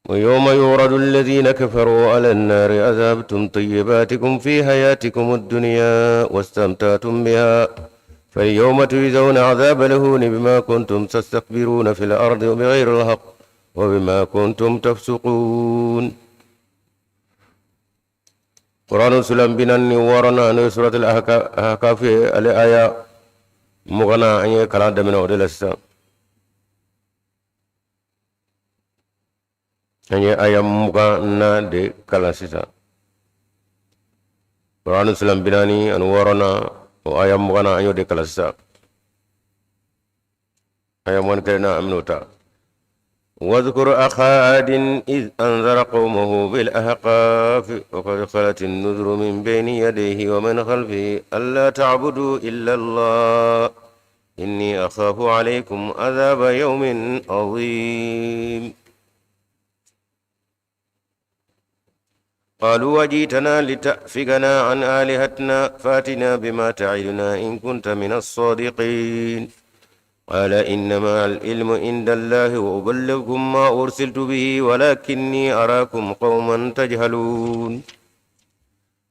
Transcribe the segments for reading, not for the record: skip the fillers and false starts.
ويوم يعرض الذين كفروا على النار أذهبتم طيباتكم في حياتكم الدنيا واستمتعتم بها فاليوم تجزون عذاب الهون بما كنتم تستكبرون في الأرض بغير الحق وبما كنتم تفسقون. قرآن سلام بنان ورانا أن سورة الأحقاف الآية مغنى أن يكلام دمنا ودلسا An ye aya 20 na de kalan sisan. Kuranu sulan 46, o aya 20 na, an y'o de kalan sisan. Aya 21 na, an bɛn'o ta. واذكر أخا عاد إذ أنذر قومه بالأحقاف وقد خلت النذر من بين يديه ومن خلفه ألا تعبدوا إلا الله إني أخاف عليكم عذاب يوم عظيم. قالوا وجيتنا لتأفكنا عن آلهتنا فاتنا بما تعدنا إن كنت من الصادقين. قال إنما العلم عند الله وأبلغكم ما أرسلت به ولكني أراكم قوما تجهلون.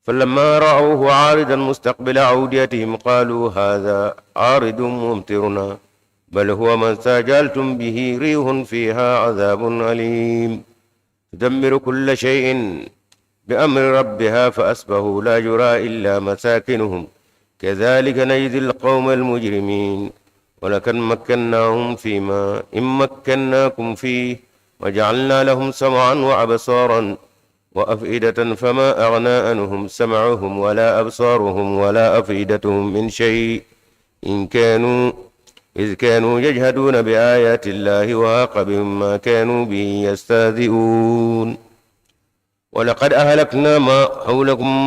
فلما رأوه عارضا مستقبل أوديتهم قالوا هذا عارض ممطرنا بل هو ما استعجلتم به ريح فيها عذاب أليم تدمر كل شيء بأمر ربها فأصبحوا لا يرى إلا مساكنهم كذلك نجزي القوم المجرمين. ولقد مكناهم فيما إن مكناكم فيه وجعلنا لهم سمعا وأبصارا وأفئدة فما أغنى عنهم سمعهم ولا أبصارهم ولا أفئدتهم من شيء إن كانوا إذ كانوا يجهدون بآيات الله وحاق بهم ما كانوا به يستهزئون. ولقد أهلكنا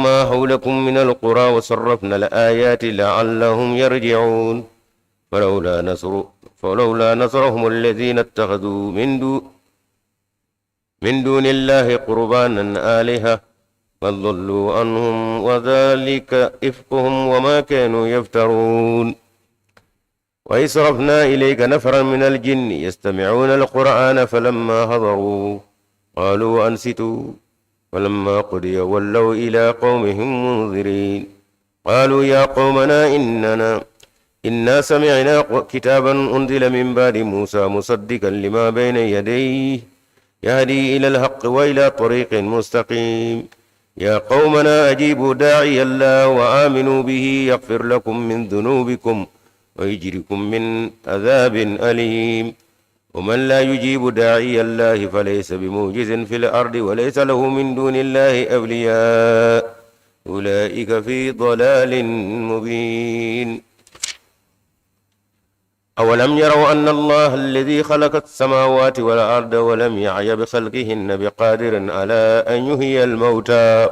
ما حولكم من القرى وصرفنا الآيات لعلهم يرجعون. فلولا نصرهم الذين اتخذوا من دون الله قربانا آلهة بل ضلوا عنهم وذلك إفكهم وما كانوا يفترون. وإذ صرفنا إليك نفرا من الجن يستمعون القرآن فلما حضروا قالوا أنصتوا فلما قضي ولوا إلى قومهم منذرين. قالوا يا قومنا إنا سمعنا كتابا أنزل من بعد موسى مصدقا لما بين يديه يهدي إلى الحق وإلى طريق مستقيم. يا قومنا أجيبوا داعي الله وآمنوا به يغفر لكم من ذنوبكم ويجركم من عذاب أليم. ومن لا يجيب داعي الله فليس بمعجز في الأرض وليس له من دون الله أولياء أولئك في ضلال مبين. أولم يروا أن الله الذي خلق السماوات والأرض ولم يعي بخلقهن بقادر على أن يحيي الموتى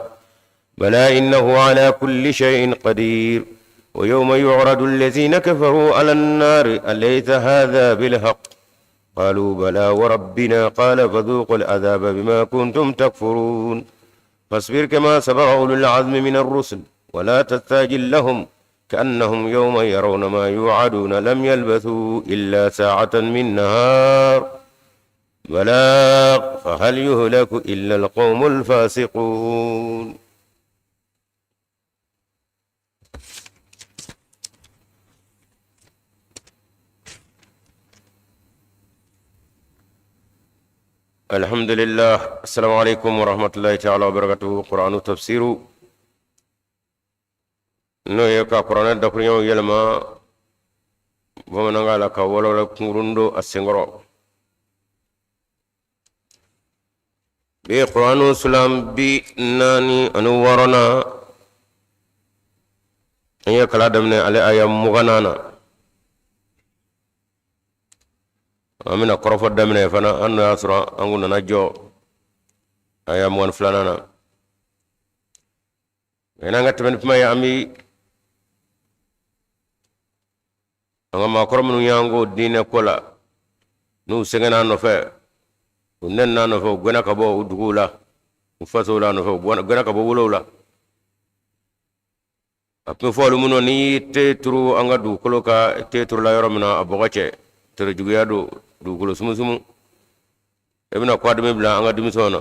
بلى إنه على كل شيء قدير. ويوم يعرض الذين كفروا على النار أليس هذا بالحق قالوا بلى وربنا قال فذوقوا العذاب بما كنتم تكفرون. فاصبر كما صبر أولو العزم من الرسل ولا تستعجل لهم كأنهم يوم يرون ما يوعدون لم يلبثوا إلا ساعة من نهار بلاغ فهل يهلك إلا القوم الفاسقون. الحمد لله. السلام عليكم ورحمة الله تعالى وبركاته. قرآن تفسير n'o ye ka kuranɛ dakuruɲɛw yɛlɛma bamanankan la ka walawala kunkurun don a senkɔrɔ. Bi kuranu sulan 46nan, an ye kalan daminɛ ale aya 20nan na. An bɛna kɔrɔfɔ daminɛ fana. An n'o y'a sɔrɔ an kun nana jɔ aya 22nan na. Yan'an ka tɛmɛ ni kuma ye, an bi an ka maakɔrɔ minnu y'an ko diinɛ ko la, n'u sɛgɛnna a nɔfɛ, u nɛnina a nɔfɛ, u gɛnna ka bɔ u duguw la, u fasow la a nɔfɛ, u gɛnna ka bɔ wolow la. A tun bɛ fɔ olu minnu, n'i y'i te turu an ka dugukolo kan, te turula yɔrɔ min na, a bɔgɔ cɛ tere juguya don, dugukolo sumusumu. E bɛna kɔdimi bila an ka denmisɛnw na.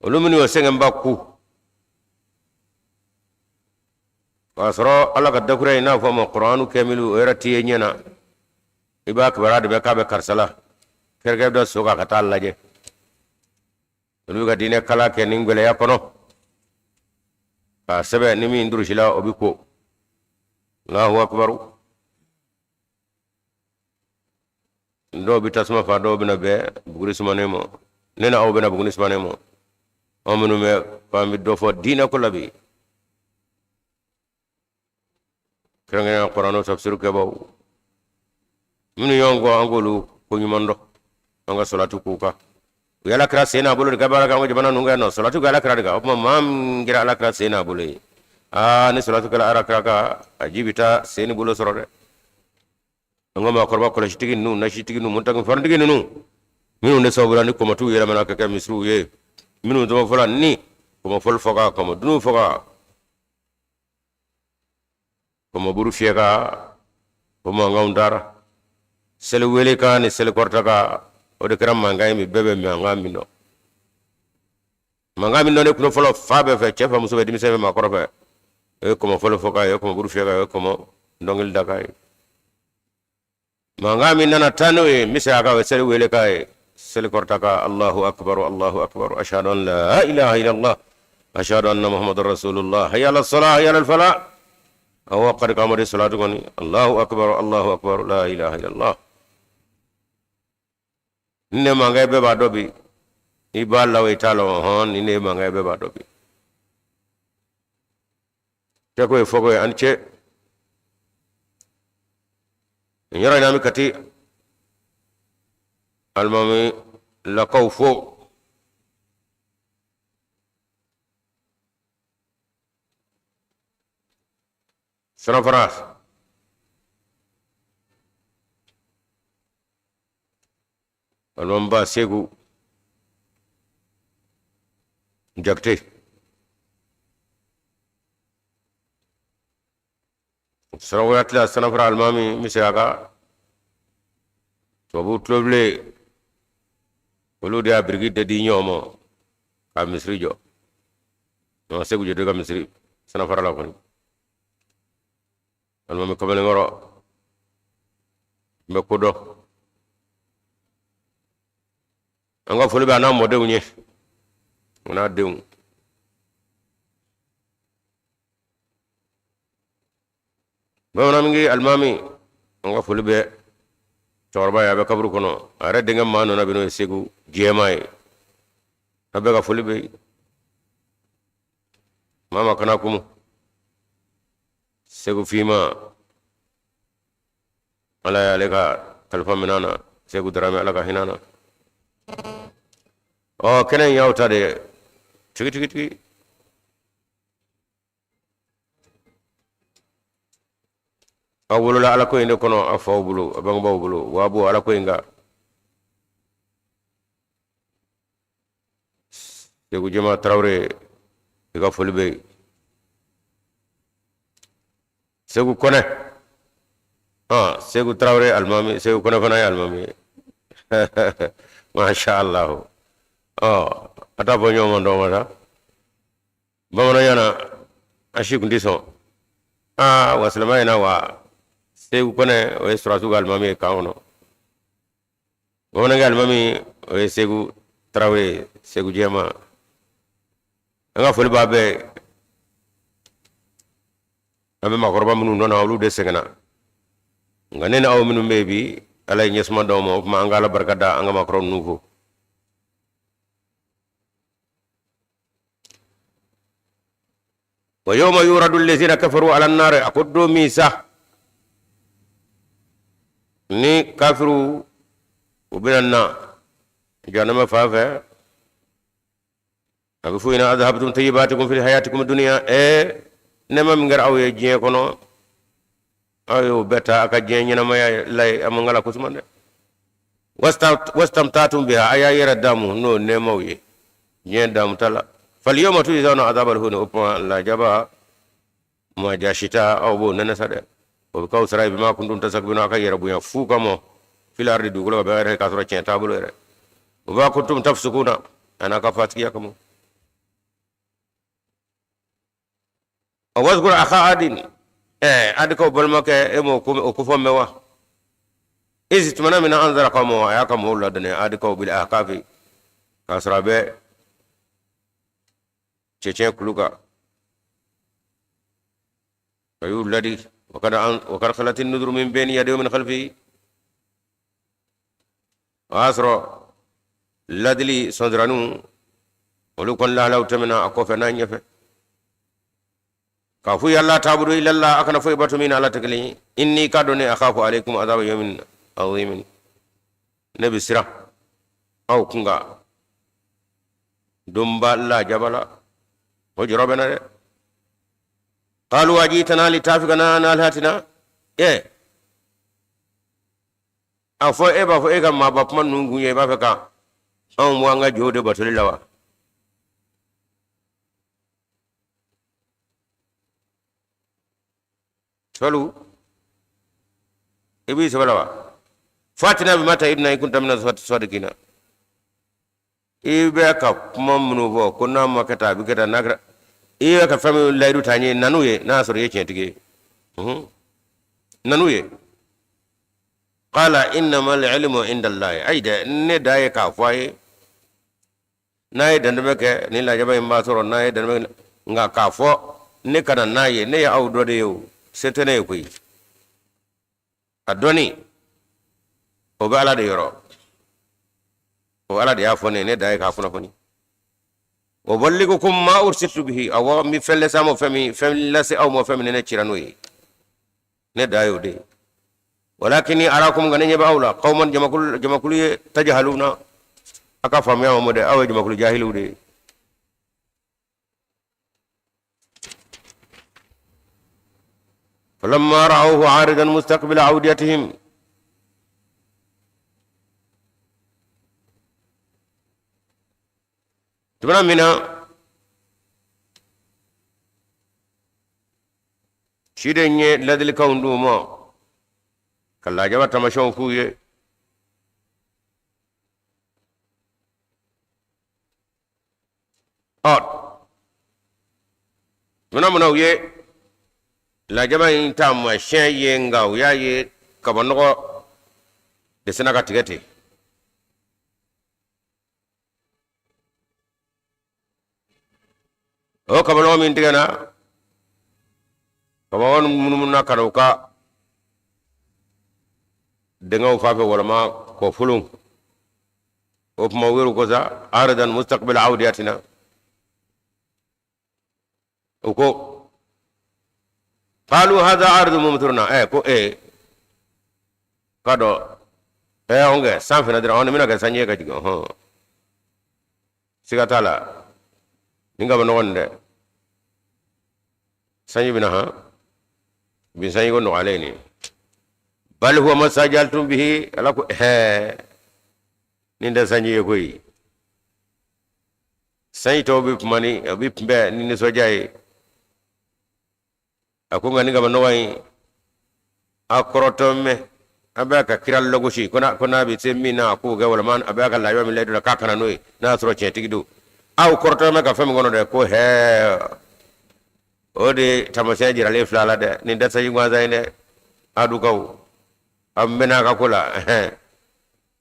Olu minnu y'o sɛgɛnba ku k'a sɔrɔ ala ka dakura in n'a fɔ a ma kuranu kɛmilu, o yɛrɛ t'i ye ɲɛ na. I b'a kibaruya de bɛ k'a bɛ karisa la, kɛrɛkɛ bɛ da so kan ka taa lajɛ. Olu bɛ ka diinɛ kalan kɛ nin gɛlɛya kɔnɔ k'a sɛbɛn ni min durusila, o bɛ ko. Allahu akbaru. Dɔw bɛ tasuma fa, dɔw bɛna bɛn buguri sumanen ma. Ne na aw bɛna buguri sumanen ma. Anw minnu bɛ k'an bɛ dɔ fɔ diinɛ ko la bi, kɛrɛnkɛrɛnnenya kuranɛ tafsiru kɛbaw minnu y'an kɔ, an k'olu ko ɲuman dɔn. An ka salatu k'u kan. U ye alakira sen n'a bolo de ka baara kɛ an ka jamana ninnu kɛ nɔ. Salatu kɛ alakira de kan. O tuma maa min kɛra alakira sen n'a bolo ye, aa, ni salatu kɛra alakira kan, a ji bɛ taa sen ni bolo sɔrɔ dɛ. An ka maakɔrɔba kɔlɔsitigi ninnu, nasitigi ninnu, mutakin faritigi ninnu, minnu de sababu la ni kɔmɔtiw yɛlɛmana ka kɛ misiriw ye, minnu tɔgɔ fɔla ni kɔmɔfɔli fɔ ka kɔmɔ dunun fɔ ka kɔmɔburu fiyɛ ka o mankanw taara. Seli wele kan ni seli kɔrɔta kan, o de kɛra mankan ye bi. Bɛɛ bɛ mankan min dɔn, mankan min dɔn ne kun fɔlɔ fa bɛɛ fɛ, cɛ fɛ, muso fɛ, denmisɛn fɛ, maakɔrɔ fɛ, o ye kɔmɔfɔli fɔ kan ye, o ye kɔmɔburu fiyɛ kan ye, o ye kɔmɔ dɔnkili da kan ye. Mankan min nana taa n'o ye misaya kan, o ye seli wele kan ye, seli kɔrɔta kan. Allahu akbar, Allahu akbar, ashhadu an la ilaha illallah, ashhadu anna muhammadar rasulullah, hayya ala salah, hayya ala falah. Awa, qad qamati salatu kɔni. Allahu akbar, Allahu akbar, la ilaha illallah. Nin ne mankan bɛɛ b'a dɔn bi. I b'a la o, i t'a la o, hɔn, nin ne mankan bɛɛ b'a dɔn bi. Kɛko ye fɔko ye, ani ce. Nin yɔrɔ in na, an bɛ Kati alimami lakaw fo. Sanafara alimamiba Segu Jakite, Sarakoya tila Sanafara alimami, n bɛ segin a kan, tubabu tulobilen, olu de y'a biriki de di ɲɔgɔn ma ka misiri jɔ. Segu Jakite ka misiri Sanafara la kɔni, alimami kamalenkɔrɔ n bɛ ko dɔn. An ka foli bɛ a n'a mɔdenw ye, a n'a denw. Bamananmingi alimami, an ka foli bɛ cɛkɔrɔba ye, a bɛ kaburu kɔnɔ. A yɛrɛ denkɛ maa nana bi, n'o ye Segu Jɛma ye. A bɛɛ ka foli bɛ yen. Mama kana kumu Segu Fima, Ala y'ale ka kalifa minɛ na. Segu Darame, Ala ka hinɛ na. Ɔ, kɛnɛ in y'aw ta de ye tigi tigi tigi. Aw wolola ala ko in de kɔnɔ, aw faw bolo, aw bangebaaw bolo, wa b'o ala ko in kan. Segu Jɛma Tarawele, i ka foli bɛ yen. Segu Kɔnɛ, Segu Tarawele alimami, Segu Kɔnɛ fana ye alimami ye, masha Allah. Ɔ, a t'a fɔ ɲɔgɔn ma dɔn ma sa. Bamananya na, a si kun tɛ sɔn. Aa, wa silamɛya in na, wa Segu Kɔnɛ, o ye sɔrɔdasiw ka alimami ye kan kɔnɔ. Bamanankɛ alimami, o ye Segu Tarawele, Segu Jɛma. An ka foli b'a bɛɛ. An bɛ maakɔrɔba minnu dɔn na, olu de sɛgɛnna, nka ne ni aw minnu bɛ yen bi, Ala ye ɲɛsuma d'aw ma. O tuma an ka Ala barika da, an ka maakɔrɔ ninnu fo. Wa yawma yuradu allazina kafaru ala nar, a ko don min sa ni kafiru u bɛna na jahanama fan fɛ, a bɛ f'u ɲɛna: adhabtum tayyibatikum fi hayatikum dunya. Nɛɛma min kɛra aw ye diɲɛ kɔnɔ, aw y'o bɛɛ ta a ka diɲɛ ɲɛnamaya la ye, a man kala kosuma dɛ. Wastamtatum biha, a y'a yɛrɛ damu n'o nɛɛmaw ye diɲɛ damu ta la. Fal yawma tujzawna azabal huni, o tuma lajaba ma jasita, aw b'o nɛnɛ sa dɛ. O bɛ k'aw sara ye bima kuntum tastakbiruna, a ka yɛrɛ bonya fu kama, fil ardi, dugukolo kan, bigayri k'a sɔrɔ tiɲɛ t'a bolo yɛrɛ, wa bima kuntum tafsukuna, a n'a ka fasikiya kama. Wazkur akha adin, adikaw balimakɛ, e m'o o kofɔ mɛn wa? Iz, tumana min na, anzara qawmahu, a y'a ka mɔgɔw ladɔnniya, adikaw, bil ahkafi, k'a sɔrɔ a bɛ cɛncɛn kulu kan, a y'u ladi. Wa kad khalati nuduru min bayni yadayhi wa min khalfihi, o y'a sɔrɔ ladili sɔnziraniw olu kɔni lahalaw tɛmɛna a kɔfɛ n'a ɲɛfɛ, k'a fɔ alla tabudu illallah, a kana foyi bato min Ala tɛ kelen ye. Inni, k'a dɔn ne, akhafu alaykum azaba yawmin azimin, ne bɛ siran aw kun kan donba lajaba la, o jɔrɔ bɛ n na dɛ. Qalu ajitana litafikana an alihatina, a fɔ e b'a fɔ e ka maaba kuma ninnu kun ye i b'a fɛ ka anw bɔ an ka jow de batoli la wa? Sɔlu, i b'i sɛbɛ la wa? Fatina bima ta'iduna in kunta mina sadikina, i bɛ ka kuma minnu fɔ ko n'a ma kɛ tan a bɛ kɛ tan, n'a kɛra, i bɛ ka fɛn min layidu ta n ye, na n'u ye n'a y'a sɔrɔ i ye tiɲɛtigi ye, na n'u ye. Qala innama al-ilmu inda Allahi, ayi dɛ, ne da ye k'a fɔ a ye n'a ye dantɛmɛ kɛ ni lajaba in b'a sɔrɔ, n'a ye dantɛmɛ, nka k'a fɔ ne ka na n'a ye, ne ye aw dɔ de ye, o se tɛ ne ye koyi. A dɔnni o bɛ Ala de yɔrɔ, o Ala de y'a fɔ ne, ne da ye k'a kunnafoni. Wa uballighukum ma ursiltu bihi, awɔ, n bɛ fɛn lase aw ma, fɛn min, fɛn lase aw ma, fɛn min ne cira n'o ye, ne da y'o de ye. Walakini arakum, nka ne ɲɛ bɛ aw la, qawman, jamakulu, jamakulu ye, tajahaluna, a ka faamuya ma dɛ, aw ye jamakulu jahiliw de ye. Falamma ra'awhu 'aridan mustaqbila awdiyatihim, tumana min na ciden ye ladilikanw d'u ma ka lajaba tamasiyɛnw f'u ye, ɔ tumana min na u ye lajaba in taamasiyɛn ye, nka u y'a ye kabanɔgɔ de sinna ka tigɛ ten. O kabanɔgɔ min tigɛna, kabanɔgɔ munumununa ka na u ka dingɛw fan fɛ walama kɔfolon. O tuma u yɛrɛ ko sa, aridan mustaqbil awdiyatina, u ko qalu hadha aridu mumtiruna, ko k'a dɔn anw kɛ san fana dɔrɔn, anw bɛna kɛ sanji ye ka jigin. Ɔhɔn, siga t'a la, nin kabanɔgɔ nin dɛ, sanji bɛna han bi, sanji ko nɔgɔyalen nin. Bal huwa mastajaltum bihi, Ala ko nin tɛ sanji ye koyi. Sanji tɔw bɛ kuma ni a bɛ kunbɛn ni nisɔndiya ye. A ko nka nin kabanɔgɔ in, a kɔrɔtɔ mɛn, a bɛ ka kira lagosi ko n'a bɛ se min na a k'o kɛ, walima a bɛ ka lajaba min layidu la k'a ka na n'o ye n'a y'a sɔrɔ tiɲɛtigi don. Aw kɔrɔtɔ mɛn ka fɛn min kɔnɔ dɛ, ko o de taamasiyɛn jiralen filɛ a la dɛ, nin tɛ sanji gansan ye dɛ. Adukaw, a mɛnna a ka ko la,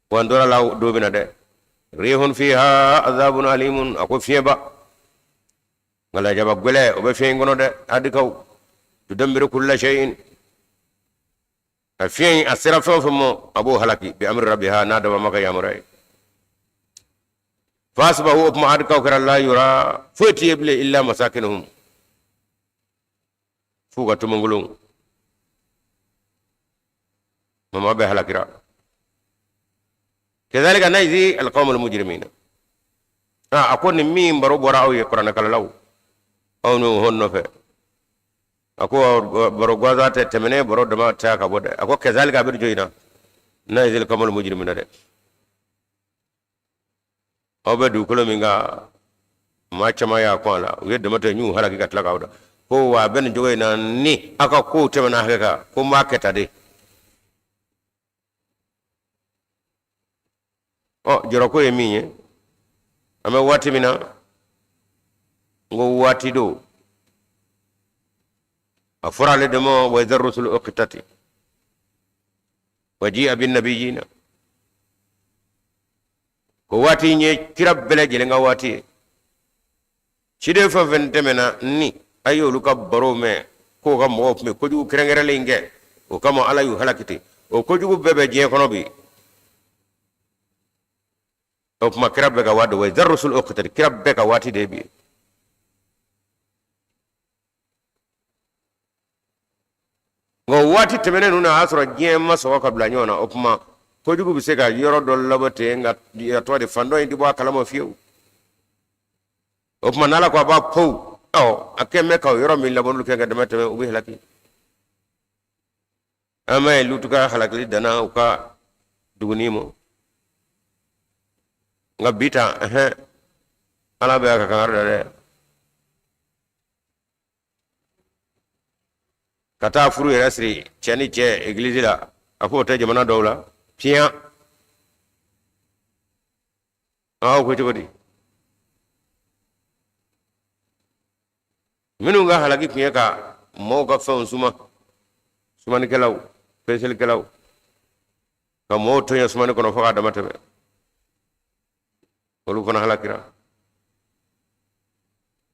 wa n tora la don min na dɛ, rihun fiha azabun alimun, a ko fiɲɛba, nka lajaba gɛlɛn o bɛ fiɲɛ in kɔnɔ dɛ. Adikaw, tudammiru kulla shay'in, a fiɲɛ in a sera fɛn o fɛn ma, a b'o halaki, bi amri rabbiha, n'a dabama ka yamaruya ye. Fa asbahu, o tuma adikaw kɛra, la yura, foyi tɛ ye bilen, illa masakinuhum, f'u ka tomonkolon mama bɛɛ halakira. Kazalika najzi alqawma almujrimina, a ko nin min baro bɔra aw ye, kuranɛkalalaw, aw n'o hɔn nɔfɛ, a ko baro gansan tɛ tɛmɛnen, baro dama tɛ ka bɔ dɛ. A ko kazalika, a bɛ jɔ in na, najzi alqawma almujrimina dɛ. Aw bɛ dugukolo min kan, maa caman y'a kɔn a la, u ye dama tɛ, y'u halaki ka tila k'aw da. Ko wa a bɛ nin cogo in na, ni aw ka kow tɛmɛna hakɛ kan, ko n b'a kɛ tan de. Ɔ, jɔrɔko ye min ye, an bɛ waati min na, n ko waati don a fɔra ale de ma wa idha rusulu uqitati wa ji'a bin nabiyina, ko waati in ye kira bɛɛ lajɛlen ka waati ye. Ciden fɛn fɛn tɛmɛna, ni a y'olu ka baro mɛn k'o ka mɔgɔw tun bɛ kojugu kɛrɛnkɛrɛnlen kɛ, o kama Ala y'u halaki ten. O kojugu bɛɛ bɛ diɲɛ kɔnɔ bi. O tuma kira bɛɛ ka waati, wa idha rusulu uqitati, kira bɛɛ ka waati de ye bi ye. Nka o waati tɛmɛnen ninnu na, a y'a sɔrɔ diɲɛ ma sɔgɔ ka bila ɲɔgɔn na. O tuma kojugu bɛ se ka yɔrɔ dɔ labɔ ten, nka a tɔgɔ de fan dɔ in tɛ bɔ a kalama fiyewu. O tuma n'Ala ko a b'a pow, ɔ, a kɛn bɛ ka o yɔrɔ min labɔ, n'olu kɛ ka dama tɛmɛ, u bɛ halaki. An m'a ye Lutu ka halakili danna u ka duguni ma. Nka bi ta, ɛhɛn, Ala bɛ a ka kangari da dɛ, ka taa furu yɛrɛ siri cɛ ni cɛ egilizi la. A ko o tɛ jamana dɔw la piyan. Aw ko cogo di? Minnu ka halaki tun ye ka mɔgɔw ka fɛnw suma, sumanikɛlaw, peselikɛlaw, ka mɔgɔw tɔɲɔ sumani kɔnɔ fo k'a dama tɛmɛ, olu fana halakira.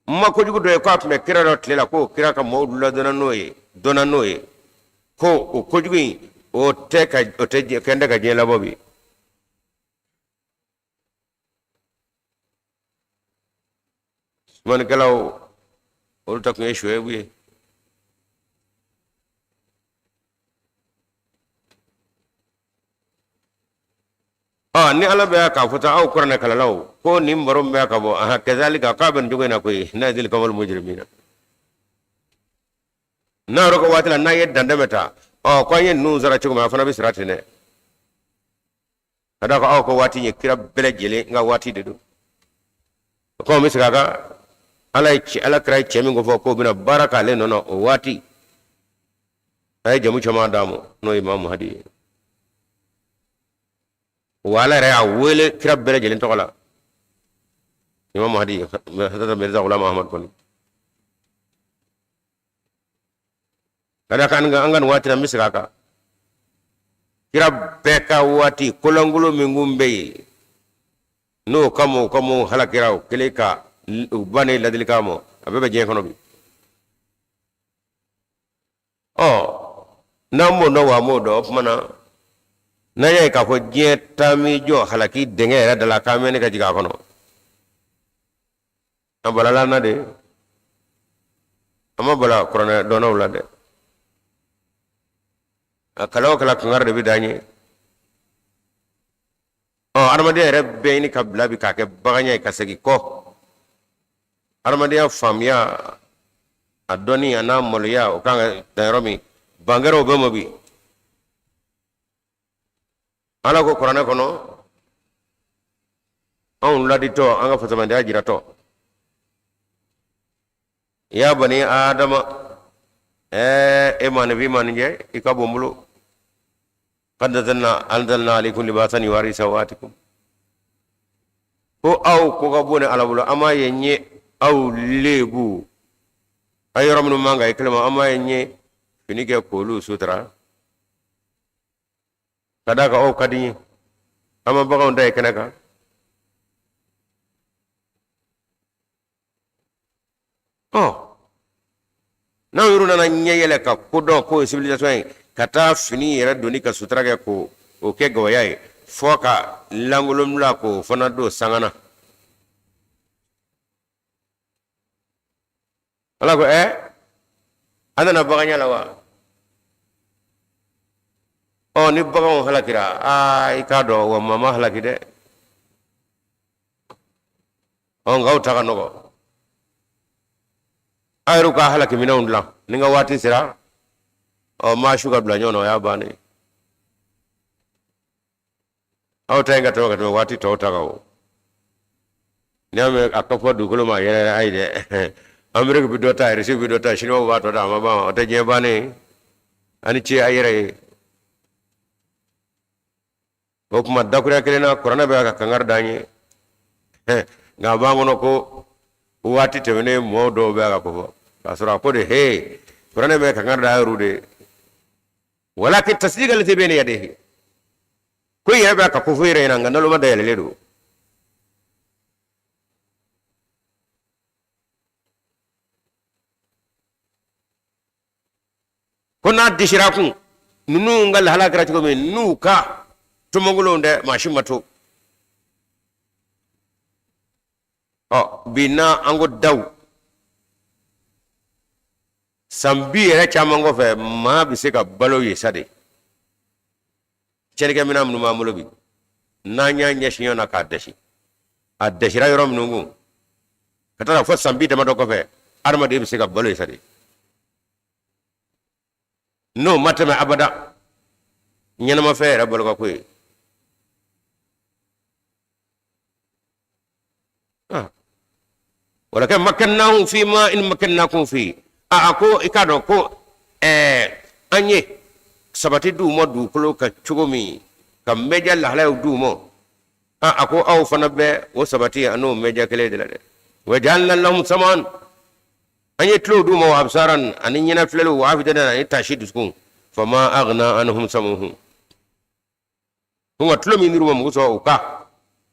N ma kojugu dɔ ye k'a tun bɛ kira dɔ tile la, k'o kira ka mɔgɔw ladɔnna n'o ye, dɔnna n'o ye, ko o kojugu in, o tɛ ka o tɛ kɛn tɛ ka diɲɛ labɔ bi. Sumanikɛlaw, olu ta tun ye Suwɛbu ye. Ɔ, ni Ala bɛ k'a fɔ tan, aw kuranɛ kalanlaw, ko nin baro min bɛ ka bɔ, aha, kazalika, k'a bɛ nin cogo in na koyi, najzil qawmal mujrimina. N'a yɔrɔ ka waati la, n'a ye dantɛmɛ ta, ɔ, ko an ye ninnu sara cogo min, a fana bɛ sara ten dɛ. Ka d'a kan aw ka waati ye kira bɛɛ lajɛlen ka waati de don. O kɔmi n bɛ segin a kan, Ala ye cɛ, Ala kira ye cɛ min ko fɔ k'o bɛna baara k'ale nɔ na o waati, a ye jamu caman d'a ma, n'o ye Imamu Hadi ye. Wa Ala yɛrɛ y'a wele kira bɛɛ lajɛlen tɔgɔ la, Imamu Hadi, Hazrat Mirza Ghulam Ahmad kɔni. Ka d'a kan an ka nin waati la, n bɛ segin a kan, kira bɛɛ ka waati kolankolon min kun bɛ yen, n'o kama o kama o halakira, o kɛlen ka u bannen ladilikan ma, a bɛɛ bɛ diɲɛ kɔnɔ bi. Ɔ, n'an b'o dɔn, wa an b'o dɔn. O tuma na, n'an y'a ye k'a fɔ diɲɛ taa m'i jɔ halaki dingɛ yɛrɛ da la, k'an mɛnni ka jigin a kɔnɔ, an balala an na de, an ma bala kuranɛ dɔnnaw la dɛ. A kala o kala, kangari de bɛ da an ye. Ɔ, adamadenya yɛrɛ bɛɛ ɲini ka bila bi k'a kɛ baganya ye ka segin kɔ. Adamadenya faamuya, a dɔnni, a n'a maloya, o kan ka dan yɔrɔ min, ban kɛra o bɛɛ ma bi. Ala ko kuranɛ kɔnɔ, anw laditɔ, an ka fasamandenya jiratɔ, ya bani adama, ɛɛ, e maaninfin, maaninjɛ, i ka bon n bolo, kad anzalna alaykum libasan yuwari sawatikum, ko aw ko ka bon ni Ala bolo, an m'a ye n ye aw lebu a yɔrɔ minnu man ka ye kɛnɛma, an m'a ye n ye fini kɛ k'olu sutura, ka d'a kan aw ka di n ye, an ma baganw da ye kɛnɛ kan. Ɔ, n'aw yɛrɛ nana ɲɛ yɛlɛ ka ko dɔn k'o ye civilisation ye, ka taa fini yɛrɛ donni ka sutura kɛ k'o o kɛ gawaya ye, fɔ ka lankolon bila k'o fana don sanga na. Ala ko, ɛ, an nana baganya la wa? Ɔ, ni baganw halakira, aa, i k'a dɔn wa, maa ma halaki dɛ. Ɔ, nka aw ta ka nɔgɔ, aw yɛrɛ ka halaki minɛnw dilan, ni n ka waati sera, ɔ, maa su ka bila ɲɔgɔn na, o y'a bannen. Aw ta in ka tɛmɛ ka tɛmɛ waati tɔw ta kan. O n'i y'a mɛn a ka fɔ dugukolo ma yɛrɛ yɛrɛ, ayi dɛ. Ameriki bɛ dɔ ta, Irisi bɛ dɔ ta, Siniwaw b'a tɔ ta, a ma ban, o tɛ diɲɛ bannen ye. A ni ce a yɛrɛ ye. O tuma dakuruya kelen na, kuranɛ bɛ ka kangari d'an ye, nka a b'an kɔnɔ ko waati tɛmɛnen mɔgɔw dɔw bɛ ka ko fɔ k'a sɔrɔ a ko de he, kuranɛ bɛ kangari da yɛrɛw de ye. Walakin tasdiqa lazi bayna yadayhi, ko i yɛrɛ bɛ ka ko fɔ i yɛrɛ ɲɛna, nka naloma dayɛlɛlen don. Ko n'a disira kun ninnu ka lahala kɛra cogo min, n'u ka tomonkolonw dɛ, maa si ma to. Ɔ bi n'a an ko daw san bi yɛrɛ caman kɔfɛ, maa bɛ se ka balo yen sa de. Tiɲɛnikɛminɛn minnu b'an bolo bi, n'an y'a ɲɛsin ɲɔgɔn na k'a dɛsi, a dɛsira yɔrɔ minnu kun, ka taa fɔ san bi damadɔ kɔfɛ, adamaden bɛ se ka balo yen sa de. N'o ma tɛmɛ abada, ɲɛnamafɛn yɛrɛ balo ka ko ye. Walakin makkannahum fi ma in makkannakum fi, a ko i k'a dɔn ko ɛɛ an ye sabati d'u ma dugukolo kan cogo min, ka mɛja lahalayaw d'u ma, a ko aw fana bɛ o sabati an'o mɛja kelen de la dɛ. Wa ja'alna lahum sam'an, an ye tulow d'u ma, wa absaran, ani ɲɛnafilɛliw, wa afidatan, ani taasi dusukun, fama aghna anhum sam'uhum. Ko nka tulo min dir'u ma mun kosɔn u ka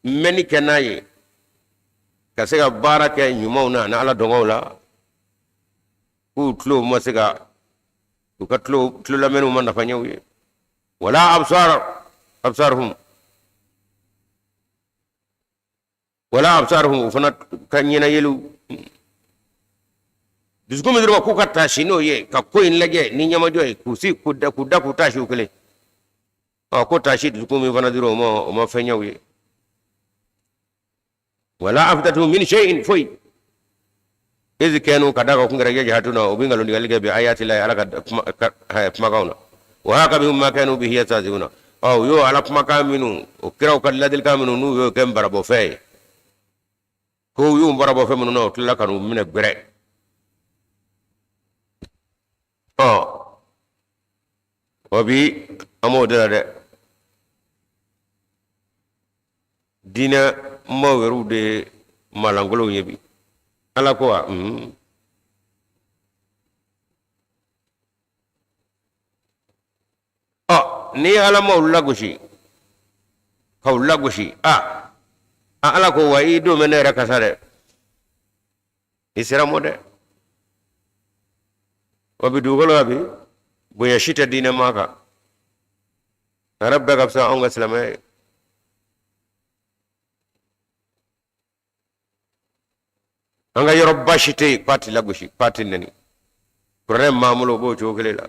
mɛnni kɛ n'a ye ka se ka baara kɛ ɲumanw na ani ala dɔnkaw la, k'u tulow ma se ka u ka tulo tulo lamɛnniw ma nafa ɲɛ u ye, wala absar absaruhum, wala absaruhum, u fana ka ɲɛnayeliw dusukun min dir'u ma k'u ka taasi n'o ye ka ko in lajɛ ni ɲɛmajɔ ye, k'u si k'u da k'u da k'u taasi u kelen. Ɔ ko taasi dusukun min fana dir'u ma, o ma fɛn ɲɛ u ye. Wala afidatuhum min shay'in, foyi. Iz kanu, ka d'a kan kun kɛra, yajhaduna, u bɛ nkalontigɛli kɛ, bi ayati lahi, ala ka kumakanw na, wa haka bihim ma kanu bihi yastahzi'una. Ɔ u y'o ala kumakan minnu, o kiraw ka ladilikan minnu, n'u y'o kɛ nbarabɔfɛn ye, ko u y'u nbarabɔfɛn minnu na, u tilala ka n'u minɛ gbɛrɛ. Ɔ o bi an b'o de la dɛ. Diinɛ maaw yɛrɛw de ye maalankolonw ye bi. Ala ko wa ɔ n'i ye ala maaw lagosi k'aw lagosi, a ala ko wa i don bɛ ne yɛrɛ kasa dɛ, i sera mɔ dɛ. Wa bi dugukolo la bi, bonya si tɛ diinɛ maa kan, a yɛrɛ bɛɛ ka fisa anw ka silamɛya ye. An ka yɔrɔba si tɛ yen k'a ti lagosi, k'a ti nɛni. Kuranɛ maamulu o b'o cogo kelen la,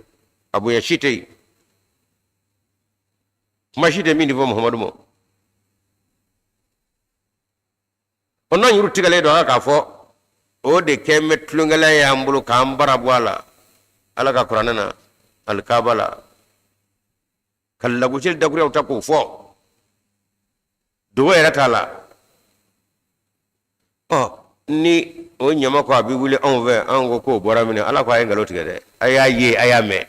a bonya si tɛ yen, kuma si tɛ min ti fɔ Muhamadu ma. O n'an yuru tigɛlen don a k'a fɔ o de kɛ bɛ tulonkɛla ye an bolo k'an bara bɔ a la, ala ka kuranɛ na, alikaba la, ka lagosili dakuruyaw ta k'o fɔ, dogo yɛrɛ t'a la. Ɔ ni o ɲama ko a bɛ wuli anw fɛ, anw ko k'o bɔra minɛ, ala ko a ye nkalon tigɛ dɛ, a y'a ye, a y'a mɛn.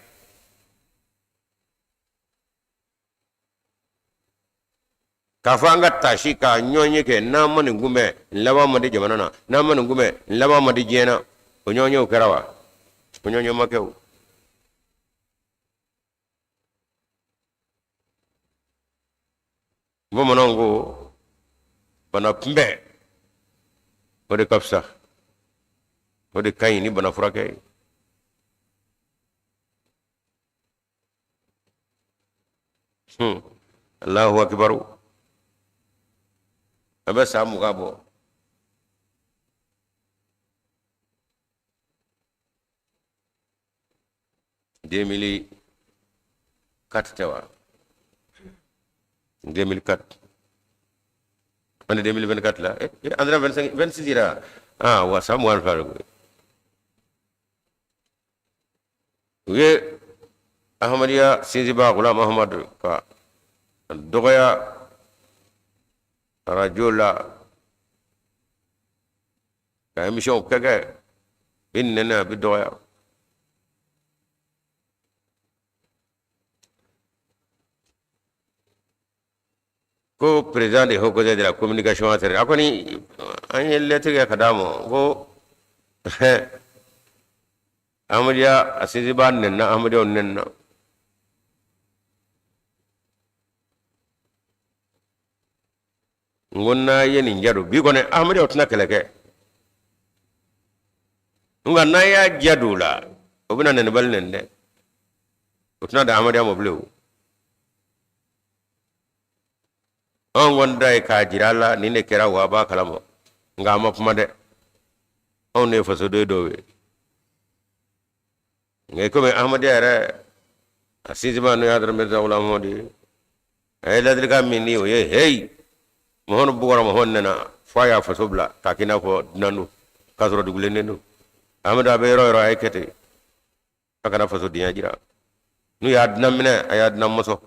K'a fɔ an ka taasi ka ɲɔgɔn ye kɛ, n'an ma nin kunbɛn, n laban man di jamana na, n'an ma nin kunbɛn, n laban man di diɲɛ na, o ɲɔgɔnyew kɛra wa? O ɲɔgɔnye ma kɛ o. Bamananw ko bana kunbɛn o de ka fisa, o de ka ɲi ni bana furakɛ ye. Allahu akibaru. A bɛ san 20 bɔ. 2004 tɛ wa? 2004, on est 2024 là. Eh, eh, en 25, 26 yɛrɛ. Ah, wa san 22 de koyi. U ye Ahmadiyya sinsinbaa Gulam Ahmad ka dɔgɔya arajo la ka émission kɛ. Bɛ nɛni, a bɛ dɔgɔya. Ko président de haut conseil de la communication a a kɔni an ye lɛtiri kɛ ka d'a ma ko Ahmadiyya a sinsinbaa nɛnna, Ahmadiyyaw nɛnna. N ko n'a ye nin ja don bi kɔni, Ahmadiyyaw tɛna kɛlɛ kɛ, nka n'a y'a ja don u la, o bɛna nɛnibali nɛni dɛ, o tɛna dan Ahmadiyya ma bilen. O anw kɔni ta ye k'a jira a la nin de kɛra, wa a b'a kalama, nka a ma kuma dɛ. Anw de ye fasoden dɔw ye, nka komi Ahmadiyya yɛrɛ a sinsinbaa n'o ye Hazrat Mirza Ghulam Ahmad ye, a ye ladilikan min di, o ye heyi, Muhamadu bugɔra, Muhamadu nɛnna fo a y'a faso bila k'a k'i n'a fɔ dunan don, k'a sɔrɔ dugulen don. Ahmadu a bɛ yɔrɔ o yɔrɔ, a ye kɛ ten, a kana fasodenya jira. N'u y'a dunan minɛ, a y'a dunan mɔsɔ.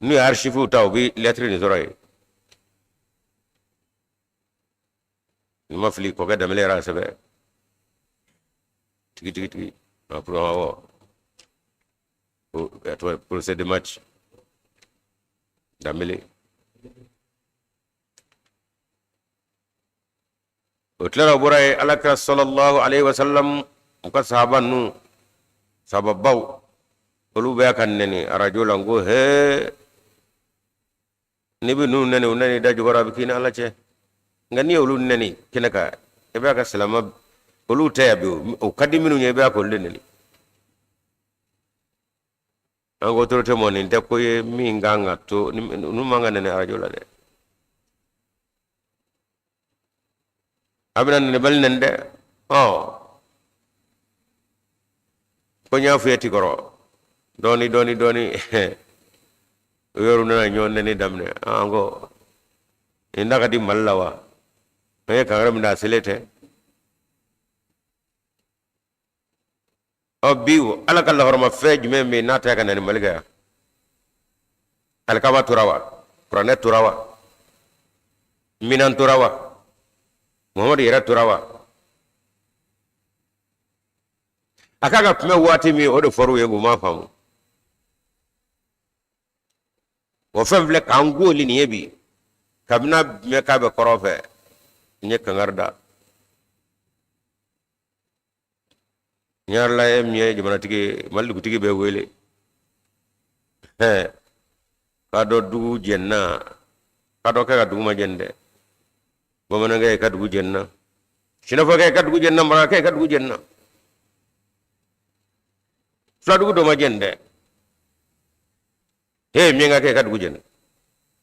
N'u ye archives ta, u bɛ lɛtiri nin sɔrɔ yen. Ni ma fili, kɔkɛ Danbɛlɛ yɛrɛ y'a sɛbɛn tigi tigi tigi a pour awɔ a tɔgɔ procès de match Danbɛlɛ. O tilara, o bɔra yen, Alakira sallallahu alaihi wasallam, u ka sahaba ninnu, sahababaw, olu bɛ ka nɛni arajo la. N ko hee, n'i bɛ ninnu nɛni, u nɛni da jukɔrɔ, a bɛ k'i ni Ala cɛ, nka n'i ye olu nɛni kɛnɛ kan, i b'a ka silama olu tɛ yan bi, o ka di minnu ye, i b'a k'olu de nɛni. An ko autorité mɔ, nin tɛ ko ye min kan ka to, ninnu man ka nɛni arajo la dɛ. A bɛna nɛnibali nɛni dɛ. Ɔ ko n y'a f'i ye ti kɔrɔ dɔɔni dɔɔni dɔɔni, u yɛrɛ nana ɲɔgɔn nɛni daminɛ. An ko nin da ka di Mali la wa? An ye kankari min da, a selen tɛ. Ɔ bi, Ala ka lahɔrɔmafɛn jumɛn bɛ yen n'a tɛ ka nɛni Mali kɛ yan? Alikaba tora wa? Kuranɛ tora wa? Minan tora wa? Muhamadu yɛrɛ tora wa? A k'a ka kuma waati min, o de fɔr'u ye, k'u m'a faamu. O fɛn filɛ k'an gooli nin ye bi, kabini a mɛn k'a bɛ kɔrɔn fɛ, n ye kangari da. Ɲarala ye min ye, jamanatigi ye, Mali dugutigi bɛ wele k'a dɔn dugu jɛnna, k'a dɔn kɛ ka dugu ma jɛni dɛ. Bamanankɛ ka dugu jɛnna, sinafɔkɛ ka dugu jɛnna, marakakɛ ka dugu jɛnna, filadugu dɔ ma jɛni dɛ. He, miyankakɛ ka dugu jɛnna,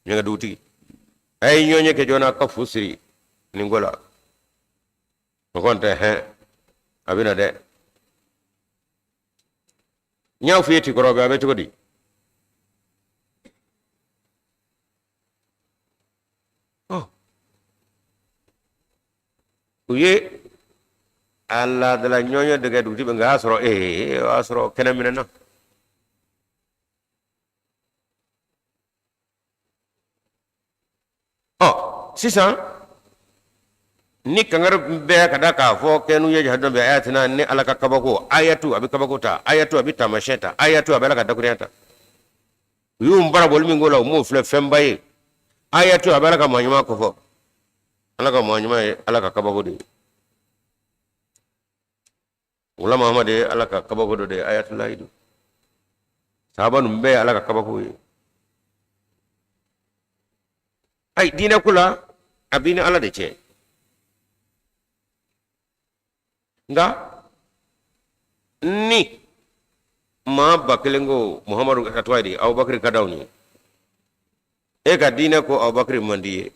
miyanka dugutigi, a ye ɲɔgɔn ye kɛ joona ka fu siri nin ko la. O kɔni tɛ hɛn, a bɛ na dɛ. N y'a f'i ye ti kɔrɔ bɛ, a bɛ cogo di? Ɔ u ye a laadala ɲɔgɔn ye dɛgɛ dugutigi bɛ, nka a y'a sɔrɔ ee, o y'a sɔrɔ kɛnɛ minɛna. Ɔ sisan ni kangari bɛɛ ka da k'a fɔ kanu yajhaduna bi ayatina, ni Ala ka kabako ayatu, a bɛ kabako ta, ayatu a bɛ taamasiyɛn ta, ayatu a bɛ Ala ka dakurunya ta. U y'u baraboli min k'o la, u m'o filɛ fɛnba ye. Ayatu a bɛ Ala ka maa ɲuman kofɔ. Ala ka maa ɲuman ye Ala ka kabako de ye. Wula Muhammad ye Ala ka kabako dɔ de ye, ayatulayi don. Sahaba ninnu bɛɛ ye Ala ka kabako ye. Ayi, diinɛ ko la, a b'i ni Ala de cɛ. Nka ni maa 1000 ko Muhamadu ka tɔgɔ ye di, Abubakari ka d'anw ye, e ka diinɛ ko Abubakari man di ye,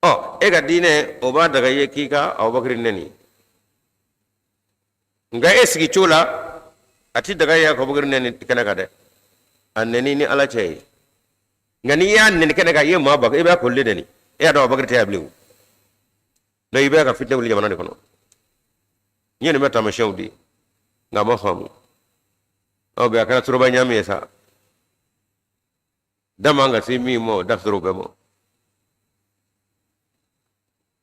ɔ e ka diinɛ o b'a daga i ye k'i ka Abubakari nɛni, nka e sigi cogo la, a ti daga i ye ka Abubakari nɛni kɛnɛ kan dɛ. A nɛni ni Ala cɛ ye, nka n'i y'a nɛni kɛnɛ kan, i ye maa ba, i b'a koli nɛni, e y'a dɔn Abubakari tɛ yan bilen o. N'o i bɛ ka fitinɛ wuli jamana de kɔnɔ. N ye nin bɛ taamasiyɛnw di, nka a ma faamu. Ɔ bi a kɛra turoba ɲami ye sa. Da man ka se min ma, o da sera o bɛɛ ma.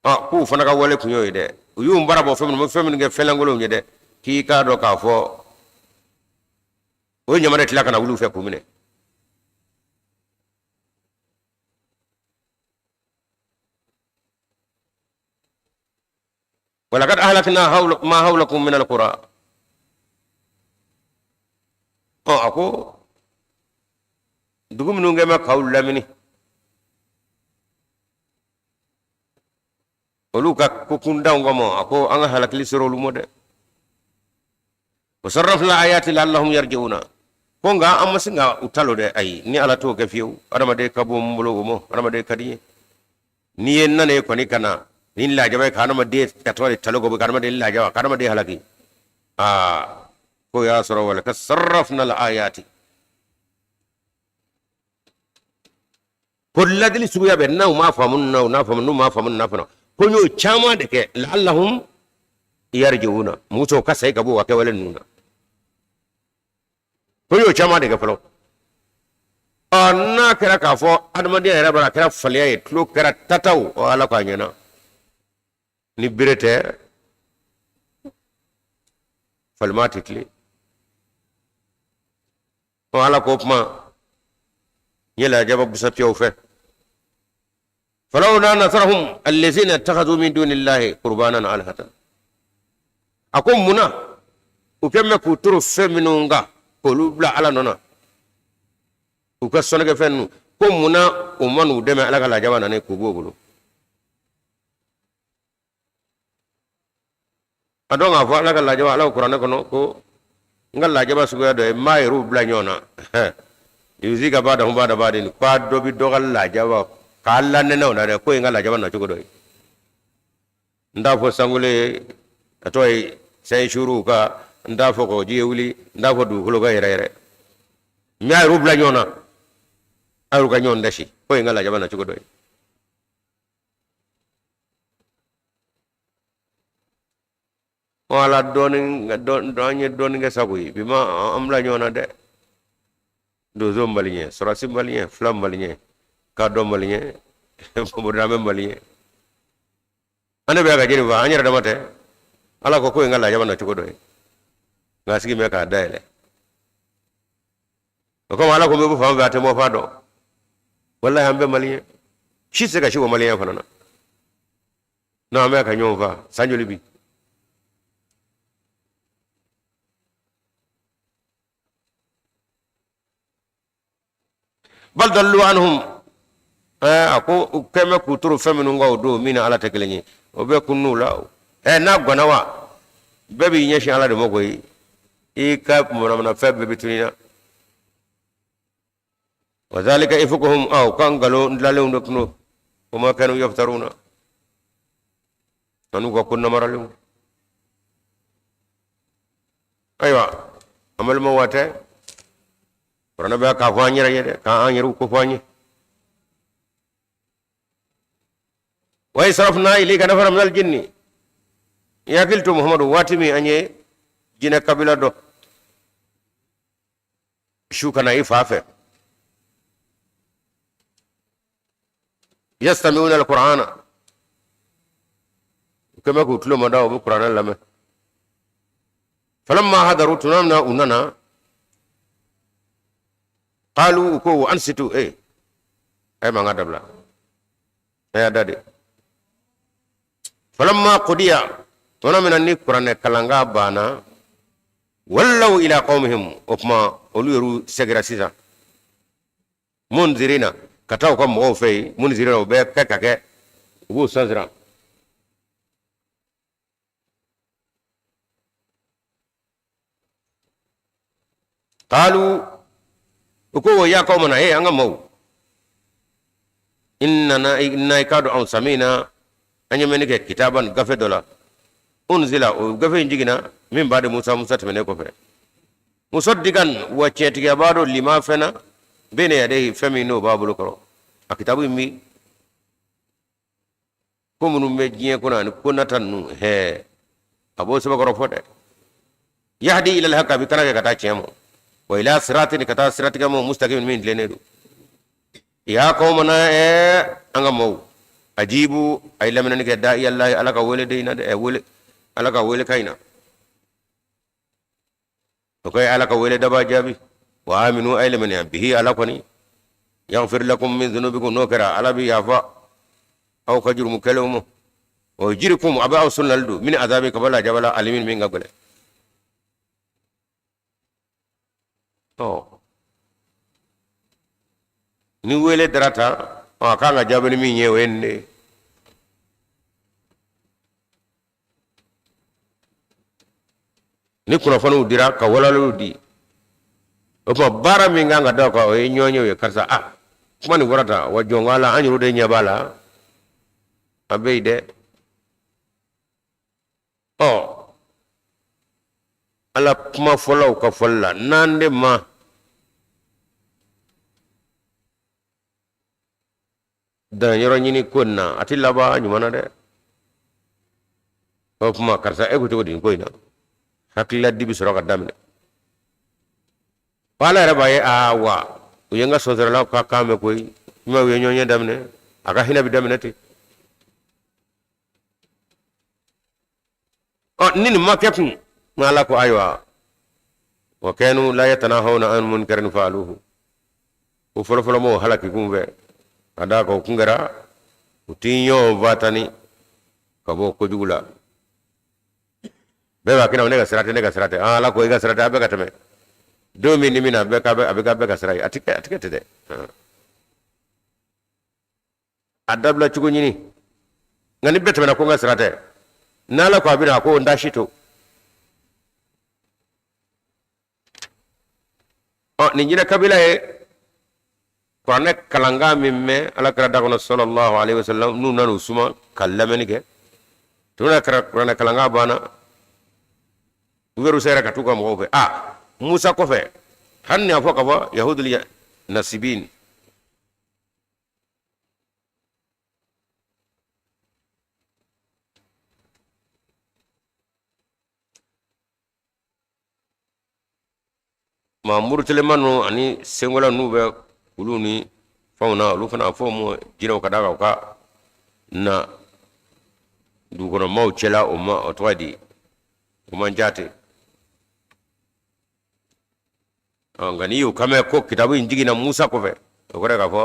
Ɔ, k'u fana ka wale kun y'o ye dɛ. U y'u bara bɔ fɛn minnu, fɛn minnu kɛ fɛnlankolonw ye dɛ, k'i k'a dɔn k'a fɔ o ɲama de tila ka na wuli u fɛ k'u minɛ. Walakad ahlakna ma hawlakum min alqura. Ɔ, a ko dugu minnu kɛ bɛ k'aw lamini, olu ka ko kundanw kama, a ko an ka halakili sera olu ma dɛ. Wa sarrafna ayati la'allahum yarji'una. Ko nka an ma sin ka u talo dɛ. Ayi, ni Ala t'o kɛ fiyewu. Adamaden ka bon n bolo, o ma adamaden ka di n ye. N'i ye nana ye kɔni ka na ni lajaba ye ka adamaden ka tɔgɔ de talo ka adamaden lajaba ka adamaden halaki, aa, ko y'a sɔrɔ wa laqad sarrafna al ayati, ko ladili suguya bɛ n'aw m'a faamu, n'aw n'a faamu, n'u m'a faamu, n'a fana ko n y'o caman de kɛ, la'allahum yarji'una, musow ka segin ka bɔ u ka kɛwale ninnu na, ko n y'o caman de kɛ fɔlɔ. Ɔ, n'a kɛra k'a fɔ adamadenya yɛrɛ bara a kɛra faliya ye, tulo kɛra tataw, ɔ, Ala k'a ɲɛna ni bere tɛ, falima tɛ tilen. Ɔ, Ala ko kuma n ye lajaba busa piyaw fɛ. Falawla nasarahum allazina ittakhadhu min dunillahi qurbanan alihatan. A ko mun na u kɛn bɛ k'u toro fɛn minnu kan k'olu bila Ala nɔ na, u ka sɔnnikɛfɛn ninnu, ko mun na u ma n'u dɛmɛ Ala ka lajaba nanen k'u b'o bolo? A dɔn k'a fɔ Ala ka lajaba, Ala ko kuranɛ kɔnɔ ko n ka lajaba suguya dɔ ye n b'a yɛrɛw bila ɲɔgɔn na, liyuzika ba'dahum ba'da ba'din, k'a dɔ bi dɔ ka lajaba k'a lanɛnɛ o la dɛ, k'o ye n ka lajaba nacogo dɔ ye. N t'a fɔ sankolo ye, a tɔgɔ ye sanji suruw ka, n t'a fɔ kɔgɔji ye wuli, n t'a fɔ dugukolo ka yɛrɛ yɛrɛ, n b'a yɛrɛw bila ɲɔgɔn na, a y'u ka ɲɔgɔn dasi, k'o ye n ka lajaba nacogo dɔ ye. Wala dɔɔni an ye dɔɔni kɛ sago ye bi ma an bila ɲɔgɔn na dɛ. Donso mali ɲɛ, sɔrɔsi mali ɲɛ, fila mali ɲɛ, kadɔ mali ɲɛ, bɔbɔdamɛ mali ɲɛ, an ne bɛ ka jeni fa an yɛrɛ dama tɛ. Ala ko ko in ka lajaba na cogo dɔ ye, nka sigi bɛ k'a dayɛlɛ. O kama Ala ko n bɛ bɔ fan fɛ, a tɛ bɔ fan dɔn. Walahi, an bɛɛ maliyɛn, si tɛ se ka si o maliyɛn fana na. N'an bɛ ka ɲɔgɔn fa san joli bi? Bal dallu anhum. A ko u kɛn bɛ k'u toro fɛn minnu kan o don min na Ala tɛ kelen ye, o bɛ kunun la. N'a gwanna wa, bɛɛ b'i ɲɛsin Ala de ma koyi. I ka manamana fɛn bɛɛ bɛ tunun i na. Wa zalika ifkuhum, aw ka nkalon dilalenw de tun don. Wa ma kanu yaftaruna, an'u ka ko namaralenw. Ayiwa, an balimaw, wa tɛ kuranɛ bɛ k'a fɔ an yɛrɛ ye dɛ, k'an yɛrɛw ko fɔ an ye. Wa iz sarafna ilayka nafaran minal jinni, i hakili to Muhamadu, waati min an ye jinɛ kabila dɔ su ka na i fa fɛ, yastami'una alqur'ana, u kɛn bɛ k'u tulo mada, u bɛ kuranɛ lamɛn. Falamma hadaru, tuma min na u nana, qalu, u ko wa ansitu, e a ye mankan dabila, a y'a da de. Falamma qudiya, tuma min na ni kuranɛ kalankan banna, wallaw ila qawmihim, o tuma olu yɛrɛ segira sisan, munzirina, ka taa u ka mɔgɔw fɛ yen. Munzirina, u bɛ kɛ ka kɛ u b'u sansiran. Qalu, u ko ya qawmana, e an ka maaw, innana, inna, i k'a dɔn anw, samina, an ye mɛnni kɛ, kitaban, gafe dɔ la, unzila, o gafe in jiginna, min ba'di Musa, Musa tɛmɛnen kɔfɛ, musaddiqan, wa tiɲɛtigiya b'a dɔn, lima, fɛn na, bayna yadayhi, fɛn min n'o b'a bolo kɔrɔ. A kitabu in bi ko minnu bɛ diɲɛ kɔnɔ ani ko nata ninnu, hɛɛ, a b'o sɛbɛkɔrɔ fɔ dɛ. Yahdi ila alhaq, a bɛ kana kɛ ka taa tiɲɛ ma, wa ila siratin, ka taa siratigɛ ma, mustaqim, min tilennen don. Ya qawmana an ka maaw ajibu a ye laminɛni kɛ da'iya Allahi ala ka wele de in na dɛ wele ala ka wele ka in na o ko ye ala ka wele daba jaabi wa aminu a ye limaniya bihi ala kɔni yaghfir lakum min dhunubikum n'o kɛra ala bɛ yafa aw ka jurumu kɛlenw ma wa yujirkum a bɛ aw sɔrɔnali don min azabi ka bɔ lajaba la alimin min ka gɛlɛn ɔ ni wele dara ta ɔ a kan ka jaabi ni min ye o ye nin de ye ni kunnafoniw dira ka walaliw di o tuma baara min kan ka da o kan o ye ɲɔgɔn ye o ye karisa a kuma nin fɔra tan wa jɔn ko ala an yɛrɛ de ɲɛ b'a la a bɛ yen dɛ ɔ ala kuma fɔlaw ka fɔli la n'an de ma danyɔrɔ ɲini ko in na a tɛ laban ɲuman na dɛ o tuma karisa e ko cogo di nin ko in na hakilila di bɛ sɔrɔ ka daminɛ ala yɛrɛ b'a ye aa wa u ye n ka sɔnsɔrɔlaw ka kan mɛn koyi u ye ɲɔgɔn ye daminɛ a ka hinɛ bɛ daminɛ ten ɔ ni nin ma kɛ kun ala ko ayiwa wa kanu la yatanahawna an munkarin faaluhu o fɔlɔfɔlɔ mɔgɔw halaki kun fɛ ka d'a kan o kun kɛra u ti ɲɔgɔn fatani ka bɔ kojugu la bɛɛ b'a kɛnɛ ne ka sira tɛ ne ka sira tɛ ala ko i ka sira tɛ a bɛɛ ka tɛmɛ don min ni min na a bɛ k'a bɛɛ ka sira ye a tɛ kɛ ten dɛ a dabila cogo ɲini nka ni bɛɛ tɛmɛna ko n ka sira tɛ n'ala ko a bɛna a ko n da si to ɔ nin jinɛ kabila ye kuranɛ kalankan min mɛn ala kira da kɔnɔ sallallahu alaihi wasallam n'u nan'u suma ka lamɛnni kɛ tuma na kuranɛ kalankan banna u yɛrɛ sera ka t'u ka mɔgɔw fɛ a musa kɔfɛ hali ni a fɔ ka fɔ yahudul nasibin maa murutelema ninnu ani senkola ninnu bɛ olu ni fɛnw na olu fana fɔ mu jinɛw ka d'a kan u ka na dugukɔnɔmaaw cɛla o ma o tɔgɔ di o man ca ten nka n'i y'o kan mɛn ko kitabu in jiginna musa kɔfɛ o kɔrɔ ye k'a fɔ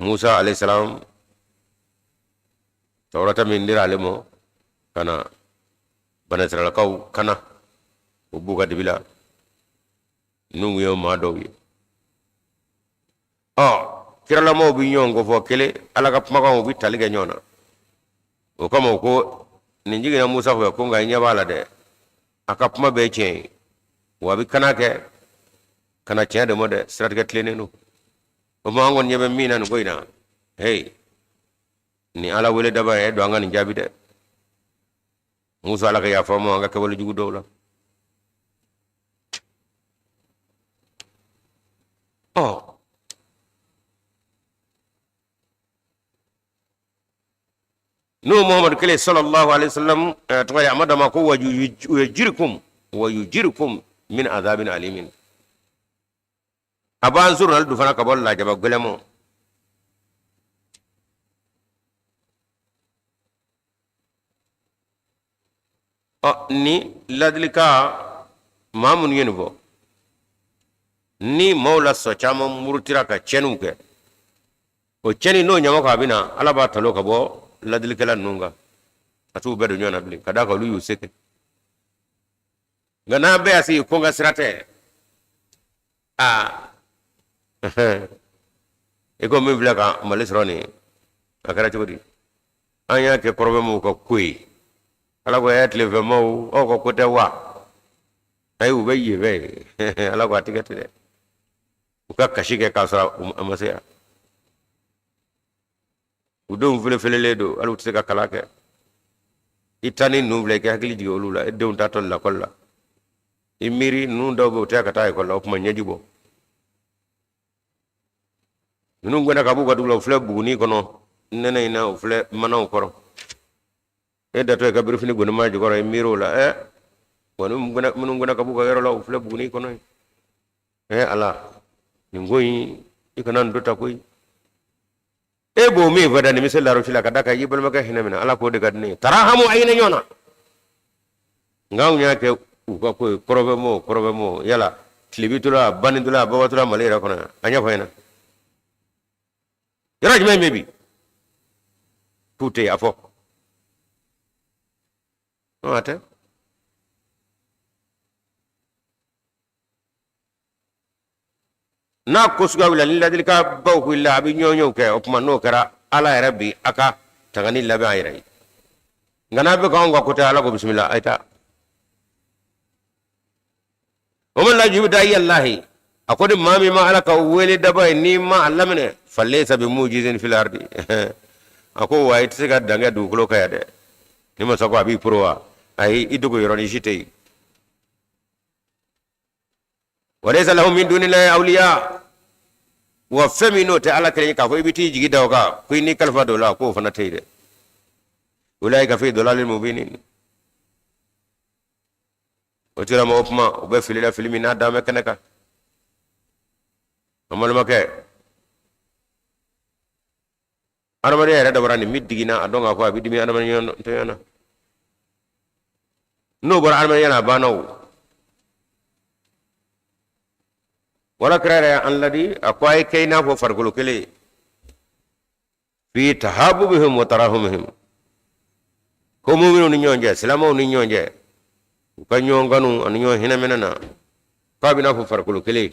musa alayhi salam tawurata min dira ale ma ka na banisiralakaw kana o b'u ka dibi la n'u ye maa dɔw ye ɔ kiralamaw bɛ ɲɔgɔn kofɔ kelen ala ka kumakanw bɛ tali kɛ ɲɔgɔn na o kama ko nin jiginna musa fɛ ko nka i ɲɛ b'a la dɛ a ka kuma bɛɛ ye tiɲɛ ye wa a bɛ kana kɛ kana tiɲɛ de ma dɛ siratigɛ tilennen don o tuma an kɔni ɲɛ bɛ min na nin ko in na heyi nin ala wele daba ye don an ka nin jaabi dɛ musa ala ka yafa ma an ka kɛwale jugu dɔw la ɔ n'o muhamadu kelen sallallahu alaihi wasallam tɔgɔ ye a ma dama ko wa yujirkum wa yujirkum min azabin alimin a b'an sɔrɔ du fana ka bɔ lajaba gɛlɛn ma ɔ ni ladilikan maa minnu ye nin fɔ ni maaw la sɔ caman murutira ka tiɲɛniw kɛ o tiɲɛni n'o ɲama kan a bɛ na ala b'a talo ka bɔ ladilikɛla ninnu kan a t'u bɛɛ don ɲɔgɔn na bilen ka d'a kan olu y'u se kɛ nka n'a bɛɛ y'a sigi ko n ka sira tɛ aa i ko min filɛ ka mali sɔrɔ nin ye a kɛra cogo di an y'a kɛ kɔrɔnfɛmaaw ka ko ye ala ko ɛ tilenfɛmaaw aw ka ko tɛ wa ayi u bɛ yen fɛ ala ko a ti kɛ ten dɛ u ka kasi kɛ k'a sɔrɔ a ma se yan u denw felefelelen don hali u tɛ se ka kalan kɛ i ta ni ninnu filɛ i ka hakili jigin olu la e denw taatɔ lakɔli la i miiri ninnu dɔw bɛ u tɛ ka taa ekɔli la o tuma ɲɛji bɔ ninnu gɛnna ka b'u ka dugu la u filɛ buguni kɔnɔ nɛnɛ in na u filɛ manaw kɔrɔ e datɔ i ka birifini gɔnima jukɔrɔ i miiri o la ɛ wa minnu gɛnna ka b'u ka yɔrɔ la u filɛ buguni kɔnɔ yen ɛ ala Nin ko in i kana nin dɔ ta koyi. E b'o min fɔ da nin bɛ se larosi la ka da kan i balimakɛ hinɛ minɛ, Ala k'o de ka di ne ye. Tarahamu, a hinɛ ɲɔgɔn na. Nka anw y'a kɛ u ka ko ye, kɔrɔbɛmɔ kɔrɔbɛmɔ, yala tilebitula banitula babatula Mali yɛrɛ kɔnɔ yan, a ɲɛfɔ ɲɛna yɔrɔ jumɛn bɛ bi k'u tɛ yen, a fɔ a tɛ. N'a ko suguya wulila, ni ladilikan baw wulila, a bɛ ɲɔgɔnyew kɛ. O tuma n'o kɛra, Ala yɛrɛ bi a ka tangani labɛn a yɛrɛ ye. Nka n'a bɛ k'anw ka ko tɛ, Ala ko bisimila, a ye taa. Wa man la yujibu da'iya Allahi, a ko ni maa min ma Ala ka wele daba ye, n'i ma a laminɛ, falaysa bi mujizin fil ardi, a ko wa i tɛ se ka dan kɛ dugukolo kan yan dɛ. Ni masa ko a b'i poro wa, ayi, i dogo yɔrɔnin si tɛ yen. Walaysa lahum min dunillahi awliya, wa fɛn min n'o tɛ Ala kelen ye, k'a fɔ i bɛ t'i jigi da o kan ko i n'i kalifa don o la, k'o fana tɛ yen dɛ. Ulaika fi dalalin mubinin, o tigilamɔgɔ kuma u bɛ fili la, fili min n'a dan bɛ kɛnɛ kan. An balimakɛ, adamadenya yɛrɛ dabɔra nin min diginna, a dɔn k'a fɔ a bɛ dimi adamadenya tɔɲɔ na. N'o bɔra adamadenya la, a banna. O wala kira yɛrɛ y'an ladi, a ko a ye kɛ i n'a fɔ farikolo kelen ye, fi tahabubihim wa tarahumihim, ko muminw ni ɲɔgɔn cɛ, silamɛw ni ɲɔgɔn cɛ, u ka ɲɔgɔn kanu ani ɲɔgɔn hinɛ minɛ na, k'a bɛ n'a fɔ farikolo kelen.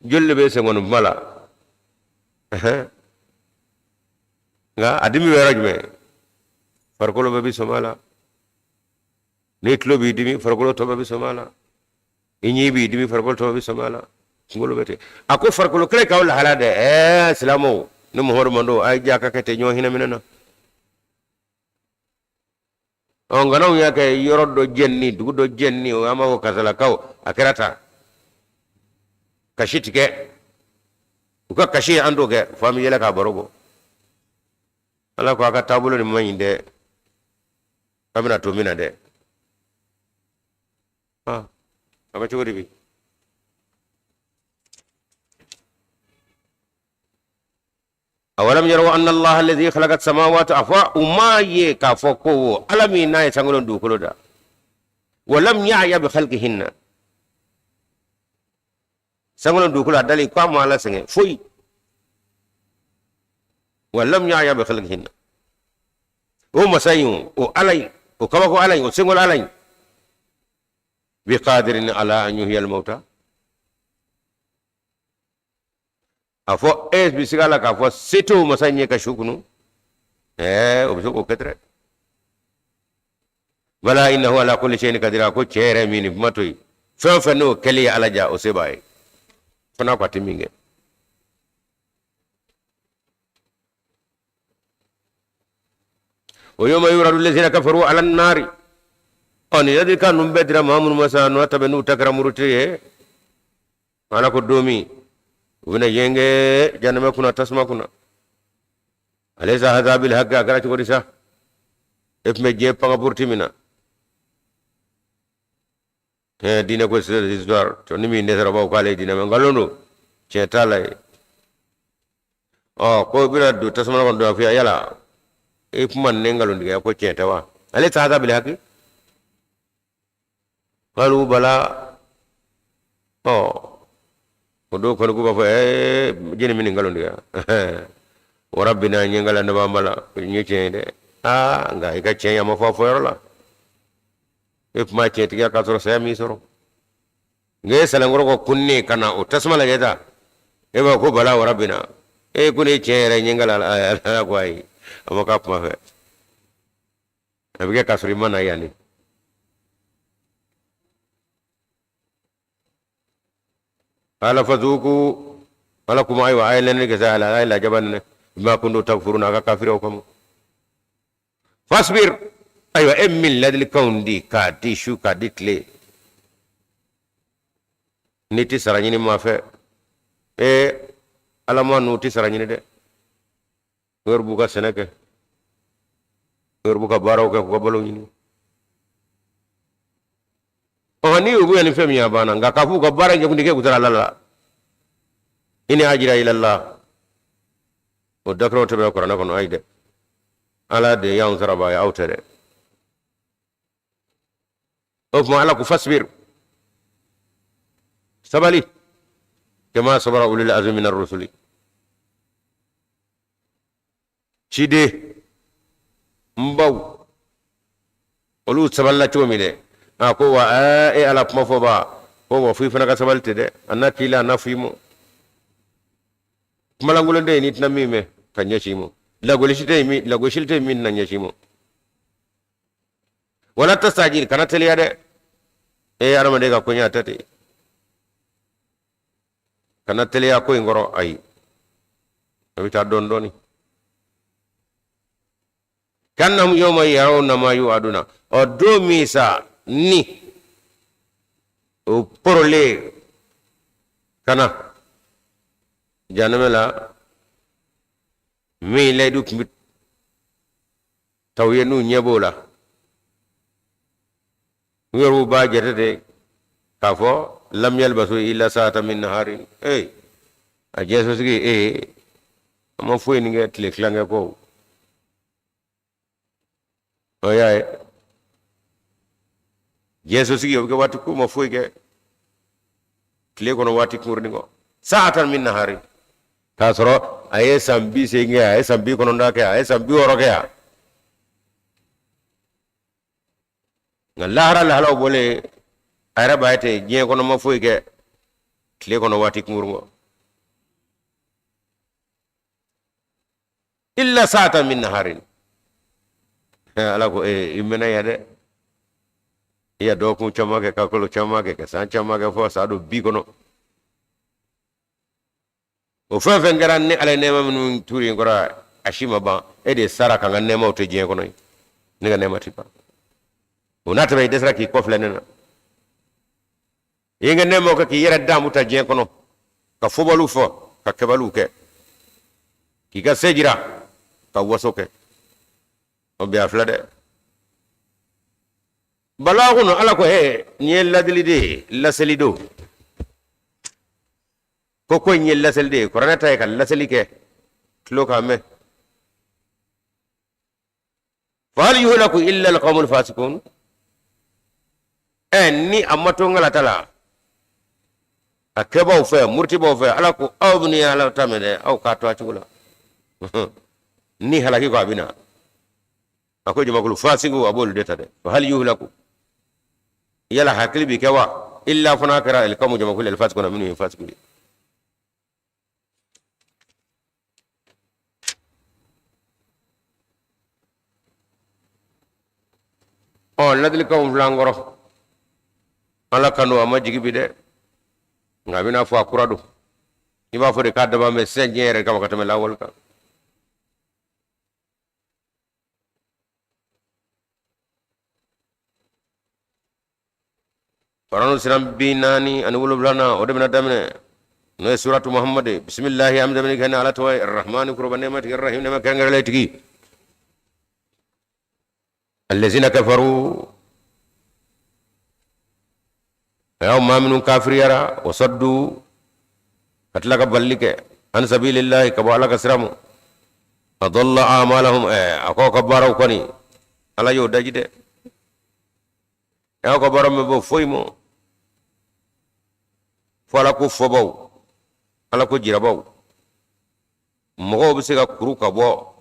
Joli de bɛ senkɔni kuma la, nka a dimi bɛ yɔrɔ jumɛn? Farikolo bɛɛ bɛ sɔmi a la. N'i tulo b'i dimi, farikolo tɔ bɛɛ bɛ sɔmi a la. I ɲi b'i dimi, farikolo tɔ bɛɛ bɛ sɔmi a la. Kunkolo bɛ ten. A ko farikolo kelen k'aw lahala dɛ. Ɛɛ silamɛw, ni Muhamadu mando, a ye jɛ a ka kɛ ten ɲɔgɔn hinɛ minɛ na. Ɔ nka n'anw y'a kɛ yɔrɔ dɔ jɛnni, dugu dɔ jɛnni, o an b'a fɔ karisalakaw, a kɛra tan, kasi tigɛ, u ka kasi an t'o kɛ, fo an bɛ yɛlɛ k'a baro bɔ. Ala ko a ka taabolo nin man ɲi dɛ, an bɛna to min na dɛ. A bɛ cogo di bi? Awalam yaraw anna allaha alladhi khalaqa samawati, a fɔ u m'a ye k'a fɔ ko Ala min n'a ye sankolo dugukolo da, walam ya'ya bi khalqihinna, sankolo dugukolo a dali ko a ma Ala sɛgɛn foyi, walam ya'ya bi khalqihinna, o masa in, o Ala in, o kabako Ala in, o senkolo Ala in, bi qadirin ala an yuhyiya al mauta, a fɔ e bɛ siga la k'a fɔ se t'o masa in ye ka su kunu? Ɛɛ, o bɛ se k'o kɛ dɛ. Bala innahu ala kulli shay'in qadir, a ko cɛ yɛrɛ min nin kuma to yen, fɛn o fɛn n'o kɛli ye Ala ja, o se b'a ye, fana ko a tɛ min kɛ. Wa yawma yuradu lazina kafaru ala nari, ɔ nin ladilikan ninnu bɛɛ dira maa minnu ma sa, n'o ta bɛ n'u ta kɛra muruti ye, Ala ko don min u bɛna yenge janɛmɛ kunna, tasuma kunna, alaysa hadha bil haqqi, a kɛra cogo di sa? E tun bɛ diɲɛ pangapuruti min na, diinɛ ko c'est histoire to, ni min dɛsɛra baw k'ale ye diinɛ mɛ, nkalon don, tiɲɛ t'a la ye. Ɔ ko i bɛna don tasuma kɔnɔ don a fɔ yala e kuma ni nkalontigiya ko tiɲɛ tɛ wa? Alaysa hadha bil haqqi qalu bala. Ɔ o dɔw kɔni k'u b'a fɔ ɛɛ jɛni min nin nkalon tigɛ wa rabbina, n ye nkalon ne b'an bala, n ye tiɲɛ ye dɛ. Aa nka i ka tiɲɛ ma fɔ a fɔyɔrɔ la, e kuma tiɲɛtigiya k'a sɔrɔ saya m'i sɔrɔ, nka e salenkɔrɔ kɔ kunni ka na o tasuma lajɛ ta, e b'a ko bala wa rabbina, e ko ne ye tiɲɛ yɛrɛ, n ye nkalon. Ala ko ayi, a ma k'a kuma fɛ, a bɛ kɛ k'a sɔrɔ i ma na yan de. Ala fazuku, ala kuma ayiwa, a ye nɛnɛ kɛ sa, ala a ye lajaba nɛnɛ bima kuntum takfuruna, a ka kafiriyaw kama. Fasbir, ayiwa e min ladilikanw di k'a di su k'a di tile, n'i tɛ sara ɲini maa fɛ, e ala ma n'u tɛ sara ɲini dɛ, u yɛrɛ b'u ka sɛnɛ kɛ, u yɛrɛ b'u ka baaraw kɛ k'u ka balo ɲini. Ɔ n'i y'u bonya ni fɛn min ye a banna, nka k'a f'u ka baara in kɛ kun k'u taara Ala la, in ajriya illallah, o dakuraw tɛmɛna kuranɛ kɔnɔ. Ayi dɛ, Ala de y'anw saraba ye, aw tɛ dɛ. O tuma Ala ko fasbir, sabali, kama sabara ulil azmi minar rusuli, ciden n baw olu sabalila cogo min dɛ. A ko wa e Ala kuma fɔ ba ko wa fo i fana ka sabali ten dɛ, a na k'i la, a na fɔ i ma. Kumalankolon tɛ yen n'i tɛna min mɛn ka ɲɛsin i ma, lagosi tɛ yen min lagosili tɛ yen min tɛna ɲɛsin i ma. Wala tastajil, kana teliya dɛ. E hadamaden ka koɲɛ a tɛ ten, kana teliya ko in kɔrɔ, ayi, a bɛ taa dɔɔni dɔɔni. Kannahum yawma yarawna ma yu'aduna, ɔ don min sa ni o porolen ka na janɛmɛ la, min layidu tun bɛ ta u ye n'u ɲɛ b'o la, u yɛrɛw b'a jate de k'a fɔ lam yalbasu illa sa'atan min naharin. Ee, a diɲɛsosigi, ee, a ma foyi nin kɛ tile tilankɛ kɔ. O y'a ye diɲɛsosigi o bɛ kɛ waati k'u ma foyi kɛ tile kɔnɔ waati kunkurunin kɔ, sa'atan min naharin, k'a sɔrɔ a ye san 80 kɛ, a ye san 90 kɛ, a ye san 60 kɛ yan. Nka lahara lahalaw bɔlen, a yɛrɛ b'a ye ten diɲɛ kɔnɔ ma foyi kɛ tile kɔnɔ waati kunkurun kɔ, illa sa'atan min naharin. Ala ko ee, i mɛnna yan dɛ, i ya dɔgɔkun caman kɛ, ka kalo caman kɛ, ka san caman kɛ, fo san don bi kɔnɔ. O fɛn fɛn kɛra ni Ala ye nɛɛma minnu turu in kɔrɔ, a si ma ban. E de sara ka n ka nɛɛmaw to diɲɛ kɔnɔ yen, ne ka nɛɛma ti ban. O n'a tɛmɛ, i dɛsɛra k'i kɔfilɛ ne na. I ye n ka nɛɛmaw kɛ k'i yɛrɛ damu ta diɲɛ kɔnɔ, ka fɔbaliw fɔ, ka kɛbaliw kɛ, k'i ka se jira, ka waso kɛ. O bi a filɛ dɛ, balagu. Ala ko he, nin ye ladili de ye, laseli don. Ko in ye laseli de ye, kuranɛ ta ye ka laseli kɛ tulo k'a mɛn. Fahal yuhlaku illa alqawmul fasikun. Ɛ, ni a ma to ŋalata la a kɛbaw fɛ, murutibaw fɛ, Ala ko aw minnu ye Ala ta mɛn dɛ, aw k'a to a cogo la. Ni halaki ko a bɛ na, a ko jamakulu fasiku, a b'olu de ta dɛ. Fahal yuhlaku, yala hakili bi kɛ wa? Illa, fana kɛra, alqawmu, jamakulu, alfasikuna, minnu ye fasiku ye. Ɔ, ladilikanw filɛ an kɔrɔ. Ala kanu a ma jigi bi dɛ, nka a bɛna fɔ a kura don. I b'a fɔ de k'a dabɔ bɛ sisan diɲɛ yɛrɛ kama ka tɛmɛ lawale kan. Kuranu siran 47nan, o de bɛna daminɛ, n'o ye suratu Muhammad. Bisimilahi, an bɛ daminɛ kɛ ni Ala tɔgɔ ye, arahmani, kuruba nɛɛma tigi, arahim, nɛɛma kɛrɛnkɛrɛnlen tigi. Allazina kafaru, a y'aw maa minnu kafiriyara, wa saddu, ka tila ka balili kɛ, an sabilillahi, ka bɔ Ala ka sira ma, adalla amalahum. A k'aw ka baaraw kɔni, Ala y'o daji dɛ. Aw ka baara ma bɔ foyi ma fo Ala ko fɔbaw, Ala ko jirabaw. Mɔgɔw bɛ se ka kuru ka bɔ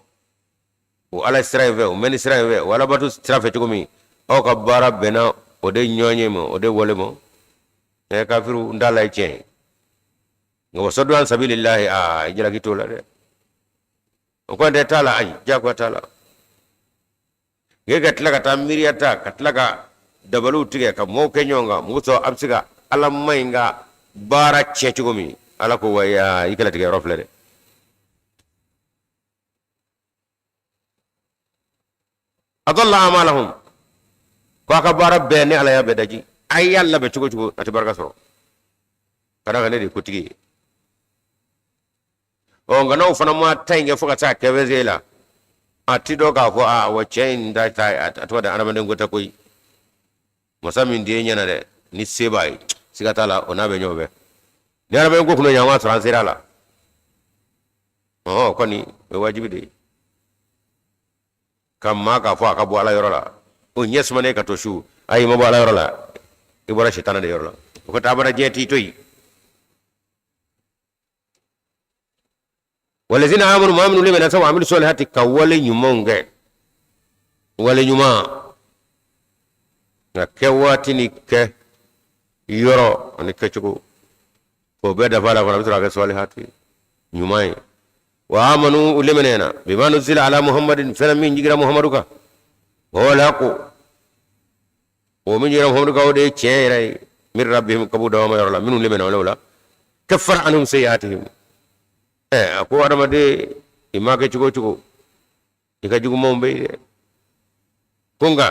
o Ala sira in fɛ, o mɛnni sira in fɛ, o alabato sira fɛ cogo min, aw ka baara bɛnna o de ɲɔgɔn ye ma, o de wale ma. Ɛ, kafiru, n t'a la ye tiɲɛ ye, nka wa saddu an sabilillahi, aa, jalaki t'o la dɛ. O kɔni tɛ t'a la, ayi, diyagoya t'a la. Nka ka tila ka taa miiriya ta, ka tila ka dabaliw tigɛ ka mɔgɔw kɛ ɲɔgɔn kan, mɔgɔ sɔrɔ a bɛ se ka Ala ma in ka baara cɛ cogo min, Ala ko wa i kɛlɛtigɛ yɔrɔ filɛ dɛ. Adalla amalahum, ko a ka baara bɛɛ, ni Ala y'a bɛɛ daji, a y'a labɛn cogo cogo, a tɛ barika sɔrɔ, ka d'a kan ne de ye kotigi ye. Ɔ, nka n'aw fana ma ta in kɛ fo ka taa kɛ fɛn la, a ti dɔn k'a fɔ a wa cɛ in ta ta, a tɔgɔ de adamaden ko tɛ koyi. Masa min di e ɲɛna dɛ, Ni se b'a ye, siga t'a la, o n'a bɛ ɲɔgɔn fɛ. Ni adamaden ko kunna ɲa, an sɔrɔ an sera a la. Ɔhɔn, kɔni o ye wajibi de ye ka maa k'a fɔ a ka bɔ ala yɔrɔ la. O ɲɛ sumanen ka to su, ayi, i ma bɔ ala yɔrɔ la, i bɔra sitana de yɔrɔ la. O ka taa bara diɲɛ t'i to yen. Walazina amanu, maa minnu limaniya sa, wa amilu solihati, ka wale ɲumanw kɛ, wale ɲuman nka kɛ waati ni kɛ yɔrɔ ani kɛcogo, k'o bɛɛ dafa la fana, a bɛ sɔrɔ a kɛ solihati ɲuman ye. Wa amanu, u limaniyana, bima nuzila ala muhammadin, fɛn min jigira muhammadu kan, wa huwa alhaqu, o min jigira muhammadu kan, o de ye tiɲɛ yɛrɛ ye, min rabbihim, ka b'u dabama yɔrɔ la. Minnu limaniya o la, kaffara anhum sayiatihim. A ko adamaden, i ma kɛ cogo o cogo, i ka jugumanw bɛ yen dɛ. Ko nka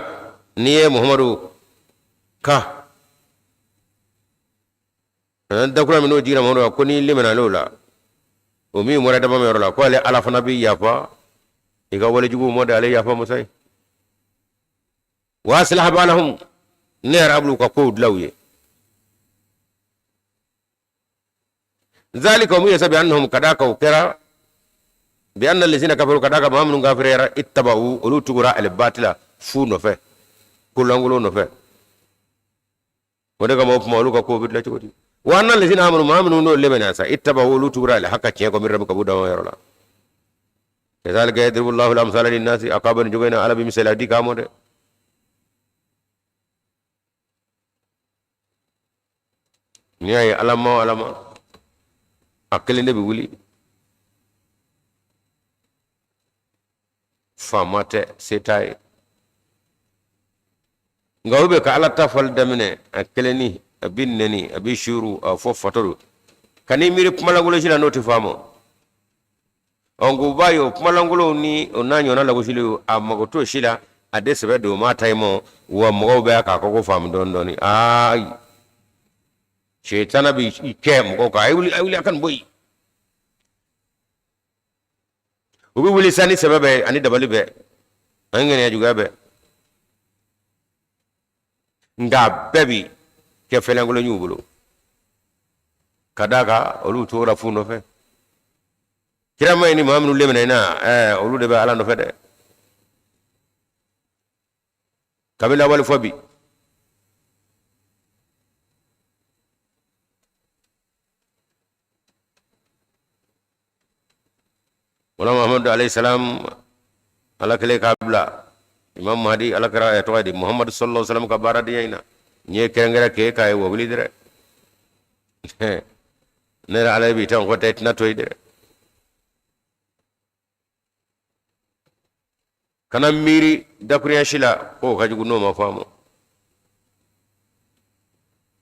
n'i ye muhammadu ka dakura min n'o jiginna Muhamadu kan, ko n'i limaniya o la, o min bɔra dabama yɔrɔ la, ko ale ala fana bɛ yafa i ka wale juguw ma dɛ. Ale yafa masa ye. Wa aslaha balahum, ne yɛrɛ b'u ka kow dilan u ye. Zalika, mun yasa, bi annahum, ka d'a kan o kɛra, bi anna lazina kafaru, ka d'a kan maa minnu kafiriyara, ittaba'u, olu tugura albatila, fu nɔfɛ, ko lankolon nɔfɛ. O de kama o kuma, olu ka ko bɛ dilan cogo di? Wa anna lazina amanu, maa minnu n'o limaniya sa, ittaba'u, olu tugura alhaka, tiɲɛ kɔ, min rabbihim, ka b'u dabama yɔrɔ la. Kazalika yadribu llahu al-amsala linnasi, a k'a bɛ nin cogo in na, ala bɛ misaliya di k'a mɔ dɛ. N'i y'a ye ala ma o ala ma, a kelen de bɛ wuli, faama tɛ, se t'a ye, nka o bɛ ka ala ta fɔli daminɛ, a kelen ni a bɛ nɛni, a bɛ suuru, a fɔ fatɔ don. Ka n'i miiri kumalankolon si la n'o tɛ faamu. Ɔ, nka u b'a ye o kumalankolonw ni o n'a ɲɔgɔnna lagosiliw, a mago t'o si la, a de sɛbɛ don o maa ta ye mɔ wa mɔgɔw bɛ k'a kɔkɔ faamu dɔɔni dɔɔni. Ayi, sɛtana bɛ i kɛ mɔgɔw kan, a ye wuli, a ye wuli, a ka nin bɔ yen. U bɛ wuli sa ni sɛbɛ bɛɛ ani dabali bɛɛ ani ŋaniya juguya bɛɛ, nka a bɛɛ bi kɛ fɛnlankolon y'u bolo, ka d'a kan olu tora fu nɔfɛ. Kirama ye ni maa minnu lemina na, olu de bɛ ala nɔfɛ dɛ, kabini lawale fɔ bi. Wala Muhammadu alayhi salam, ala kɛlen k'a bila Imam Mahdi, ala kɛra tɔgɔ di Muhammadu sallallahu alaihi wasallam ka baaradenya in na, n ye kɛrɛnkɛrɛn k'e k'a ye wa wuli dɛrɛ. Ne yɛrɛ ala b'i tan kɔ tɛ, tɛna to yen dɛ. Kana miiri dakurunya si la k'o ka jugu n'o ma faamu.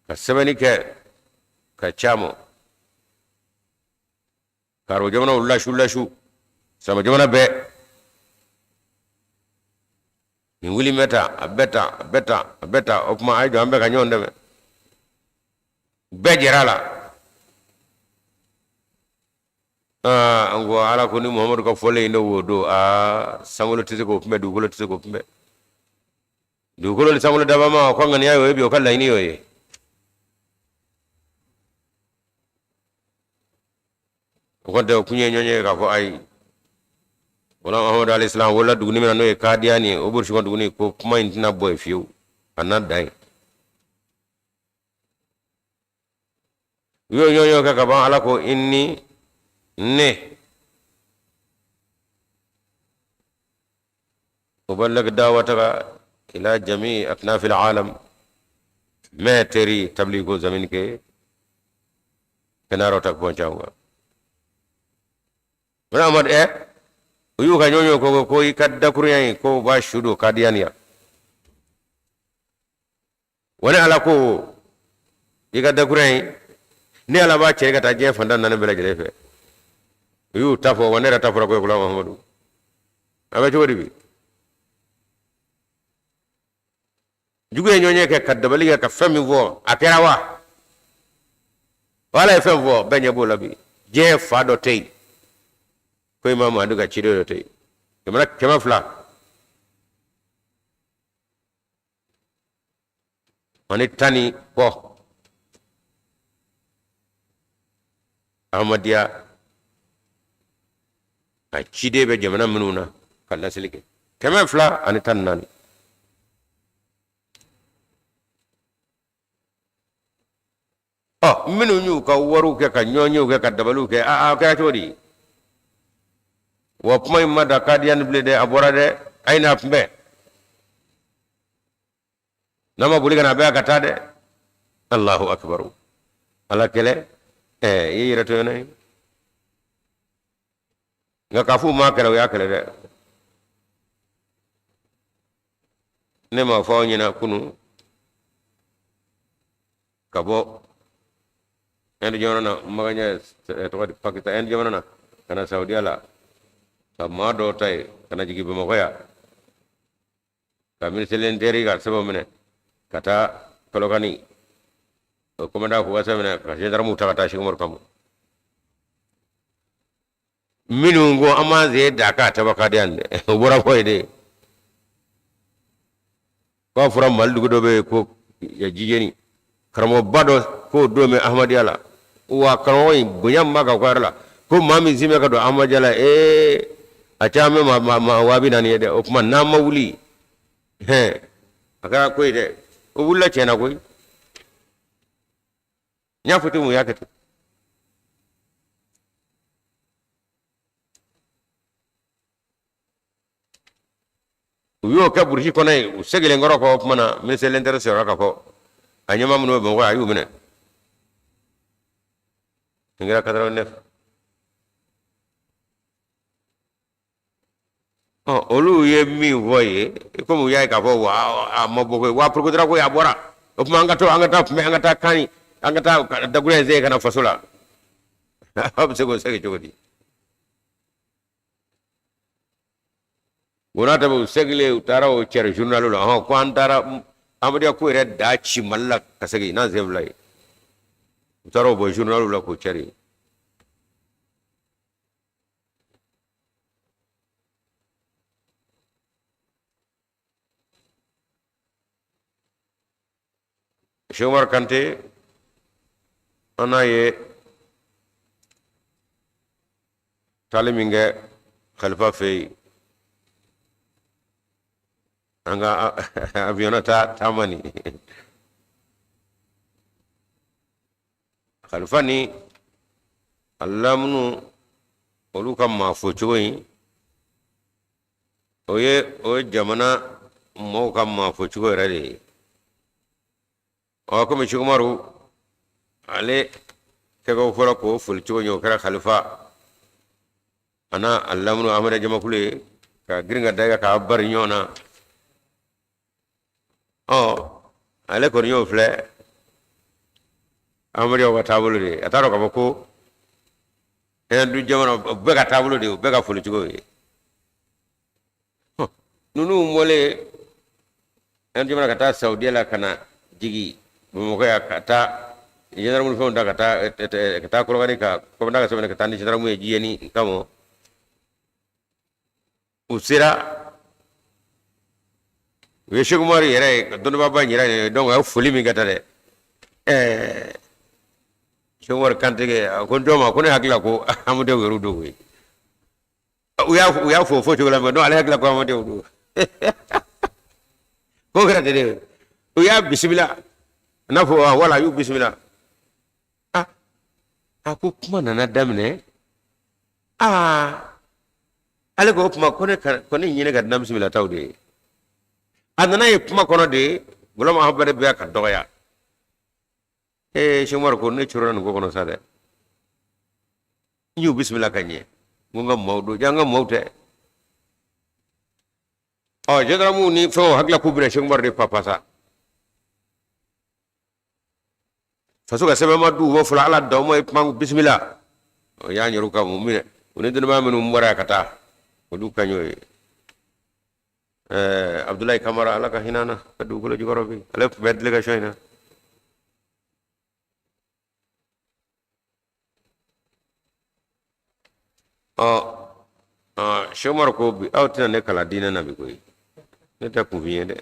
Ka sɛbɛnni kɛ ka caman karo jamanaw lasu lasu, sama jamana bɛɛ nin wuli bɛ tan, a bɛ tan, a bɛ tan, a bɛ tan. O tuma a ye jɔ, an bɛɛ ka ɲɔgɔn dɛmɛ, bɛɛ jɛra a la. Aa, n ko ala ko ni Muhamadu ka fɔlen in de wo don, aa, sankolo tɛ se k'o kunbɛn, dugukolo tɛ se k'o kunbɛn. Dugukolo ni sankolo dabama, o ka ŋaniya y'o ye bi, o ka laɲini y'o ye. O kɔni tɛ o kun ye ɲɔgɔn ye k'a fɔ ayi. Wala Muhamadu alayhi salam wolola duguni min na, n'o ye Kadiyani ye, o burusi kɔnɔ duguni, ko kuma in tɛna bɔ yen fiyewu, a na dan yen. U y'o ɲɔgɔn kɛ ka ban, ala ko inni, ne uballigh dawataka ila jami aknafil alam, mɛ teri tabligo zamin ke kenaro tak bon cawga wala amad e u y'u ka ɲɔgɔn ko ko i ka dakurunya in ko b'a su don Kadiyaniya. Wani ala ko i ka dakurunya in, ne ala b'a cɛ ka taa diɲɛ fan tan naani bɛɛ lajɛlen fɛ. U y'u ta fɔ wa, ne yɛrɛ ta fɔra ko kula Muhamadu a bɛ cogo di bi? Jugu ye ɲɔgɔn ye kɛ ka dabali kɛ ka fɛn min fɔ, a kɛra wa? Ala ye fɛn fɔ, bɛɛ ɲɛ b'o la bi. Diɲɛ fa dɔ tɛ yen ko Imam Mahdi ka ciden dɔ tɛ yen, jamana 200. ani tan ni kɔ Ahmadiyya a ciden bɛ jamana minnu na ka laseli kɛ 214. Ɔ minnu y'u ka wariw kɛ ka ɲɔgɔnyew kɛ ka dabaliw kɛ, a kɛra cogo di? Wa kuma in ma da Kadiyani bilen dɛ, a bɔra dɛ, a ye n'a kunbɛn. N'a ma boli ka na a bɛ ka taa dɛ. Allahu akbar. Ala kɛlɛ, ɛɛ i yɛrɛ tɔɲɔna ye. Nka k'a fɔ u m'a kɛlɛ, u y'a kɛlɛ dɛ. Ne m'a fɔ aw ɲɛna kunun ka bɔ Inde jamana na, Magaɲa tɔgɔ di, Pakistan, Inde jamana na ka na Saudiya la, ka maa dɔw ta yen ka na jigin Bamakɔ yan, ka ministre de l'Intérieur ka sɛbɛnw minɛ ka taa Kɔlɔkani, o commandant k'u ka sɛbɛn minɛ ka gendarmew ta ka taa Sɛki Umaru kama. Minnu ko an m'an sen da k'a taba Kadiyan dɛ, o bɔra fɔ yen de. K'a fɔra Mali dugu dɔ bɛ yen ko Jijeni, karamɔgɔba dɔ k'o don bɛ Ahmadiyya la, wa karamɔgɔ in bonya min b'a kan ko yɛrɛ la, ko maa min sin bɛ ka don Ahmadiyya la, ee a caman bɛ maa 40,000 ye dɛ. O tuma n'an ma wuli, hɛn a kɛra ko ye dɛ. O wulila tiɲɛ na koyi. N y'a fɔ ten, mun y'a kɛ ten? U y'o kɛ burusi kɔnɔ yen, u seginnen kɔrɔ kɔ, o tuma na ministre de l'Intérieur sɔrɔla ka fɔ a ɲɛmaa minnu bɛ Bamakɔ, a y'u minɛ. Nin kɛra 89. Ɔ olu ye min fɔ ye, komi u y'a ye k'a fɔ wa a ma bɔ koyi, wa porokotora ko a bɔra, o tuma an ka to, an ka taa kunbɛn, an ka taa kan, an ka taa dakuruɲɛ in segin ka na faso la. Aw bɛ se k'o segin cogo di? O n'a ta u seginnen, u taara o cɛri journal la, ɔhɔn, ko an taara Ahmadiyya ko yɛrɛ da ci Mali la ka segin n'an sen fila ye. U taara o bɔ journal la k'o cɛri. Cheikh Umar Kante, an n'a ye taali min kɛ Khalifa fɛ yen, an ka avion ta taama nin, Khalifa ni a lamunu, olu ka maa fo cogo in, o ye o jamana mɔgɔw ka maa fo cogo yɛrɛ de ye. Ɔ komi Cheikh Umaru ale kɛko fɔlɔ k'o foli cogo ɲɛ, o kɛra Khalifa a n'a a lamunu Ahmadiyya jamakulu ye ka girin ka da i kan k'a bari ɲɔgɔn na. Ɔ ale kɔni y'o filɛ Ahmadiyyaw ka taabolo de ye, a t'a dɔn k'a fɔ ko Ɛndu jamana bɛɛ ka taabolo de ye, o bɛɛ ka foli cogo ye. Ninnu bɔlen Ɛndu jamana ka taa Saudiya la ka na jigin Bamakɔ yan, ka taa gendarme fɛnw ta ka taa Kolokani, ka commandant ka sɛbɛn ka taa ni gendarme ye Jijeni kama. U sera, u ye Cheikh Umaru yɛrɛ ye, dɔnnibaaba in yɛrɛ ye. Donc a ye foli min kɛ ta dɛ, ɛɛ Cheikh Umaru Kante a ko n dɔ ma ko ne hakili la ko Ahmadiyyaw yɛrɛ don koyi. U y'a fo fo cogo la, mais non, ale hakili la ko Ahmadiyyaw don. Ko kɛra ten de, u y'a bisimila, n'a fɔ wala a y'u bisimila. Ah, a ko kuma nana daminɛ. Aa ale ko o tuma ko ne ko ne ɲini ka dunan bisimilataw de ye. A nana ye kuma kɔnɔ de, Gulam Ahmad bɛ ka dɔgɔya. Ee Cheikh Umaru ko ne coronna nin ko kɔnɔ sa dɛ, n y'u bisimila ka ɲɛ, n ko n ka maaw don, ja n ka maaw tɛ. Ɔ gendarmew ni fɛnw hakili la k'u bɛna Cheikh Umaru de papa sa, faso ka sɛbɛn ma d'u ma fɔlɔ, ala d'aw ma ye kuma bisimila. O y'an yɛrɛ ka mun minɛ, u ni dɔnnibaa minnu bɔra yan ka taa, olu ka ɲ'o ye. Ɛɛ Abudulayi Kamara, ala ka hinɛ na ka dugukolo jukɔrɔ bi, ale tun bɛ délégation in na. Ɔ Cheikh Umaru ko bi aw tɛna ne kalan diinɛ na bi koyi, ne tɛ kunfin ye dɛ.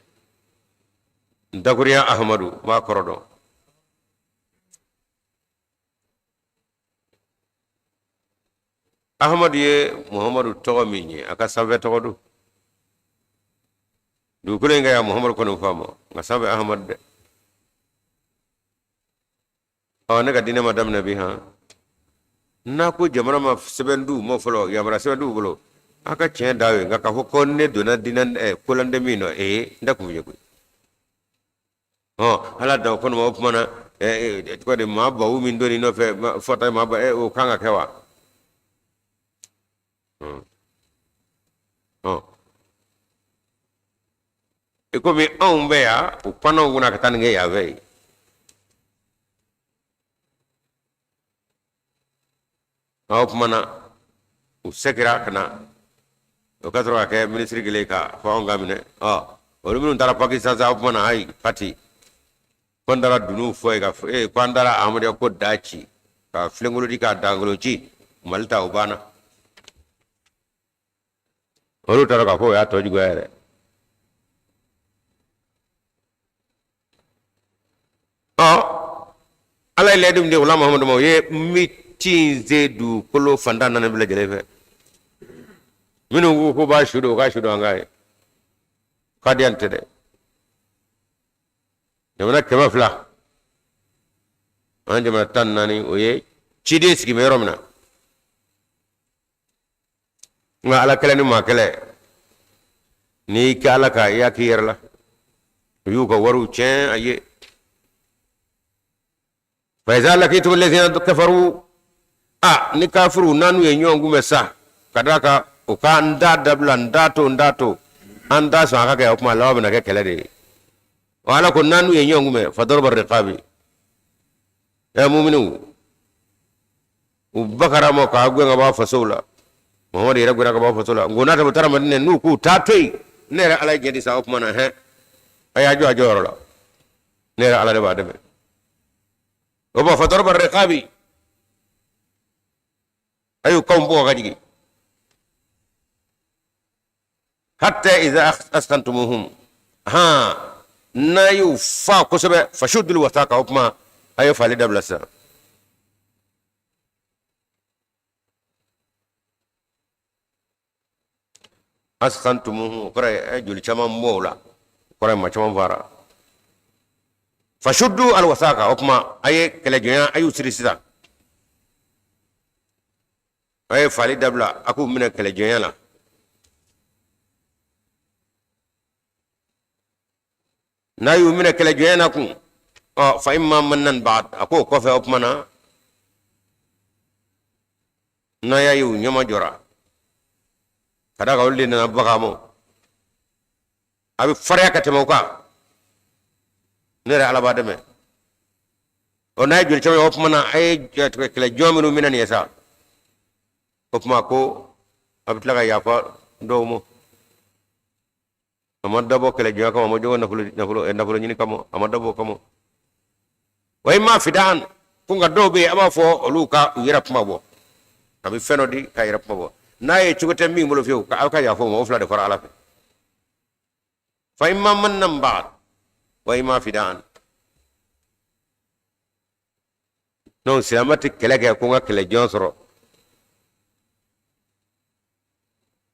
Dakuriya Ahamadu n b'a kɔrɔ dɔn. Ahamadu ye Muhamadu tɔgɔ min ye, a ka sanfɛ tɔgɔ don. Dugukolo in kan yan Muhamadu kɔni faamu, nka sanfɛ Ahamadu dɛ. Ɔ, ne ka diinɛ ma daminɛ bi han. N'a ko jamana ma sɛbɛn d'u ma fɔlɔ, yamaruya sɛbɛn d'u bolo, a ka tiɲɛ da ye, nka k'a fɔ ko ne donna diinɛ kolanden min nɔ, ee, n tɛ kun ye koyi. Ɔ, ala da o kɔnɔ o tuma na, tɔgɔ de maa baw min donn'i nɔfɛ fɔta maa ba, o kan ka kɛ wa? Ɔ, i komi anw bɛ yan, u panna u kunna ka taa nin kɛ yan fɛ yen. O tuma na u segira ka na, o ka sɔrɔ ka kɛ minisiri kelen ka fɔ anw ka minɛ. Ɔ, olu minnu taara Pakistan sa, o tuma na ayi pati ko n taara dunun fɔ yen ka fɔ ee ko an taara Ahmadiyya ko da ci ka filenkolo di k'a dangolo ci Mali ta, o banna. Olu taara k'a fɔ o y'a tɔ juguya yɛrɛ. Ɔ, ala ye layidu min di Ghulam Mahamadu ma, o ye n bɛ ci in se dugukolo fan tan naani bɛɛ lajɛlen fɛ. Minnu ko k'u b'a su don, u k'a su don, an k'a ye kadiyan tɛ dɛ. Jamana 200 an jamana 14, o ye ciden sigi bɛ yɔrɔ min na. Nka ala kɛlɛ ni maa kɛlɛ, n'i kɛ ala kan, i y'a k'i yɛrɛ la. U y'u ka wariw tiɲɛ a ye. Fa iza lakitum lazina kafaru, a ni kafiriw n'an n'u ye ɲɔgɔn kunbɛn sa, ka d'a kan u ka n da dabila, n da to, n da to, an t'a sɔn a ka kɛ, o tuma laban bɛna kɛ kɛlɛ de ye. Ɔ, ala ko n'an n'u ye ɲɔgɔn kunbɛn, fa darba riqabi, ɛ muminiw, u bakara ma k'a gɛn ka bɔ a fasow la. Mamadu yɛrɛ gɛnna ka bɔ a faso la. Nko n'a tɛ taara Madinɛ, n'u k'u t'a to yen, ne yɛrɛ ala ye diɲɛ di sa, o tuma na hɛn, a y'a jɔ a jɔyɔrɔ la, ne yɛrɛ ala de b'a dɛmɛ. O b'a fɔ darba riqabi, a y'u kanw bugɔ ka jigin, hatta iza askantumuhum, han n'a y'u fa kosɛbɛ, fashuddul wasaqa, o tuma a ye fali dabila sisan. Askantumuhum, o kɔrɔ ye a ye joli caman bɔ o la, o kɔrɔ ye maa caman fara. Fashuddu alwasaqa, o tuma a ye kɛlɛjɔnya, a y'u siri sisan, a ye fali dabila, a k'u minɛ kɛlɛjɔnya la. N'a y'u minɛ kɛlɛjɔnya na kun, ɔ, fa imma mannan ba'd, a k'o kɔfɛ, o tuma na n'a y'a ye u ɲɛma jɔra, ka d'a kan olu de nana baga ma, a bɛ farinya ka tɛmɛ o kan, ne yɛrɛ ala b'a dɛmɛ. Ɔ, n'a ye joli caman ye, o tuma na a ye kɛlɛ jɔn minnu minɛ nin ye sa, o tuma ko a bɛ tila ka yafa dɔw ma. A ma dabɔ kɛlɛjɔnya kama, a ma jɔn nafolo ɲini kama, a ma dabɔ o kama. Wa imma fidaan, ko nka dɔw bɛ yen, a b'a fɔ olu ka u yɛrɛ kuma bɔ, a bɛ fɛn dɔ di k'a yɛrɛ kuma bɔ, n'a ye cogo tɛ min bolo fiyewu, ka aw ka yafa o ma. O fila de fɔra ala fɛ: fa imma mannan ba'd wa imma fidaan. Donc silamɛ tɛ kɛlɛ kɛ ko n ka kɛlɛ jɔn sɔrɔ,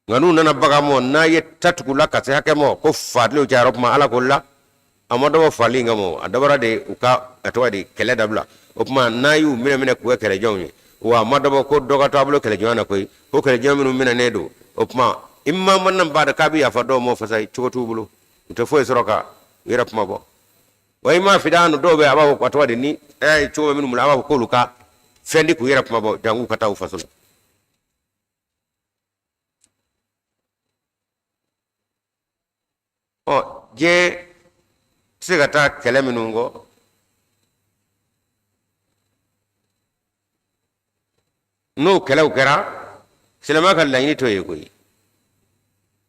nka n'u nana baga mɔ, n'a ye tatugula ka se hakɛ mɔ ko faliw cayara, o tuma ala ko la, a ma dabɔ fali in kama, a dabɔra de u ka a tɔgɔ di kɛlɛ dabila. O tuma n'a y'u minɛ minɛ k'u kɛ kɛlɛjɔnw ye, wa a ma dabɔ ko dɔ ka to a bolo kɛlɛjɔnya na koyi, ko kɛlɛjɔn minnu minɛnen don, o tuma imma mannan ba'd, k'a bɛ yafa dɔw ma fasa cogo t'u bolo, u tɛ foyi sɔrɔ ka u yɛrɛ kuma bɔ. Wa imma fidaan, dɔw bɛ a b'a fɔ a tɔgɔ di ni a y'a ye cogo bɛ minnu bolo, a b'a fɔ k'olu ka fɛn di k'u yɛrɛ kuma bɔ, janko ka taa u faso la. Ɔ, diɲɛ tɛ se ka taa kɛlɛ minnu kɔ, n'o kɛlɛw kɛra, silamɛya ka laɲini t'o ye koyi.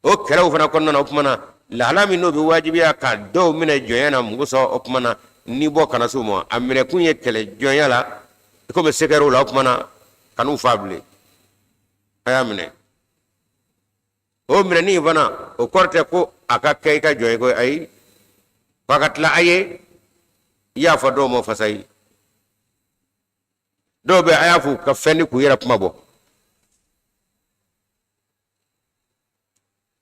O kɛlɛw fana kɔnɔna na, o tuma na lahala min n'o bɛ wajibiya ka dɔw minɛ jɔnya na mun kosɔn, o tuma na ni bɔ kana s'u ma, a minɛkun ye kɛlɛ jɔnya la, i komi se kɛra o la, o tuma na kan'u faa bilen, a y'a minɛ. O minɛni in fana, o kɔrɔ tɛ ko a ka kɛ i ka jɔn ye ko ayi. Ko a ka tila a ye yafa dɔw ma fasayi, dɔw bɛ a y'a fɔ u ka fɛn di k'u yɛrɛ kuma bɔ.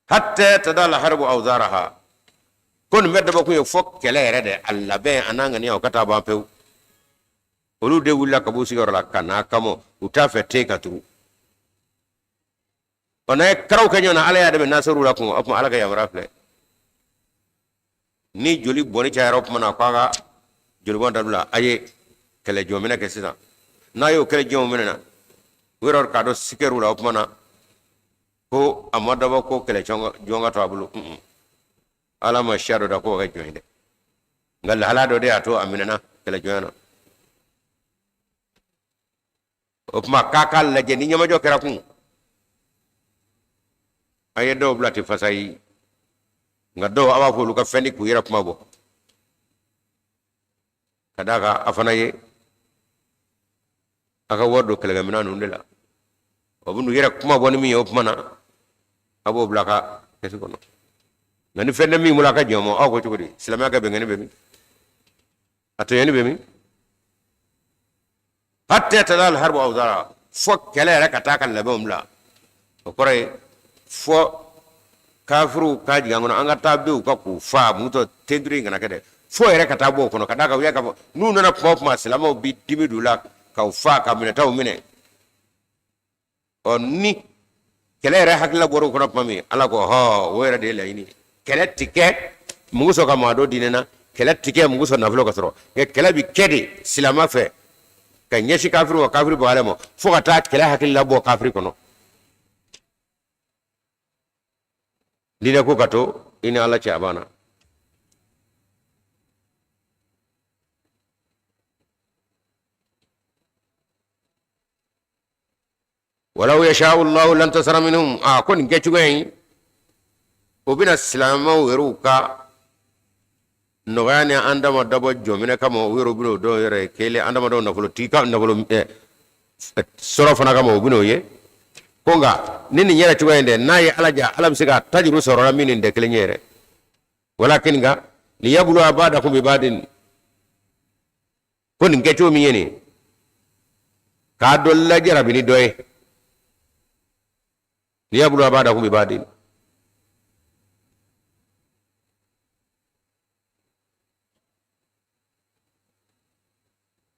Hatta tada alharbu awzaraha, ko nin bɛɛ dabɔkun ye fo kɛlɛ yɛrɛ de a labɛn a n'a ŋaniya o ka taa ban pewu. Olu de wulila ka b'u sigiyɔrɔ la ka n'a kama, u t'a fɛ te ka turu. Ɔ n'a ye karaw kɛ ɲɔgɔn na, Ala y'a dɛmɛ n'a ser'u la kun, o tuma Ala ka yamaruya filɛ. Ni joli bɔnni cayara o tuma na, k'a ka jolibɔn dabila, a ye kɛlɛjɔminɛ kɛ sisan. N'a y'o kɛlɛjɔnw minɛ na, u yɛrɛ k'a dɔn sikɛr'u la, o tuma na ko a ma dabɔ ko kɛlɛ jɔn ka to a bolo. Ala ma siya dɔ da k'o kɛ jɔn ye dɛ, nka lahala dɔ de y'a to a minɛna kɛlɛjɔnya na. O tuma k'a k'a lajɛ ni ɲɛmajɔ kɛra kun, a ye dɔw bila ten fasayi, nka dɔw a b'a fɔ olu ka fɛn di k'u yɛrɛ kuma bɔ, ka d'a kan a fana ye a ka wari don kɛlɛkɛminɛn ninnu de la. O bɛ n'u yɛrɛ kuma bɔ ni min ye, o tuma na a b'o bila a ka kɛsu kɔnɔ. Nka ni fɛn tɛ min bolo a ka jɛn o ma, aw ko cogo di? Silamɛya ka bɛnkɛni bɛ min? A tɔɲɔni bɛ min? Hatta tada alharbu awzara, fo kɛlɛ yɛrɛ ka taa ka labɛnw bila. O kɔrɔ ye fo kafiriw ka jigin an kɔnɔ, an ka taa bin u kan k'u faa, mutɔ tenduru in kana kɛ dɛ, fo yɛrɛ ka taa bɔ o kɔnɔ, ka d'a kan u y'a k'a fɔ n'u nana kuma o kuma, silamɛw bi dimi don u la k'u faa, ka minɛtaw minɛ. Ɔ ni kɛlɛ yɛrɛ hakilila bɔra u kɔnɔ tuma min, Ala ko hɔ, o yɛrɛ de ye laɲini ye. Kɛlɛ ti kɛ mugu sɔn ka maa don diinɛ na, kɛlɛ ti kɛ mugu sɔn nafolo ka sɔrɔ, nka kɛlɛ bi kɛ de silamɛ fɛ ka ɲɛsin kafiri ma, kafiri bɔ ale ma, fo ka taa kɛlɛ hakilila bɔ kafiri kɔnɔ. Diinɛ ko ka to i ni Ala cɛ, a banna. Walaw yashau llahu lantasara minhum, a ko nin kɛcogoya in o bɛna silamɛw yɛrɛw ka nɔgɔya ni an dama dabɔ jɔnminɛ kama, u yɛrɛw bɛna o dɔw yɛrɛ ye kelen an dama dɔw nafolotigi ka nafolo sɔrɔ fana kama, u bɛna o ye ko. Nka ni nin yɛrɛ cogoya in dɛ, n'a ye Ala ja, Ala bɛ se ka tajuru sɔrɔ la min nin tɛ kelen ye yɛrɛ. Walakin nka liyabluwa ba'dakum bi ba'din, ko nin kɛcogo min ye nin k'a dɔ lajarabi ni dɔ ye, liyabluwa ba'dakum bi ba'din.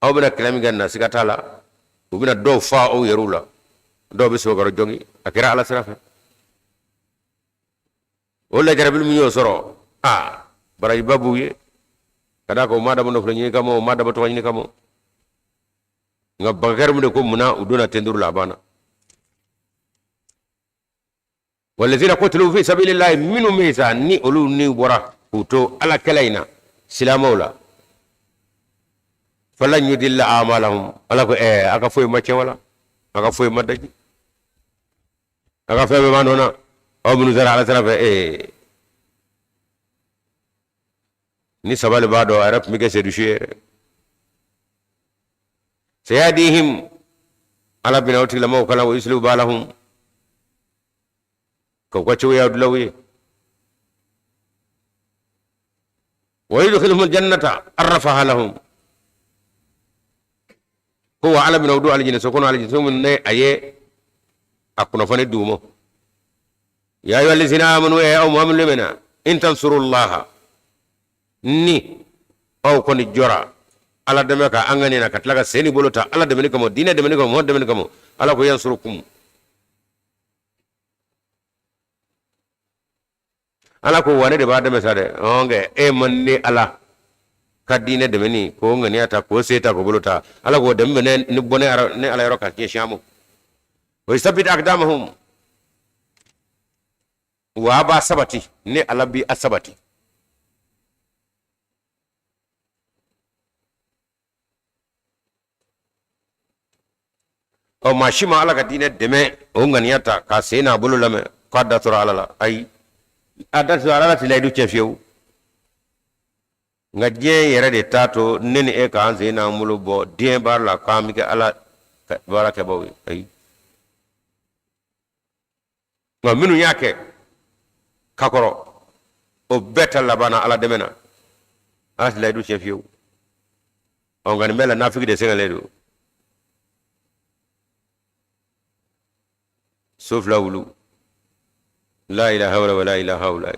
Aw bɛna kɛlɛ min kɛ na, siga t'a la, u bɛna dɔw faa aw yɛrɛw la, dɔw bɛ sɛbɛkɔrɔ jɔngi, a kɛra Ala sira fɛ. O lajarabili min y'o sɔrɔ, a barajiba b'u ye, ka d'a kan u ma dabɔ nafolo ɲini kama, u ma dabɔ tɔgɔ ɲini kama, nka bakari min de ko munna u donna tenduru la, a banna. Walazina kutilu fi sabilillahi, minnu bɛ yen sa ni olu ni bɔra k'u to Ala kɛlɛ in na silamɛw la, falan yudilla amalahum, Ala ko a ka foyi ma tiɲɛ wala a ka foyi ma daji, a ka fɛn bɛɛ b'a nɔ na. Aw minnu sara Ala sira fɛ, ni sabali b'a dɔn, a yɛrɛ tun bɛ kɛ sedusu ye yɛrɛ. Sayahdihim, Ala bɛna o tigilamɔgɔw kalan, wa yuslihu balahum, k'u ka cogoya dilan u ye, wa yudkhiluhum aljannata arrafaha lahum, ko wa Ala bɛna u don alijinɛ so kɔnɔ, alijinɛ so min ne a ye a kunnafoni d'u ma. Ya ayyuha allazina amanu, aw maa minnu limaniya, in tansurullaha, ni aw kɔni jɔra Ala dɛmɛ ka an ŋaniya ka tila ka sen ni bolo ta Ala dɛmɛni kama, diinɛ dɛmɛni kama, mɔgɔ dɛmɛni kama, Ala ko yansurukum, Ala ko wa ne de b'a dɛmɛ sa dɛ. Ɔnkɛ e man ne Ala ka diinɛ dɛmɛni k'o ŋaniya ta, k'o se ta, k'o bolo ta, Ala k'o dɛmɛ bɛ ne bɔ ne Ala yɔrɔ ka ɲɛsin a ma. Wa yusabbit aqdamahum, wa a b'a sabati, ne Ala bi a sabati. Ɔ maa si ma Ala ka diinɛ dɛmɛ o ŋaniya ta k'a sen n'a bolo lamɛn k'a da tora Ala la, ayi, a da tora Ala la tɛ layidu tiɲɛ fiyewu. Nka diɲɛ yɛrɛ de t'a to ne ni e k'an sen n'an bolo bɔ diɲɛ baara la k'an bɛ kɛ Ala baara kɛbaaw ye, ayi. Nka minnu y'a kɛ ka kɔrɔ, o bɛɛ ta labanna Ala dɛmɛ na. Ala tɛ layidu tiɲɛ fiyewu. Ɔ, nka nin bɛɛ la, nafigi de sɛgɛnlen don. So fila wulu, la ilaha wala wala ilaha wala.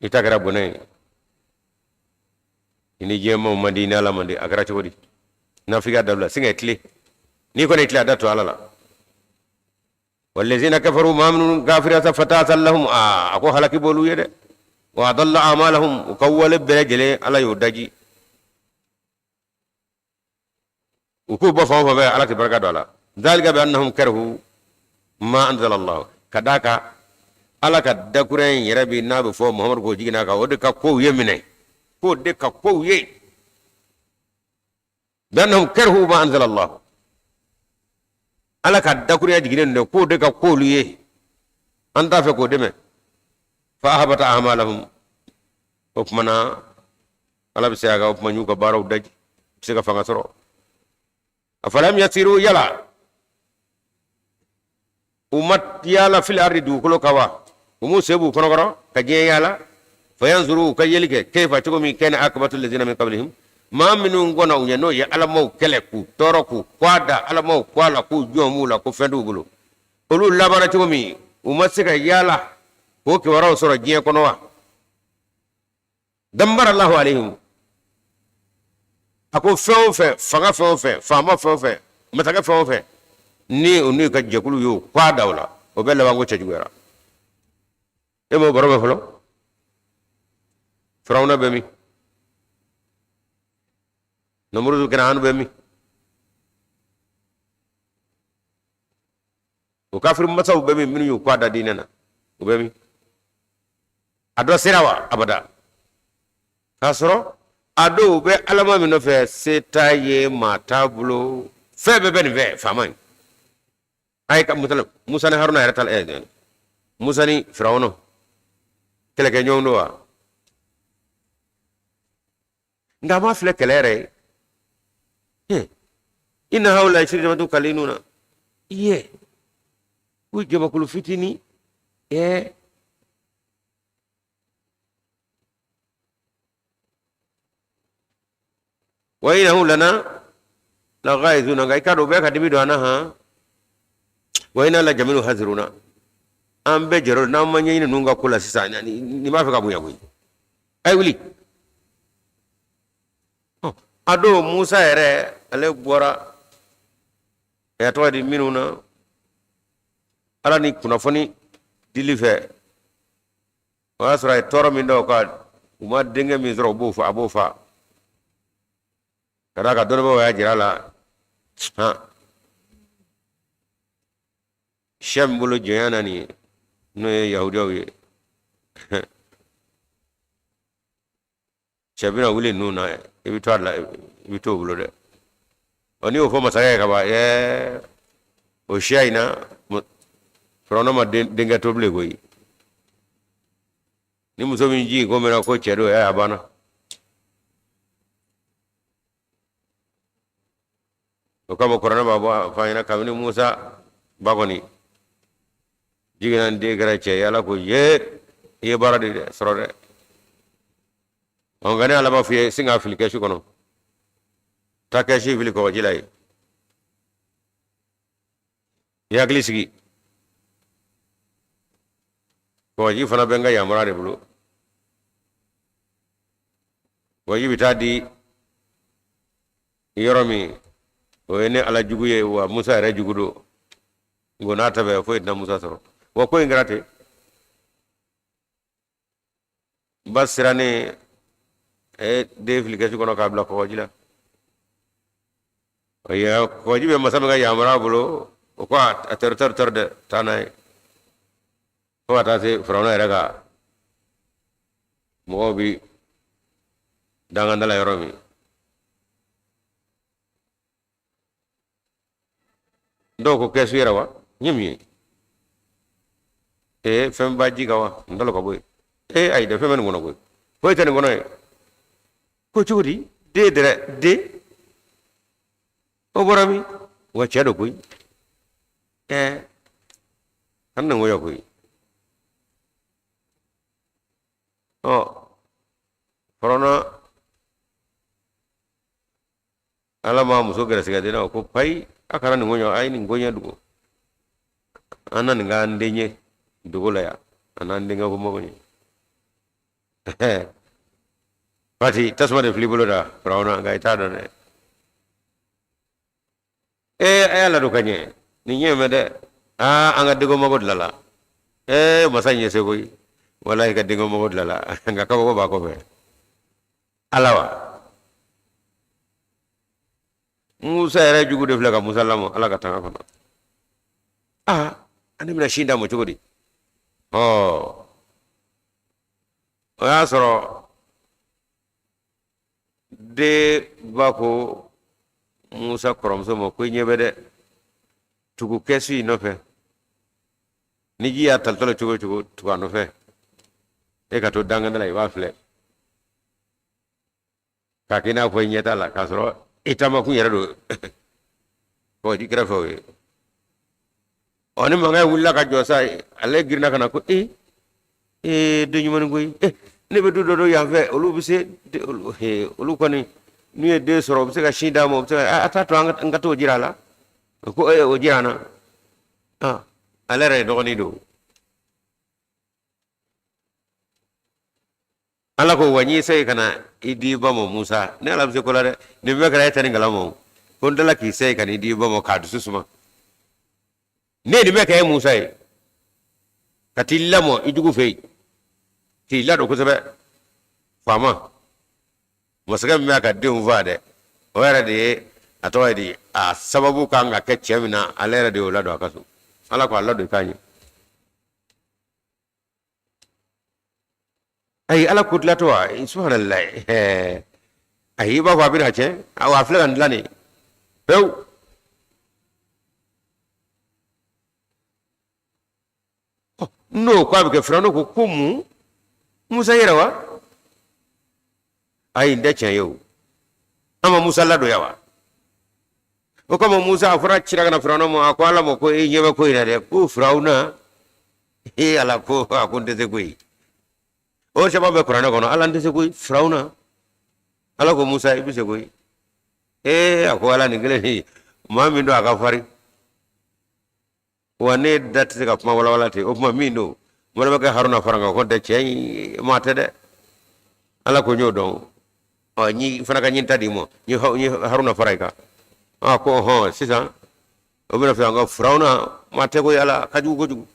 I ta kɛra bɔnɛ ye. I ni diɲɛmaaw man di, i ni Ala man di. A kɛra cogo di? Nafigiya dabila sin ka tile. N'i kɔni tile, a da to Ala la. Walazina kafaru, maa minnu kafiriyata, fata'asan lahum, aa, a ko halaki b'olu ye dɛ. Wa adalla amalahum, u ka wale bɛɛ lajɛlen, Ala y'o daji. U k'u bɔ fan o fan fɛ, Ala tɛ barika don a la. Zalika bi annahum karihu ma anzala Allah, ka d'a kan Ala ka dakurunya in yɛrɛ bi n'a bɛ fɔ Muhamadu k'o jiginna kan, o de ka kow ye minɛ, k'o de ka kow ye. Bi annahum karihu ma anzala Allah, Ala ka dakurunya jiginnen don, k'o de ka koolu ye, an t'a fɛ k'o dɛmɛ. Fa ahbata amalahum, o tuma na Ala bɛ se a ka o tuma y'u ka baaraw daji, u tɛ se ka fanga sɔrɔ. Afalam yasiru, yala u ma yaala fil ardi, dugukolo kan wa? U m'u sen b'u kɔnɔkɔrɔ ka diɲɛ yaala? Fayanzuru, u ka yeli kɛ, kayfa, cogo min, kana akibatu lazina min qablihim, maa minnu kɔnna u ɲɛ, n'o ye alamaw kɛlɛ k'u tɔɔrɔ k'u kɔ da alamaw kɔ a la, k'u jɔn b'u la, ko fɛn t'u bolo, olu labanna cogo min. U ma se ka yaala k'o kibaruyaw sɔrɔ diɲɛ kɔnɔ wa? Damara Allahu alayhim, a ko fɛn o fɛn, fanga fɛn o fɛn, faama fɛn o fɛn, masakɛ fɛn o fɛn, ni o n'u ka jɛkulu y'o k'a da o la, o bɛɛ laban ko cɛjuguyara. E m'o baro mɛn fɔlɔ? Firawuna bɛ min? Namuruzu kɛnɛ bɛ min? O kafiri masaw bɛ min, minnu y'u kɔ da diinɛ na, u bɛ min? A dɔ sera wa? Abada. K'a sɔrɔ a dɔw bɛ alama min nɔfɛ, se t'a ye, maa t'a bolo, fɛn bɛɛ bɛ nin fɛ, faama in. A ye ka Musa ni Haruna yɛrɛ ta, Musa ni Firawuna kɛlɛkɛ ɲɔgɔn don wa? Nka a ma filɛ kɛlɛ yɛrɛ ye. Inna haula shirzimatun qaliluna, iye ko jamakulu fitinin. Wa innahum lana laghaizuna, nka i k'a dɔn u bɛ ka dimi don an na han. Wa inna la jamiun haziruna, an bɛɛ jɛrɛ n'an ma ɲɛɲini ninnu ka ko la sisan, nin b'a fɛ ka bonya koyi. A ye wuli. A don Musa yɛrɛ, ale bɔra a tɔgɔ di minnu na, Ala ni kunnafoni dili fɛ, o y'a sɔrɔ a ye tɔɔrɔ min da o kan, u ma denkɛ min sɔrɔ, u b'o fa, a b'o fa, ka d'a kan dɔnnibaaw y'a jira a la han, siya min bolo jɔnya na nin ye, n'o ye yahudiyaw ye, cɛ bɛna wuli ninnu na, i bɛ to a la, i bɛ to o bolo dɛ. Ɔ, n'i y'o fɔ masakɛ ye ka ban, ɛɛ, o siya in na, Firawuna ma denkɛ to bilen koyi. Ni muso min jigin ko mɛnna ko cɛ don, ɛ, a banna. O kama kuranɛ b'a bɔ a fɔ an ɲɛna, kabini Musa ba kɔni jiginna ni den kɛra cɛ ye, Ala ko ye i ye baara de dɛ sɔrɔ dɛ. Ɔ, nka ne Ala b'a f'i ye, sin k'a fili kɛsu kɔnɔ, taa kɛsu fili kɔgɔji la yen, i hakili sigi, kɔgɔji fana bɛ n ka yamaruya de bolo. Kɔgɔji bɛ taa di yɔrɔ min, o ye ne Ala jugu ye wa Musa yɛrɛ jugu don. Nko n'a ta bɛɛ, foyi tɛna Musa sɔrɔ. Wa ko in kɛra ten, ba sirannen, a ye den fili kɛsu kɔnɔ k'a bila kɔgɔji la. Kɔgɔji bɛ masa min ka yamaruya bolo, o ko a tɛri tɛri tɛri dɛ, taa n'a ye, fo ka taa se Firawuna yɛrɛ ka mɔgɔw bi danganda la yɔrɔ min. Dɔw ko kɛsu yɛrɛ wa n ye min ye, ee, fɛn ba ji kan wa, n talo ka bɔ yen. Ee, ayi dɛ, fɛn bɛ nin kɔnɔ koyi, foyi tɛ nin kɔnɔ ye. Ko cogo di? Den dɛrɛ, den o bɔra min wa? Cɛ don koyi. Ɛɛ, an na ŋɔyɔ koyi. Ɔ, Firawuna Ala ma muso gɛrɛsɛgɛ den na, o ko payi, a kana nin ko ɲɔ, a ye nin ko ɲɛ dogo an na, nin k'an den ye dogo la yan, a n'an denkɛ ko mago ɲɛ. Fati, tasuma de fili bolo da Firawuna, nka i t'a dɔn dɛ. Ee, a y'a ladon ka ɲɛ nin ɲɛ mɛn dɛ. Aa, an ka denko mago dilala. Ee, masa in ye se koyi, walahi, ka denko mago dilala, nka kabako b'a kɔfɛ. Ala wa Musa yɛrɛ jugu de filɛ ka Musa lamɔ Ala ka tanga kɔnɔ. Aa, ani bɛna sin d'a ma cogo di? Ɔ, o y'a sɔrɔ den ba ko Musa kɔrɔmuso ma ko i ɲɛ bɛ dɛ, tugu kɛsu in nɔfɛ, ni ji y'a talitɔ la cogo o cogo, tugu a nɔfɛ, e ka to danganda la, i b'a filɛ k'a kɛ i n'a fɔ i ɲɛ t'a la, k'a sɔrɔ i taamakun yɛrɛ don kɔgɔji kɛrɛfɛ. O ye ɔ, ni mankan wulila ka jɔ sa, ale girinna ka na ko ee, ee, den ɲumannin koyi, ee, ne bɛ du dɔ dɔn yan fɛ, olu bɛ se, olu kɔni n'u ye den sɔrɔ, u bɛ se ka sin d'a ma, u bɛ se ka a t'a to an ka t'o jira a la. Ko ee, o jira an na, ale yɛrɛ ye dɔgɔnin don. Ala ko wa n y'i segin ka na i di ba ma. Musa, ne Ala bɛ se ko la dɛ. Nin bɛɛ kɛra e tɛ nin kalama o. Ko n dala k'i segin ka n'i di ba ma k'a dusu suma. Ne ye nin bɛɛ kɛ e Musa ye, ka t'i lamɔ i jugu fɛ yen, k'i ladon kosɛbɛ. Faama masakɛ min b'a ka denw faa dɛ, o yɛrɛ de ye a tɔgɔ ye di, a sababu kan ka kɛ cɛ min na, ale yɛrɛ de y'o ladon a ka so. Ala ko a ladon i k'a ɲɛ. Ayi, Ala ko dilatɔ wa, subhanallah. Ayi, i b'a fɔ a bɛna tiɲɛ, awɔ, a filɛ ka nin dilan nin pewu. N'o ko a bɛ kɛ, Firawuna ko ko mun? Musa yɛrɛ wa? Ayi, n tɛ tiɲɛ ye o. An ma Musa ladon yan wa? O kama Musa a fɔra cira ka na Firawuna ma, a ko Ala ma ko e ɲɛ bɛ ko in na dɛ, ko Firawuna, ee Ala, ko a ko n tɛ se koyi. O sɛbɛn bɛ kuranɛ kɔnɔ. Ala, n tɛ se koyi, Firawuna. Ala ko Musa, i bɛ se koyi. Ee, a ko Ala, nin kelen nin, maa min don a ka farin wa, ne da tɛ se ka kuma walawala ten. O tuma min don, mɔgɔ bɛ kɛ Haruna fara kan, ko tɛ cɛ in maa tɛ dɛ. Ala ko n y'o dɔn. Ɔ, n fana ka ɲin ta d'i ma, n ye Haruna fara i kan. A ko hɔn, sisan o bɛna fɛ an ka Firawuna maa tɛ koyi, Ala ka jugu kojugu.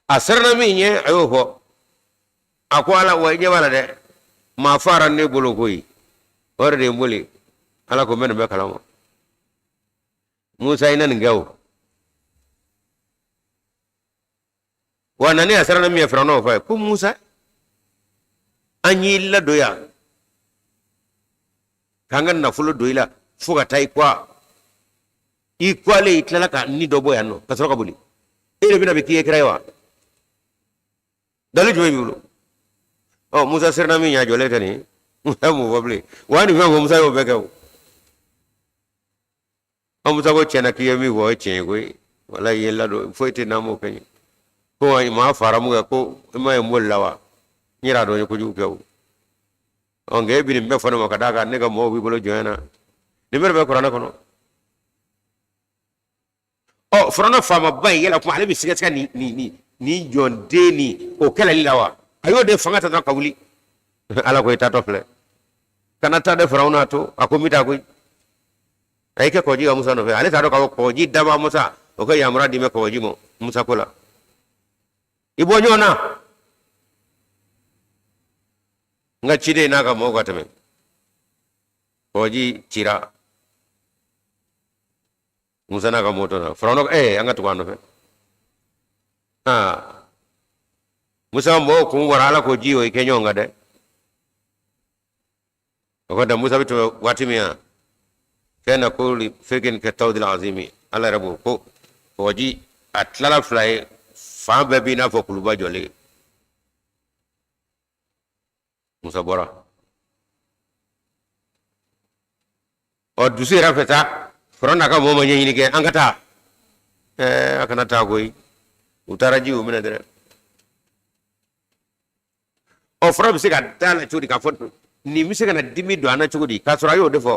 A siranna min ɲɛ, a y'o fɔ. A ko Ala wa, i ɲɛ b'a la dɛ, maa fara ne bolo koyi, o yɛrɛ de ye n boli. Ala ko n bɛ nin bɛɛ kalama. Musa, i na nin kɛ o wa. Nani a siranna min ɲɛ, Firawuna o fɔ a ye ko Musa, an y'i ladon yan k'an ka nafolo don i la fo ka taa i kuwa, i kuwalen, i tilala ka ni dɔ bɔ yan nɔ ka sɔrɔ ka boli. E de bɛna bi k'i ye kira ye wa? Dalilu jumɛn b'i bolo? Ɔ, Musa siranna min ɲɛ, a jɔlen tɛ nin. Musa m'o fɔ bilen wa, nin fɛn fɔ, Musa y'o bɛɛ kɛ o. Ɔ, Musa ko tiɲɛ na, k'i ye min fɔ, o ye tiɲɛ ye koyi, walayi, i ye ladon, foyi tɛ n'an m'o kɛ n ye. Ko maa fara mun kɛ, ko i ma ye n bolila wa? N yɛrɛ dɔn n ye kojugu kɛ o. Ɔ, nka e bi nin bɛɛ fɔ ne ma ka d'a kan ne ka mɔgɔw b'i bolo jɔnya na. Nin bɛɛ de bɛ kuranɛ kɔnɔ. Ɔ, Firawuna faamaba in, yala kuma ale bɛ sigasika nin nin nin nin jɔnden nin o kɛlɛli la wa? A y'o de fanga ta dɔrɔn ka wuli. Ala ko i taatɔ filɛ, kana taa dɛ. Firawuna to a ko n bɛ taa koyi. A y'i kɛ kɔgɔji ka Musa nɔfɛ. Ale t'a dɔn k'a fɔ kɔgɔji dabaa Musa o ka yamaruya di bɛ kɔgɔji ma Musa ko la, i bɔ ɲɔgɔn na, n ka ciden n'a ka mɔgɔw ka tɛmɛ. Kɔgɔji cira, Musa n'a ka mɔgɔw tɔ. Firawuna ko ee, an ka tugu a nɔfɛ. Aa, Musa mɔgɔw kun bɔra. Ala ko ji o i kɛ ɲɔgɔn kan dɛ. O ka da Musa bɛ tɛmɛ waati min na, kana kullu firkin ka tawdil azimi. Ala yɛrɛ b'o ko kɔgɔji a tilala fila ye, fan bɛɛ b'i n'a fɔ kuluba jɔlen. Musa bɔra. Ɔ, dusu yɛrɛ fɛ sa, Firawuna ka mɔgɔw ma ɲɛɲini kɛ, an ka taa. Ɛɛ, a kana taa koyi. U taara, ji y'u minɛ dɛrɛ. Ɔ, fura bɛ se ka da la cogo di k'a fɔ nin bɛ se ka na dimi don an na cogo di, k'a sɔrɔ a y'o de fɔ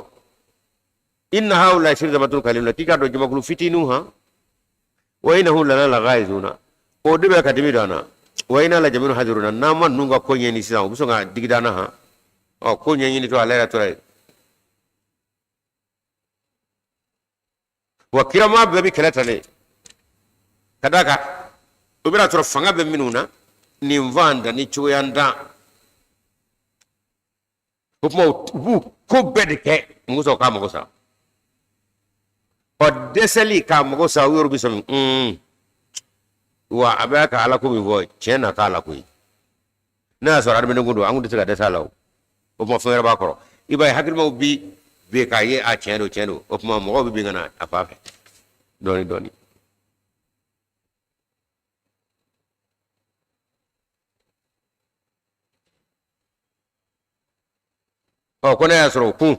inna haula shirzamatun qaliluna, k'i k'a dɔn jamakulu fitininw han, wa innahum lana laghaizuna, o de bɛ ka dimi don an na, wa inna la jamiun hadiruna, n'an ma ninnu ka ko ɲɛɲini sisan, u bɛ sɔn ka digi d'an na han. Ɔ, ko ɲɛɲini to ale yɛrɛ tora yen. Wa kirama bɛɛ bɛ kɛlɛ ta de ka d'a kan o bɛna sɔrɔ fanga bɛ minnu na nin fan da ni cogoya dan, o tuma u b'u ko bɛɛ de kɛ mun sɔrɔ k'a mago sa. Ɔ, dɛsɛli k'a mago sa, u yɛrɛ bɛ sɔmi wa a bɛ ka ala ko min fɔ tiɲɛ na k'a la koyi, n'a y'a sɔrɔ adamaden ko don, an kun tɛ se ka dɛsɛ a la. O o tuma fɛn wɛrɛ b'a kɔrɔ. I b'a ye hakilimaw bi bin k'a ye a tiɲɛ don, tiɲɛ don. O tuma mɔgɔw bɛ bin ka na a fan fɛ dɔɔni dɔɔni. Ɔ, ko ne y'a sɔrɔ o kun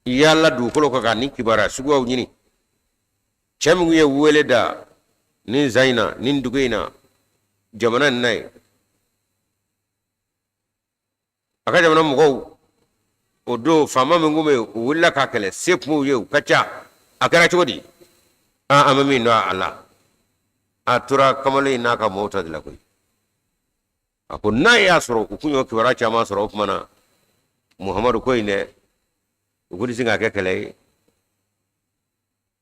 yaala dugukolo kan ka nin kibaruya suguyaw ɲini, cɛ min ye wele da nin zan in na, nin dugu in na, jamana in na ye, a ka jamana mɔgɔw o don faama min tun bɛ yen, u wulila k'a kɛlɛ, se tun b'u ye, u ka ca. A kɛra cogo di? An bɛ min dɔn a la, a tora kamalen in n'a ka mɔgɔw ta de la koyi. A ko n'a y'a sɔrɔ u kun y'o kibaruya caman sɔrɔ, o tuma na Muhamadu ko in dɛ, u kun tɛ sin k'a kɛ kɛlɛ ye.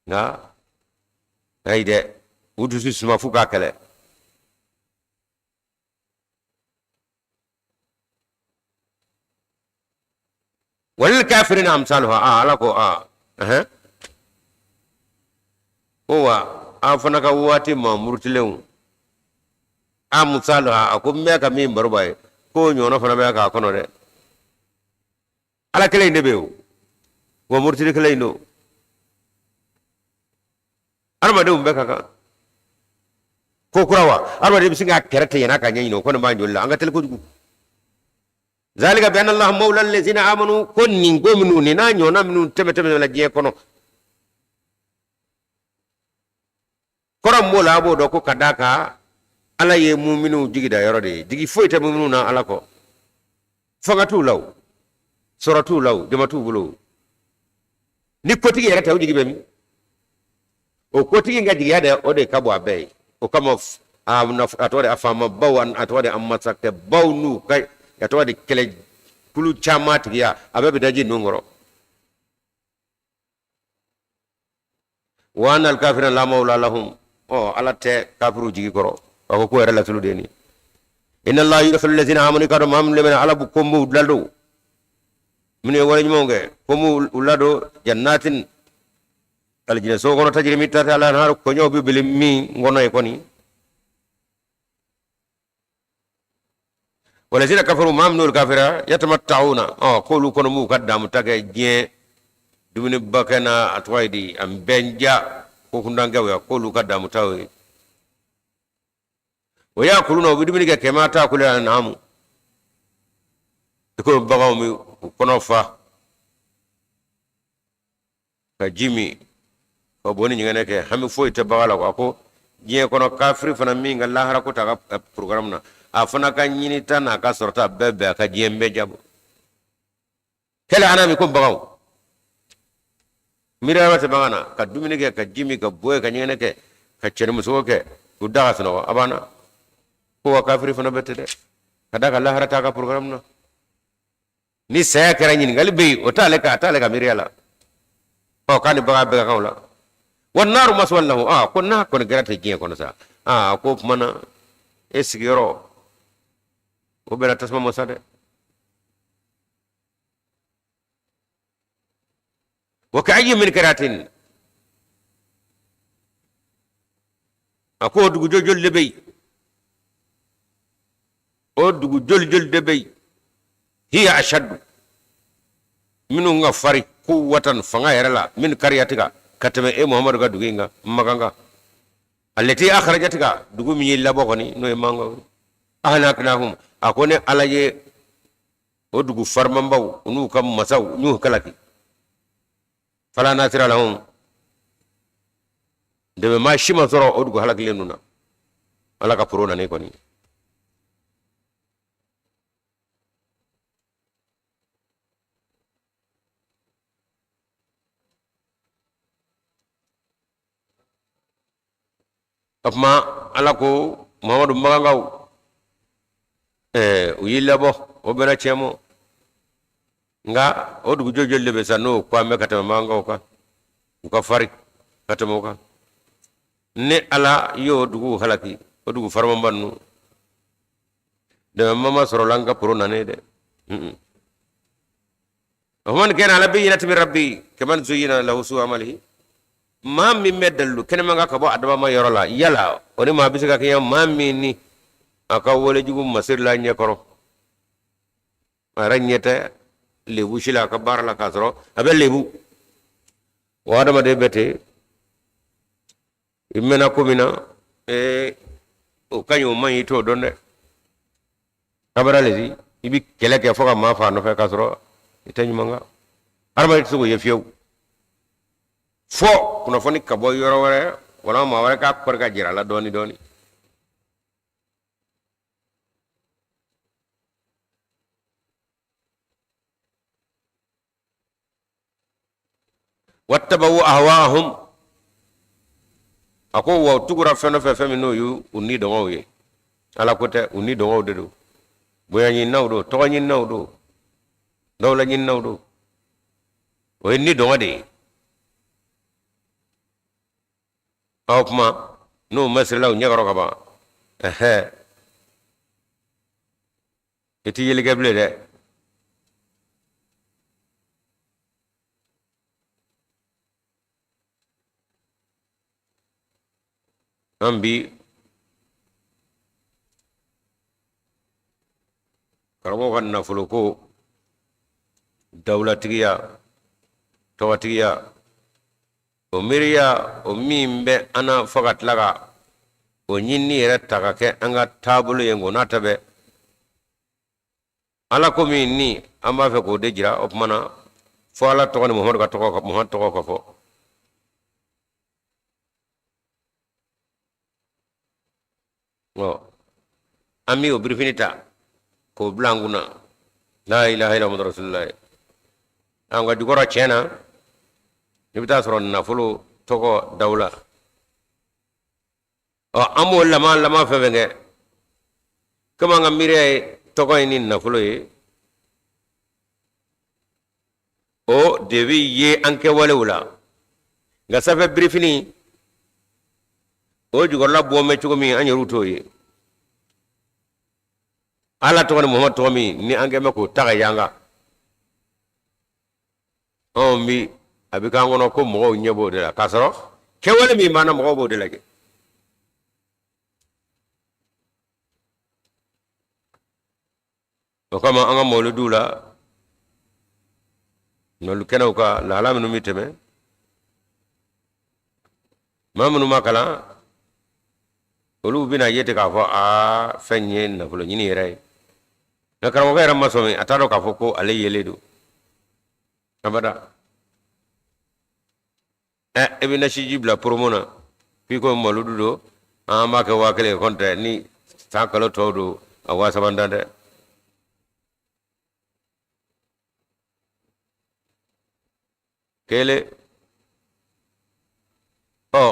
Nka ayi dɛ, u dusu suma f'u k'a kɛlɛ. Walil kafirina amsaluha. A ala ko a ɛhɛn, ko wa an fana ka waati maa murutilenw amsaluha, a ko n bɛ ka min baro b'a ye k'o ɲɔgɔnna fana bɛ k'a kɔnɔ dɛ. Ala kelen in de bɛ yen o, wa murutili kelen in don, adamadenw bɛɛ ka kan ko kura wa adamaden bɛ se k'a kɛrɛ tɛ yann'a ka ɲɛɲini, o kɔni b'an joli la, an ka teli kojugu. Zalika bi anna allaha mawla allazina amanu, ko nin ko minnu nin n'a ɲɔgɔnna minnu tɛmɛ tɛmɛ la diɲɛ kɔnɔ, kɔrɔ min b'o la, a b'o dɔn ko ka d'a kan Ala ye muminiw jigi da yɔrɔ de ye, jigi foyi tɛ muminiw na Ala kɔ. Fanga t'u la o, sɔrɔ t'u la o, jama t'u bolo o. Ni kotigi yɛrɛ tɛ, u jigi bɛ min? O kotigi in ka jigiya dɛ, o de ka bon a bɛɛ ye. O kama a tɔgɔ de a faamabaw, a tɔgɔ de a masakɛbaw n'u ka a tɔgɔ de kɛlɛ kulu caman tigiya, a bɛɛ bɛ daji ninnu kɔrɔ. Wa anna alkafirina la mawla lahum, ɔ Ala tɛ kafiriw jigi kɔrɔ. A ko k'o yɛrɛ lasulu de ye nin. Inna allaha yudkhilu allazina amanu, k'a dɔn maa minnu lamɛnna Ala ko n b'u ladon, minnu ye wale ɲumanw kɛ, ko n b'u ladon jannatin, alijinɛ so kɔnɔ, tajiri min tahtiha al-anhar, kɔɲɔw bɛ boli min kɔnɔ ye kɔni. Walazina kafaru, maa minnu kafira, yatamatta'una, ɔ k'olu kɔni b'u ka damuta kɛ diɲɛ dumuniba kɛ na, a tɔgɔ ye di, an bɛn ja ko kuntankɛw ya, k'olu ka damutaw ye o ya'kuluna, u bɛ dumuni kɛ, kama ta'kulu an'amu, i ko baganw bɛ u kɔnɔ fa ka ji min ka bo ni ɲɛgɛnɛ kɛ, hami foyi tɛ bagan la. A ko diɲɛ kɔnɔ kafiri fana min ka lahara ko t'a ka programme na, a fana ka ɲinita n'a ka sɔrɔta bɛɛ bɛn a ka diɲɛ bɛɛ jabɔ kɛlɛ anami ko baganw miiriya tɛ bagan na, ka dumuni kɛ, ka ji min, ka bɔ ka ɲɛgɛnɛ kɛ, ka cɛnimusogo kɛ, k'u da ka sunɔgɔ, a banna. Ko wa kafiri fana bɛ ten dɛ, ka d'a kan lahara t'a ka programme na. Ni saya kɛra, ɲininkali bɛ yen, o t'ale ka a t'ale ka miiriya la. Ɔ, k'a ni bagan bɛɛ ka kan o la. Wa naru maswan lahu, aa ko n'a kɔni kɛra ten diɲɛ kɔnɔ sa, aa ko o tuma na e sigiyɔrɔ o bɛnna tasuma ma sa dɛ. Wa ka'ayyin min qaryatin, a ko o dugu joli joli de bɛ yen, o dugu joli joli de bɛ yen, hiya ashaddu, minnu ka fari quwwatan, fanga yɛrɛ la, min qaryatika, ka tɛmɛ e Muhamadu ka dugu in kan, Makan kan, allati akhrajatika, dugu min y'i labɔ kɔni, n'o ye Makan ye, ahlaknahum, a ko ne Ala ye o dugu farimanbaw n'u ka masaw n y'u halaki, fala nasira lahum, dɛmɛmaa si ma sɔrɔ o dugu halakilen ninnu na. Ala ka poro nana kɔni. O tuma Ala ko Muhamadu makankaw u y'i labɔ o bɛnna tiɲɛ ma nka o dugu joli de bɛ sa n'o ko an bɛ ka tɛmɛ makankaw kan u ka farin ka tɛmɛ o kan ni Ala y'o dugu halaki o dugu farimanba ninnu dɛmɛ ma sɔrɔla an ka poro nanen dɛ afaman kana ala bayyinatin min rabbi kaman zuyyina lahu su'u amalihi maa min bɛ dalilu kɛnɛman kan ka bɔ a dabama yɔrɔ la yala o ni maa bɛ se ka kɛɲɛ maa min ni a ka wale jugu masirila ɲɛkɔrɔ a yɛrɛ ɲɛ tɛ lebu si la a ka baara la k'a sɔrɔ a bɛ lebu wa adamaden bɛ ten i mɛnna ko min na ee o ka ɲi o man ɲi i t'o dɔn dɛ abada lezi i bɛ kɛlɛ kɛ fo ka maa faa nɔfɛ k'a sɔrɔ i tɛ ɲuman kan adamaden tɛ se k'o ye fiyewu fo kunnafoni ka bɔ yɔrɔ wɛrɛ walima maa wɛrɛ k'a kɔri ka jira a la dɔɔni dɔɔni wattabau ahwaahum a ko wa u tugura fɛn nɔfɛ fɛn min n'o y'u ni dɔngɔw ye ala ko tɛ u ni dɔngɔw de don bonya ɲininaw don tɔgɔ ɲininaw don dawula ɲininaw don o ye ni dɔngɔ de ye o kuma n'o masirila u ɲɛkɔrɔ ka ban ɛhɛ i ti yeli kɛ bilen dɛ an bi karamɔgɔ ka nafolo ko dawulatigiya tɔgɔtigiya o miiriya o min bɛ an na fo ka tila ka o ɲinini yɛrɛ ta ka kɛ an ka taabolo ye o n'a ta bɛɛ ala ko min ni an b'a fɛ k'o de jira o tuma na fo ala tɔgɔ ni muhamadu ka tɔgɔ muhamadu tɔgɔ ka fɔ ɔ an bɛ o birifini ta k'o bila an kunna la ilaha illa muhammadu rasulullah an ka jukɔrɔ tiɲɛ na i bɛ taa sɔrɔ nafolo tɔgɔ dawula ɔ an b'o lama lama fɛn fɛn kɛ komi an ka miiriya ye tɔgɔ ye ni nafolo ye o de bɛ ye an kɛwalew la nka sanfɛ birifini o jukɔrɔla bɔ bɛ cogo min an yɛrɛw t'o ye ala tɔgɔ ni muhamadu tɔgɔ min ni an kɛn bɛ k'o ta ka yanga anw bi a bɛ k'an kɔnɔ ko mɔgɔw ɲɛ b'o de la k'a sɔrɔ kɛwale min b'an na mɔgɔw b'o de lajɛ o kama an ka mawuluduw la mawuludu kɛnɛw kan lahala minnu bɛ tɛmɛ maa minnu ma kalan olu bɛna ye ten k'a fɔ aa fɛn ye nafolo ɲini yɛrɛ ye nka karamɔgɔkɛ yɛrɛ ma sɔmi a t'a dɔn k'a fɔ ko ale yelen don abada ɛ e bɛ nasiji bila promo na k'i ko mawuludu don an b'a kɛ 1000 ye kɔntɛ ni san kalo tɔw don a 3000 dan dɛ kelen ɔ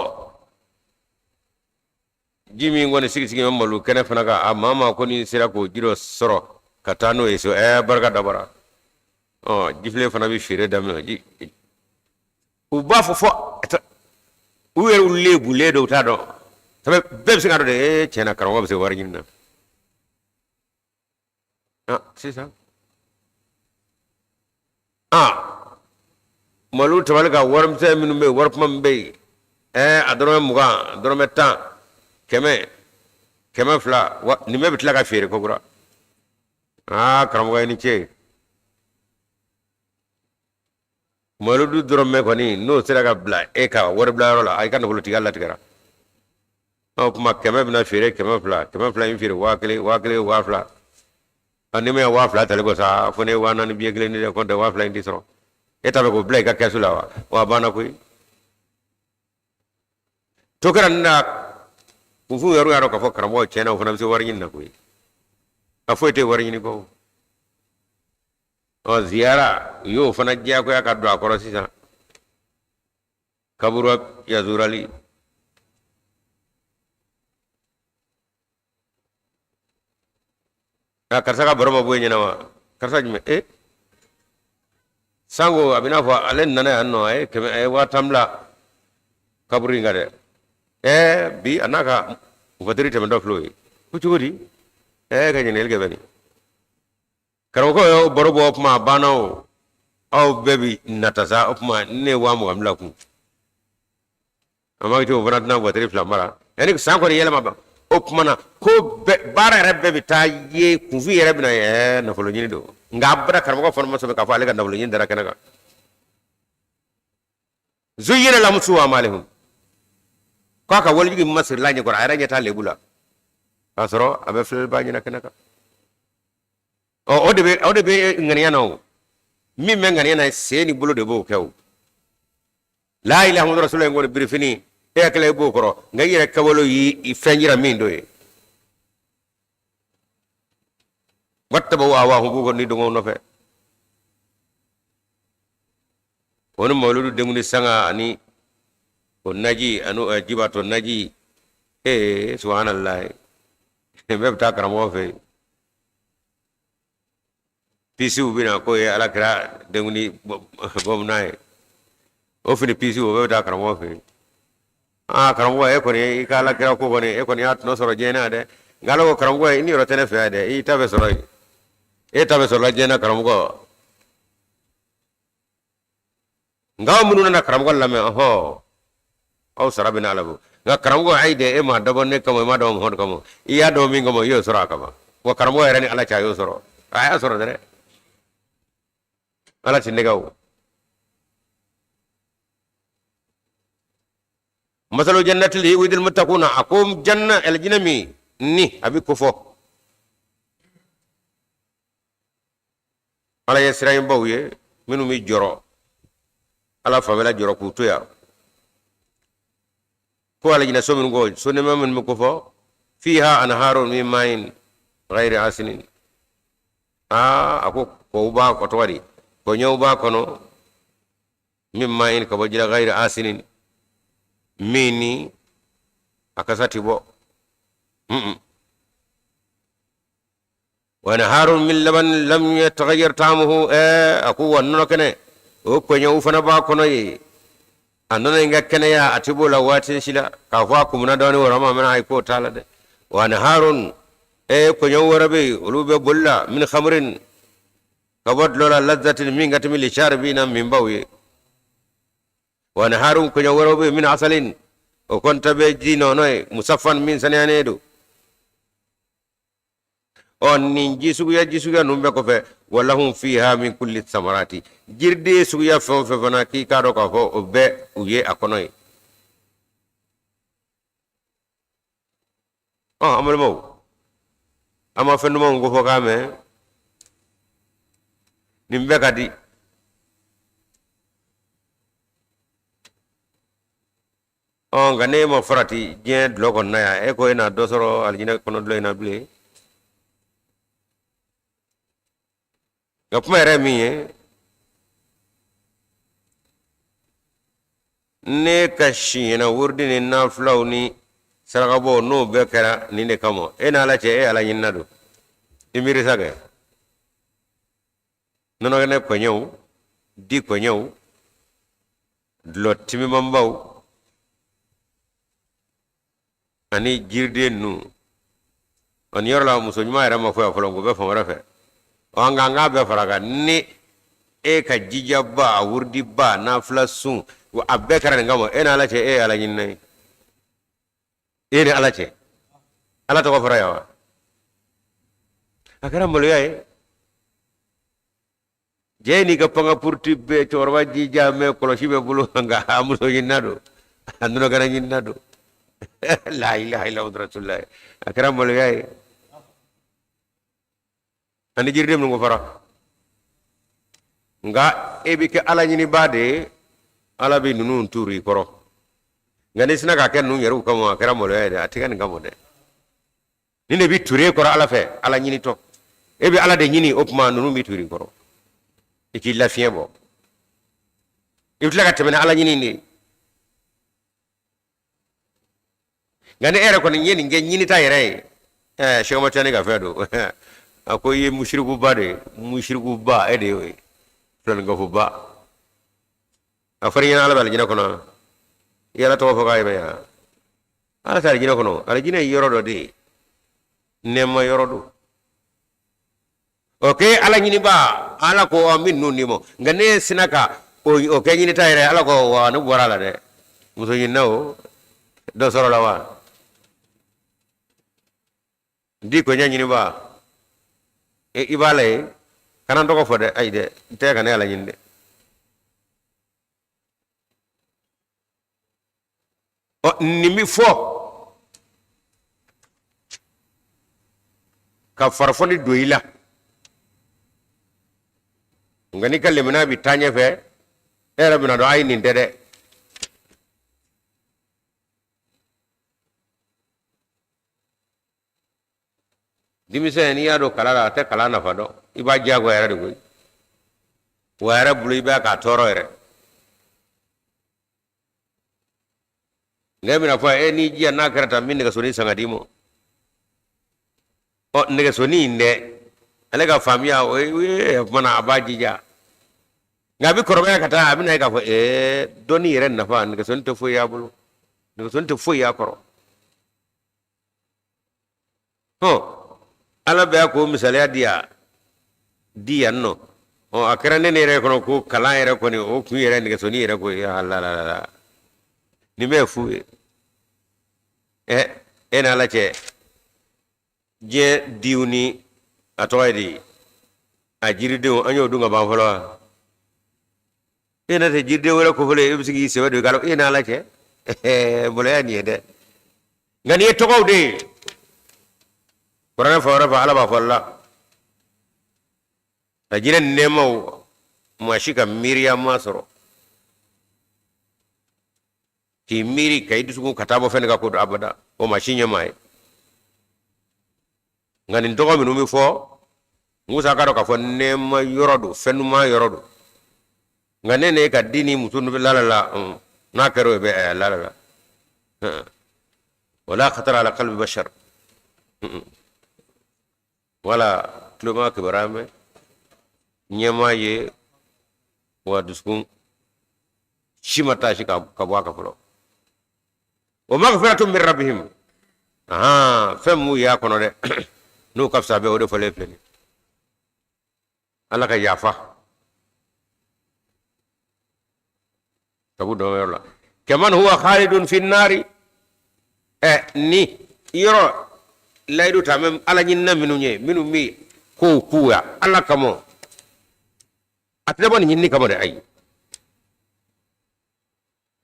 ji min kɔni sigi sigi bɛ mawuludu kɛnɛ fana kan a maa maa kɔni sera k'o ji dɔ sɔrɔ ka taa n'o ye so ɛɛ barika dabara ɔ jifilen fana bɛ feere daminɛ ji u b'a fɔ fɔ u yɛrɛ lebulen don u t'a dɔn sabu bɛɛ bɛ se k'a dɔn de ee tiɲɛ na karamɔgɔ bɛ se wari ɲini na ah sisan ah malo tabali ka warimisɛn minnu bɛ yen wari kuma min bɛ yen ɛɛ a dɔrɔmɛ 20 a dɔrɔmɛ 10 100 200 wa nin bɛɛ bɛ tila ka feere kokura aa karamɔgɔ i ni ce mawuludu dɔrɔmɛ kɔni n'o sera ka bila e ka wari bila yɔrɔ la a i ka nafolotigiya latigɛra o tuma 100 bɛna feere 200 200 in feere 1000 1000 2000 a n'i ma 2000 tali kɔ sa fo ne 4000 biye kelen di dɛ kɔntɛ 2000 in ti sɔrɔ e ta bɛ k'o bila i ka kɛsu la wa wa a banna koyi to kɛra nin na kunfin yɛrɛ y'a dɔn k'a fɔ karamɔgɔ tiɲɛ na o fana bɛ se wari ɲini na koyi a foyi tɛ wari ɲini kɔ ɔ ziyara u y'o fana diyagoya ka don a kɔrɔ sisan kaburu yazurali Nka karisa ka baro ma bɔ i ɲɛna wa? Karisa jumɛn? E sango a bɛ n'a fɔ ale nana yan nɔ, a ye kɛmɛ, a ye 50,000 bila kaburu in kan dɛ. Ɛɛ, bi a n'a ka voiture tɛmɛtɔ filɛ o ye. Ko cogo di? Ɛɛ, ka ɲininkali kɛ bɛ nin karamɔgɔ y'o baro bɔ. O tuma a banna o, aw bɛɛ bi nata sa. O tuma ne ye 20,000 bila kun, an b'a kɛ o fana tɛna voiture fila mara yanni san kɔni yɛlɛma ban. O tuma na ko bɛɛ, baara yɛrɛ bɛɛ bɛ taa ye kunfin yɛrɛ bɛna ɛɛ nafolo ɲini don. Nka a bɛna karamɔgɔ fana ma sɔmi k'a fɔ ale ka nafolo ɲini dara kɛnɛ kan. Zuyyina lahum su'u a'malihim, k'a ka walejugu masirila ɲɛkɔrɔ, a yɛrɛ ɲɛ t'a lebu la, k'a sɔrɔ a bɛ filɛliba ɲɛna kɛnɛ kan. Ɔ, o de bɛ ŋaniya na. O min bɛ ŋaniya na, sen ni bolo de b'o kɛ. O la ilaha muhammadu rasulullah in kɔni birifini, e hakili i b'o kɔrɔ, nka i yɛrɛ kɛwale y'i fɛn jira min dɔ ye. Wattaba'u ahwa'ahum, b'u kɔ ni dɔngɔw nɔfɛ. O ni mawuludu denkundi sanga ani o naji ani jibatɔ naji. Ee, subhanallah, bɛɛ bɛ taa karamɔgɔ fɛ yen. Pisiw bɛ na k'o ye ala kira denkundi bɔmuna ye. O fini pisiw, o bɛɛ bɛ taa karamɔgɔ fɛ yen. Aa, karamɔgɔ, e kɔni i ka ala kira ko kɔni, e kɔni y'a tɔnɔ sɔrɔ diɲɛ na dɛ. Nka ala ko karamɔgɔ, i ni yɔrɔ tɛ ne fɛ yan dɛ, i ta bɛ sɔrɔ yen, e ta bɛ sɔrɔ la diɲɛ na karamɔgɔ. Nka aw minnu nana karamɔgɔ lamɛn, ɔhɔ, aw sara bɛ n'ala bolo. Nka karamɔgɔ, ayi dɛ, e m'a dabɔ ne kama, e m'a dabɔ Muhamadu kama, i y'a dabɔ min kama, i y'o sɔrɔ a kama. Wa karamɔgɔ yɛrɛ ni ala cɛ, a y'o sɔrɔ, a y'a sɔrɔ dɛ. Ala ti nɛgɛ o. Masalu jannati lati wu'idal muttaquna, a ko janna, alijinɛ min ni a bɛ kofɔ ala ye siranɲɛbaw ye, minnu bɛ jɔrɔ ala fanfɛla jɔrɔ k'u to yan, ko alijinɛ so minnu ko so nɛɛma minnu bɛ kofɔ, fiha anharun min ma'in ghayri asinin. Aa, a ko kɔw b'a kɔ, tɔgɔ di, kɔɲɔw b'a kɔnɔ, min ma'in, ka bɔ ji la, ghayri asinin, min ni a kasa ti bɔ. Wa anharun min laban lam yataghayyar ta'amuhu. A ko wa nɔnɔ kɛnɛ o kɔɲɔw fana b'a kɔnɔ yen. A nɔnɔ in ka kɛnɛya, a tɛ b'o la waati si la k'a fɔ a kumuna dɔɔnin wɔrɔ ma mɛna, ayi, k'o t'a la dɛ. Wa anharun, kɔɲɔw wɛrɛ bɛ yen, olu bɛ boli la, min khamrin, ka bɔ dulɔ la, lazzatin, min ka timi, lisharibina, minbaw ye. Wa anharun, kɔɲɔ wɛrɛw bɛ yen, min asalin, o kɔni ta bɛ ji nɔnɔ ye, musaffan, min saniyanen don. Ɔ, nin ji suguya, ji suguya ninnu bɛɛ kɔfɛ, walahum fiha min kulli samarati, jiriden suguya fɛn o fɛn fana k'i k'a dɔn k'a fɔ o bɛɛ u ye a kɔnɔ ye. Ɔ, an balimaw, an ma fɛn dumanw kofɔ k'a mɛn, nin bɛɛ ka di. Ɔ, nka n'e ma farati diɲɛ dulɔ kɔnɔna yan, e ko e na dɔ sɔrɔ alijinɛ kɔnɔ dulɔ in na bilen? Nka kuma yɛrɛ min ye, ne ka siɲɛna wurudi ni nafilaw ni sarakabɔw, n'o bɛɛ kɛra nin de kama, e n'ala cɛ, e ala ɲinina don, i miiri sa kɛ nɔnɔkɛnɛ kɔɲɛw, di kɔɲɛw, dulɔ timimanbaw ani jiriden ninnu. Ɔ, nin yɔrɔ la, muso ɲuman yɛrɛ ma fɔ yan fɔlɔ, o bɛ fan wɛrɛ fɛ. Ɔ, nka an k'a bɛɛ fara kan. Ni e ka jijaba, a wurudiba, nafila sun, a bɛɛ kɛra nin kama, e n'ala cɛ, e ye ala ɲinina ye? E ni ala cɛ, ala tɔgɔ fɔra yan wa? A kɛra maloya ye. Jɛ n'i ka panga puruti bɛɛ, cɛkɔrɔba jija mɛ kɔlɔsi bɛ bolo, nka a muso ɲinina don, a nɔnɔkɛnɛ ɲinina don. La ilaha illallah rasulullah. A kɛra maloya ye. Ani jiriden minnu ko fara, nka e bɛ kɛ ala ɲinibaa de ye, ala bɛ ninnu tuuru i kɔrɔ. Nka n'i sina k'a kɛ ninnu yɛrɛw kama, a kɛra maloya ye dɛ. A tɛ kɛ nin kama dɛ. Nin de bɛ tuuru e kɔrɔ ala fɛ, ala ɲinitɔ. E bɛ ala de ɲini, o tuma ninnu bɛ tuuru i kɔrɔ, i k'i lafiɲɛ bɔ, i bɛ tila ka tɛmɛ ni ala ɲini de ye. Nka ni e yɛrɛ kɔni ye nin kɛ ɲinita yɛrɛ ye, ɛɛ, Sɛki Tijani ka fɛn don. A ko i ye musirikuba de ye, musirikuba e de y'o ye, filaninkafoba. A fɔra i ɲɛna ala bɛ alijinɛ kɔnɔ, i ala tɔgɔ fɔ k'a ye yan. Ala tɛ alijinɛ kɔnɔ, alijinɛ ye yɔrɔ dɔ de ye, nɛɛma yɔrɔ don. O k'e ala ɲiniba, ala ko n bɛ ninnu d'i ma, nka ne sina ka o kɛ ɲinita yɛrɛ. Ala ko wa ne bɔra a la dɛ, muso ɲinina o dɔ sɔrɔla wa di ko ɲɛ ɲiniba i b'a la ye, kana n tɔgɔ fɔ dɛ, ayi dɛ, n tɛ ka ne ala ɲini dɛ. Ɔ nin bɛ fɔ ka farafɔni don i la, nka n'i ka limaniya bɛ taa ɲɛfɛ, e yɛrɛ bɛna dɔn ayi nin tɛ dɛ. Denmisɛn n'i y'a don kalan la, a tɛ kalan nafa dɔn, i b'a diyagoya yɛrɛ de koyi, wa yɛrɛ bolo i b'a k'a tɔɔrɔ yɛrɛ. Nka e bɛna fɔ e n'i jija n'a kɛra tan, n bɛ nɛgɛsonin san ka d'i ma. Ɔ nɛgɛsonin in dɛ, ale ka faamuya o ye o tuma na a b'a jija, nka a bɛ kɔrɔbaya ka taa, a bɛna ye k'a fɔ dɔnni yɛrɛ nafa, nɛgɛsonin tɛ foyi y'a bolo, nɛgɛsonin tɛ foyi y'a kɔrɔ. Hɔn, ala bɛ k'o misaliya di yan di yan nɔ. Ɔ a kɛra ne ne yɛrɛ kɔnɔ ko kalan yɛrɛ kɔni o kun yɛrɛ nɛgɛsonin yɛrɛ ko ye ala la la nin bɛɛ ye fu ye. Ɛ e n'ala cɛ, diɲɛ diw ni a tɔgɔ ye di, a jiridenw an y'o dun ka ban fɔlɔ wa? E n'a tɛ jiriden wɛrɛ kofɔlen, e bɛ se k'i sɛbɛ don i ka e n'ala cɛ, maloya nin ye dɛ. Nka nin ye tɔgɔw de ye, kuranɛ fan wɛrɛ fɛ ala b'a fɔ la alijinɛ nɛɛmaw maa si ka miiriya ma sɔrɔ k'i miiri ka i dusukun ka taa bɔ fɛn ka ko don abada, o maa si ɲɛ m'a ye. Nka nin tɔgɔ minnu bɛ fɔ, musa k'a dɔn k'a fɔ nɛɛma yɔrɔ don, fɛn ɲuman yɔrɔ don. Nka ne ne ka di ni muso ninnu bɛ la la, n'a kɛra o bɛ la la wala khatara ala qalbi bashar, wala tulo ma kibaruya mɛn, ɲɛ m'a ye, wa dusukun si ma taasi ka bɔ a kan fɔlɔ. Wa maghfiratun min rabbihim, ahan, fɛn mun y'a kɔnɔ dɛ, n'o ka fisa bɛɛ, o de fɔlen filɛ nin, ala ka yafa sabu dɔn yɔrɔ la. Kaman huwa khalidun fi nari, ɛ ni yɔrɔ layidu ta mɛ ala ɲinina minnu ye, minnu bɛ kow k'u ya ala kama, a tɛ bɔ nin ɲinini kama dɛ, ayi.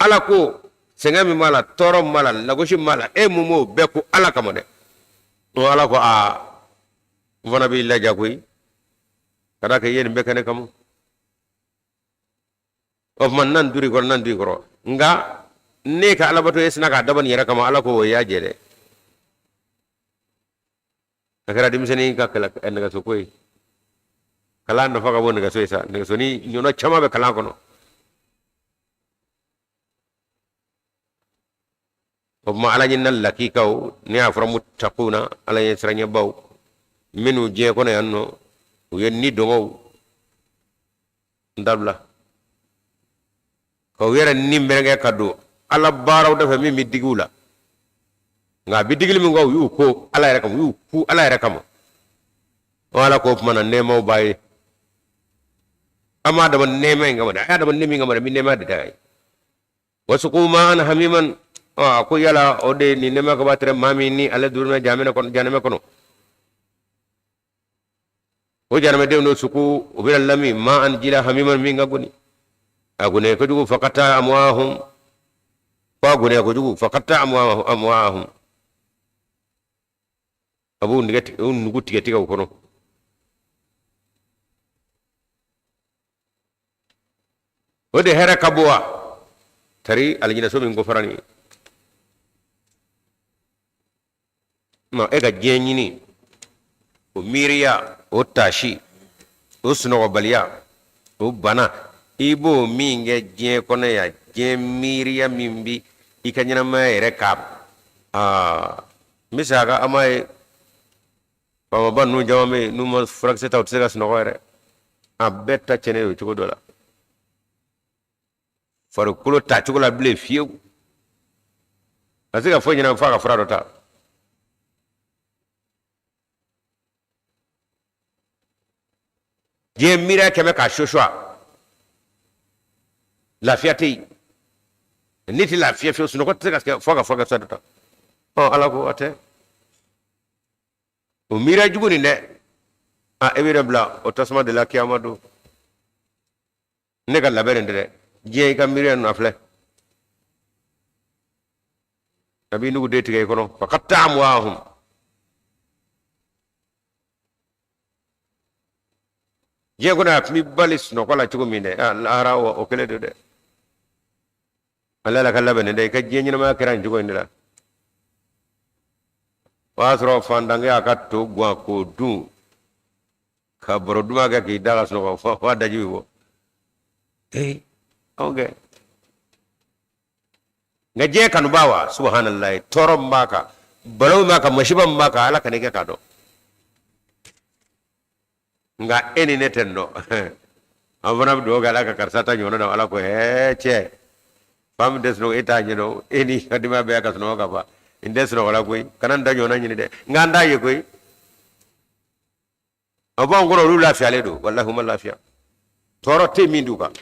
Ala ko sɛgɛn min b'a la, tɔɔrɔ min b'a la, lagosi min b'a la, e mun b'o bɛɛ ko ala kama dɛ. O ala ko aa, n fana b'i laja koyi, ka d'a kan i ye nin bɛɛ kɛ ne kama. O tuma nan duuru kɔrɔ, nan duuru kɔrɔ, nka ne ka alabato e sina k'a dabɔ nin yɛrɛ kama, ala ko o y'a jɛ dɛ. A kɛra denmisɛnnin ka kɛlɛ nɛgɛso ko ye, kalan nafa ka bon nɛgɛso ye sa, nɛgɛsonin ɲɔnɔ caman bɛ kalan kɔnɔ. O tuma ala ɲinina lakikaw, ne y'a fɔra mutakuna, ala ɲɛ siranɲɛbaw minnu diɲɛ kɔnɔ yan nɔ, u ye ni dɔngɔw dabila ka u yɛrɛ ni mɛrɛngɛ ka don ala baaraw da fɛ min bɛ digi u la, nka a bɛ digili min kɛ, u y'u ko ala yɛrɛ kama, u y'u ku ala yɛrɛ kama. O ala ko o tuma na nɛɛmaw b'a ye, an m'a dabɔ nɛɛma in kama dɛ, a y'a dabɔ ne min kama dɛ, n bɛ nɛɛma de da ye. Wasuku ma'an hamiman, a ko yala o de nin nɛɛma kaba tɛrɛ maa min ni ale durumɛ jahanamɛ kɔnɔ, jahanamɛ kɔnɔ o jahanamɛdenw n'o suku u bɛna lamin ma'an ji la hamiman min ka goni, a goni kojugu, fakata amwahum, ko a goni kojugu, fakata amwahum, a b'u nɛgɛ tigɛ, u nugu tigɛ tigɛ u kɔnɔ. O de hɛrɛ ka bon wa tari alijinɛso min ko fara nin ye. Ma e ka diɲɛ ɲini, o miiriya, o taasi, o sunɔgɔbaliya, o bana, i b'o min kɛ diɲɛ kɔnɔ yan, diɲɛ miiriya min bi i ka ɲɛnamaya yɛrɛ ka aa n bɛ segin a kan, an m'a ye. Faamaba ninnu caman bɛ yen, n'u ma furakisɛ ta, u tɛ se ka sunɔgɔ yɛrɛ. A bɛɛ ta tiɲɛnen don cogo dɔ la, farikolo t'a cogo la bilen fiyewu. A se ka foyi ɲɛnabɔ f'a ka fura dɔ ta. Diɲɛ miiriya kɛmɛ k'a sosɔ, lafiya tɛ yen, ne tɛ lafiya fiyewu, sunɔgɔ tɛ se ka kɛ fo ka furakisɛ dɔ ta. Ɔ, Ala ko a tɛ o miiriya jugu nin dɛ. A e bɛ ne bila o tasuma de la kiyama don. Ne ka labɛn nin tɛ dɛ. Diɲɛ, i ka miiriya ninnu a filɛ, a b'i nugu den tigɛ i kɔnɔ. Faqatta amwaahum. Diɲɛ kɔnɔ, a tun b'i bali sunɔgɔ la cogo min dɛ, lahara o kelen don dɛ. Ala la ka labɛn nin dɛ. I ka diɲɛ ɲɛnamaya kɛra nin cogo in de la. O y'a sɔrɔ fantankɛ y'a ka to guwan k'o dun ka baro duman kɛ k'i da ka sunɔgɔ fo a daji bɛ bɔ. Ee, anw kɛ nka diɲɛ kanubaa wa, subahanallahi, tɔɔrɔ min b'a kan, balawu min b'a kan, masiba min b'a kan, Ala kana i kɛ k'a dɔn. Nka e ni ne tɛ nin dɔn. An fana bɛ dugawu kɛ Ala ka karisa ta ɲɔgɔnna na. Ala ko ɛɛ, cɛ, fa min tɛ sunɔgɔ, e t'a ɲɛdɔn. E ni ka denbaya bɛɛ ka sunɔgɔ ka ban, n tɛ sunɔgɔ la koyi. Kana n ta ɲɔgɔnna ɲini dɛ. Nka an t'a ye koyi. A b'anw kɔnɔ olu lafiyalen don. Walahi, u ma lafiya, tɔɔrɔ tɛ min d'u kan.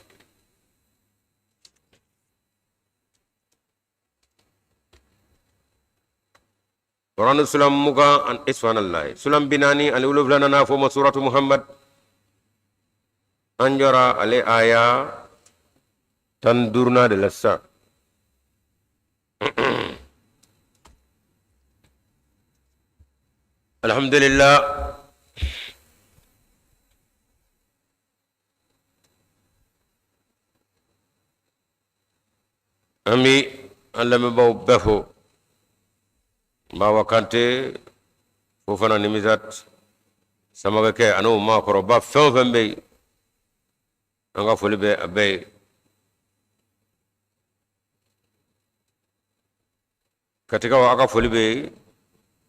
Kuranɛ sulan 20 ani, subhanallahi, sulan 47 n'a fɔ ma suratu Muhammad. An jɔra ale aya 15nan de la sisan. Alhamdulillah, an bi an lamɛnbaaw bɛɛ fo. Bawa Kante, Fofana, Nimizat, Samakɛkɛ ani o maakɔrɔba fɛn o fɛn bɛ yen, an ka foli bɛ a bɛɛ ye. Katikaw, aw ka foli bɛ yen,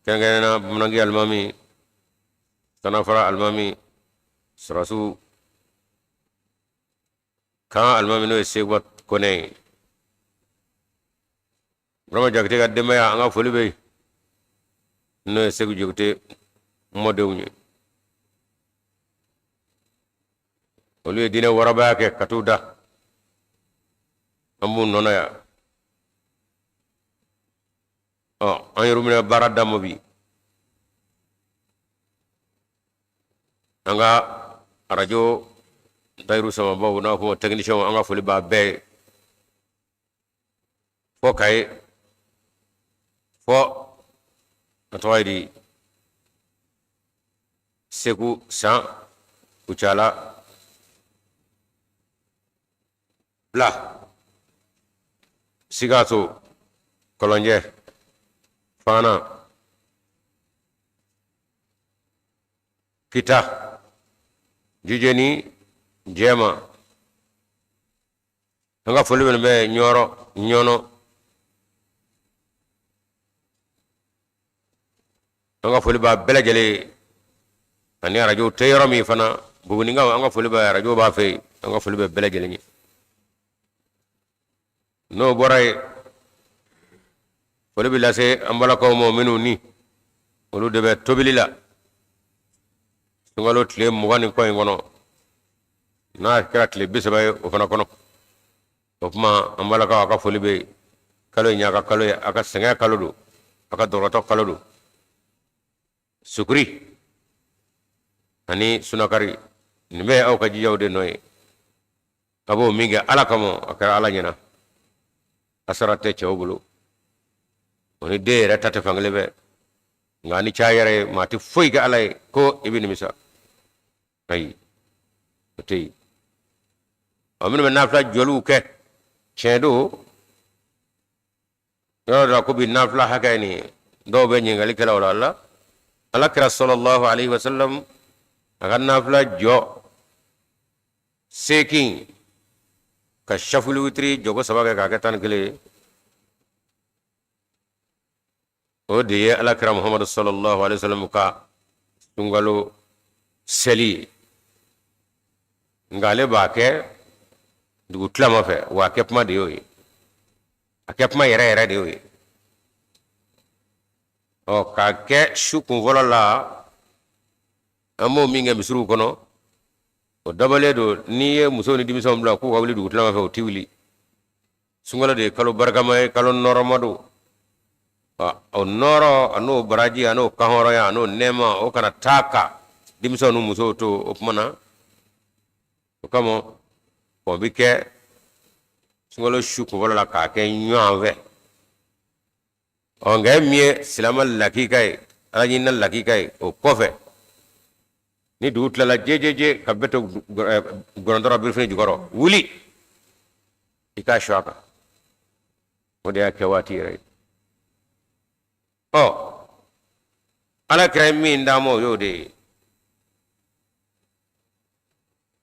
kɛrɛnkɛrɛnnenya Bamananki alimami, Sanafara alimami, sɔrɔsiw kan alimami, n'o ye Seguba Kɔnɛ ye. Burama Jakite ka denbaya, an ka foli bɛ yen, n'o ye Segu Jakite mɔdenw ye. Olu ye diinɛ warabaya kɛ ka t'u da, an b'u nɔ na yan. Ɔ, an yɛrɛ bɛna baara daminɛ bi. An ka arajo dayiru samabaw, n'a fɔ tɛkinisiyɛnw, an ka foli b'a bɛɛ ye, fo Kayi, fo a tɔgɔ ye di, Segu, San, Kucala, Bila, Sikaso, Kɔlɔnjɛ, Fana, Kita, Jijeni, Jɛma. An ka foli bɛ Ɲɔrɔ, Ɲɔnɔ. An ka foli b'a bɛɛ lajɛlen ani arajo tɛ yɔrɔ min fana, Bugunikaw, an ka foli bɛ arajo b'a fɛ yen. An ka foli bɛ bɛɛ lajɛlen ye. N'o bɔra yen, foli bɛ lase an balakaw ma minnu ni olu de bɛ tobili la sunkalo tile 20 ni kɔ in kɔnɔ, n'a kɛra tile 30 ye o fana kɔnɔ. O tuma, an balakaw, a ka foli bɛ yen. Kalo in y'a ka kalo ye, a ka sɛgɛn kalo don, a ka dɔgɔtɔ kalo don. Sukuri ani sunakari, nin bɛɛ ye aw ka jijaw de nɔ ye. A b'o min kɛ Ala kama, a kɛra Ala ɲɛna. Asara tɛ cɛw bolo, o ni den yɛrɛ ta tɛ fankelen fɛ. Nka ni ca yɛrɛ ye, maa tɛ foyi kɛ Ala ye ko i bɛ nimisa. Ayi, o tɛ yen. Ɔ, minnu bɛ nafila jɔliw kɛ, tiɲɛ don, yɔrɔ dɔ la ko bi nafila hakɛ ye nin ye, dɔw bɛ ɲininkali kɛla o la. La Ala kira sallallahu alaihi wasallam, a ka nafila jɔ 8 ka safuli witiri jɔko saba kɛ k'a kɛ 11 ye, o de ye Ala kira Muhamadu sallallahu alaihi wasallam ka Sunkalo seli ye, nka ale b'a kɛ dugu tilama fɛ, wa a kɛ kuma de y'o ye, a kɛ kuma yɛrɛ yɛrɛ de y'o ye. Ɔ, k'a kɛ su kun fɔlɔ la, an b'o min kɛ misiriw kɔnɔ, o dabɔlen don n'i ye musow ni denmisɛnw bila k'u ka wuli dugu tilama fɛ, u ti wuli. Sunkalo de ye kalo barikama ye, kalo nɔrɔma don. O nɔrɔ an'o baraji an'o kanhɔrɔnya an'o nɛɛma, o kana taa ka denmisɛnw ni musow to o kuma na. O kama o bɛ kɛ sunkalo su kun fɔlɔ la k'a kɛ ɲɔgɔn fɛ. Ɔ, nka e min ye silamɛ lakika ye, ala ɲinina lakika ye, o kɔfɛ ni dugu tilala jejeje ka bɛɛ to gɔrɔntɔrɔ birifini jukɔrɔ, wuli i k'a su a kan, o de y'a kɛ waati yɛrɛ ye. Ɔ, ala kira ye min d'an ma, o y'o de ye.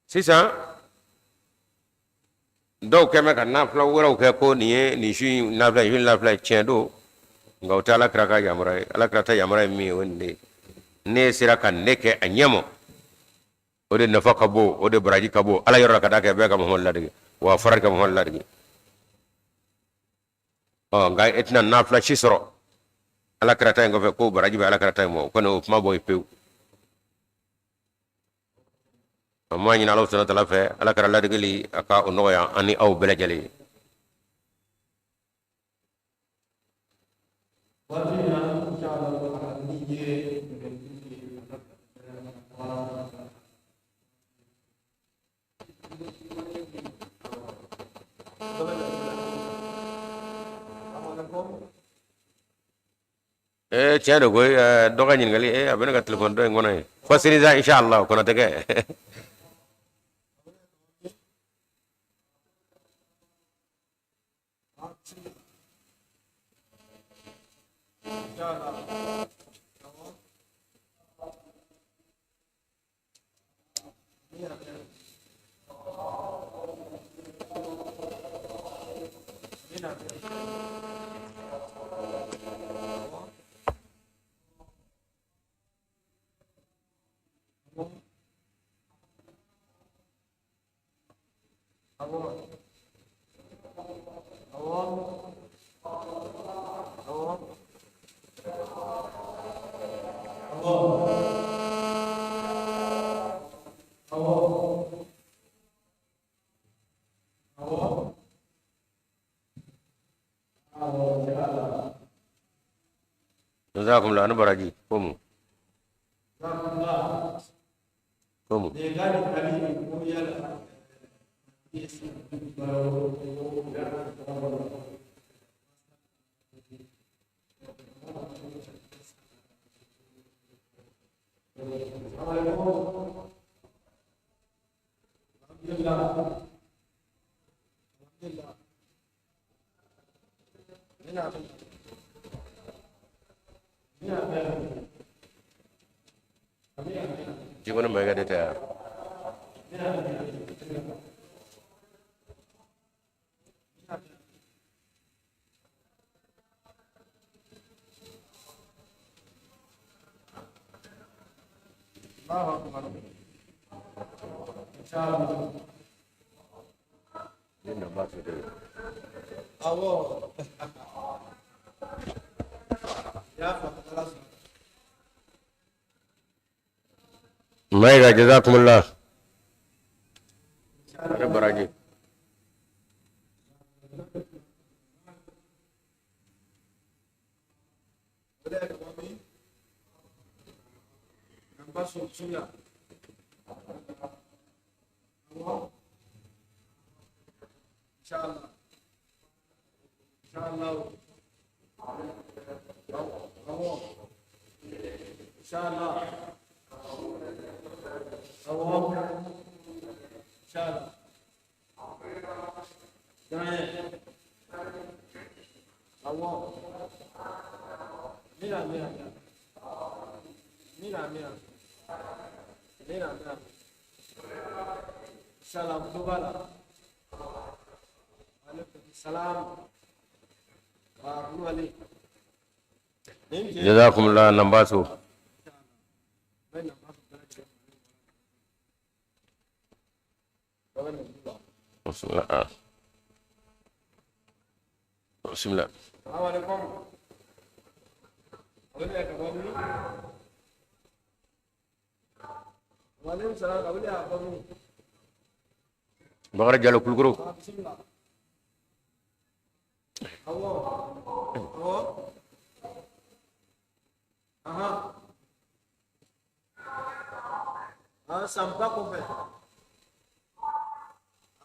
Sisan dɔw kɛn bɛ ka nafila wɛrɛw kɛ ko nin ye nin su in nafila, nin su in nafila ye, tiɲɛ don, nka o tɛ ala kira ka yamaruya ye. Ala kira ta yamaruya ye min ye, o ye nin de ye. Ne sera ka ne kɛ a ɲɛ ma, o de nafa ka bon, o de baraji ka bon ala yɔrɔ la, ka d'a kan bɛɛ ka Muhamadu ladege, wa fara ka Muhamadu ladege. Ɔ, nka e tɛna nafila si sɔrɔ ala kira ta in kɔfɛ ko baraji bɛ ala kira ta in ma, o kɔni o kuma bɔ yen pewu. An b'a ɲini Ala subahana taala fɛ, ala kira ladegeli, a ka o nɔgɔya an ni aw bɛɛ lajɛlen ye. Waati in na, inshallah, ni ye Ee, tiɲɛ don koyi. Dɔ ka ɲininkali, a bɛ ne ka telefɔni dɔ in kɔnɔ yen fo sini sa, inshallah, o kɔnɔ tɛ kɛ. Jazakumullah, ani baraji ko mu ko mu. Jikoni Mayiga de tɛ yan. Ne na ba fɛ de. Awɔ. Y'a faamu, ala sɔnna. Mayiga, jazakumullah. Ani baraji. Inshallah. Inshallah. Awɔ. Inshallah. Awɔ. Inshallah. Danye. Awɔ. Mina, mina, mina. Mina, mina. Mina, mina. Inshallah, tulo b'a la. Aleykum salam. Wa Kulubali. Jazakumullah, Nambaso. Bɛna. Bismillah. Bismillah. Salaamaaleykum. Wele ka bɔ min? Waaleykum salaam ka wele ka bɔ min? Bakari Jalo Kulukoro. Bismillah. Awɔ. Awɔ. Ahan. Ah, sanba kɔfɛ.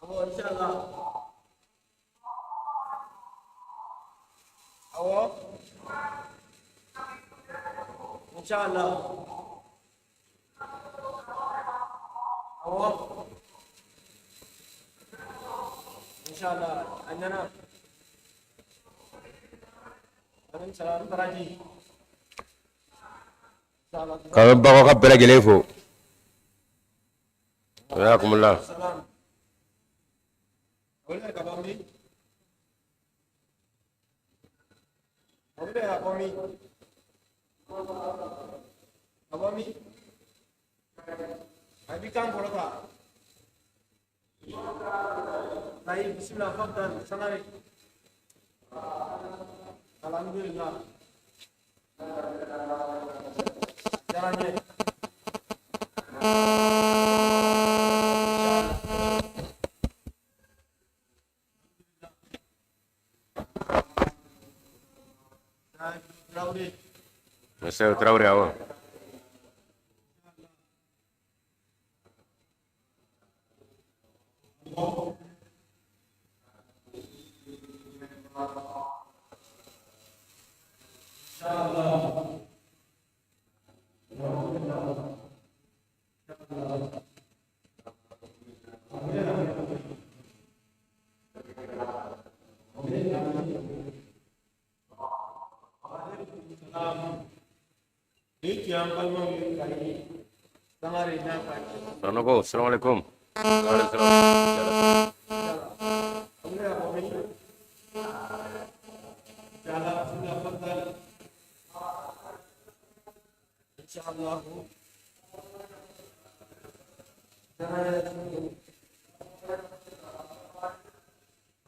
Awɔ, inshallah. Awɔ. Inshallah. Awɔ. Inshallah. A ɲɛna. Aleykum salaam baraji. Inshallah. K'an bɛ Bakɔ ka bɛɛ lajɛlen fo. Jazakumullah. Salam. Wele ka bɔ min? Wele ka bɔ min? Ka bɔ min? A b'i kan kɔrɔta. Tayi, bismillah, faddal, sangare. Alhamdulillah. Diyara n ye. Traoré. Monsieur Traoré awɔ. Ni tun y'an balimaw ye Kayi Sangare n'a ka cɛ. Sanogo, salaamaaleykum. Waaleykum salaam. Wele ka bɔ min? Inshallah, bismillah, faddal. Inshallah.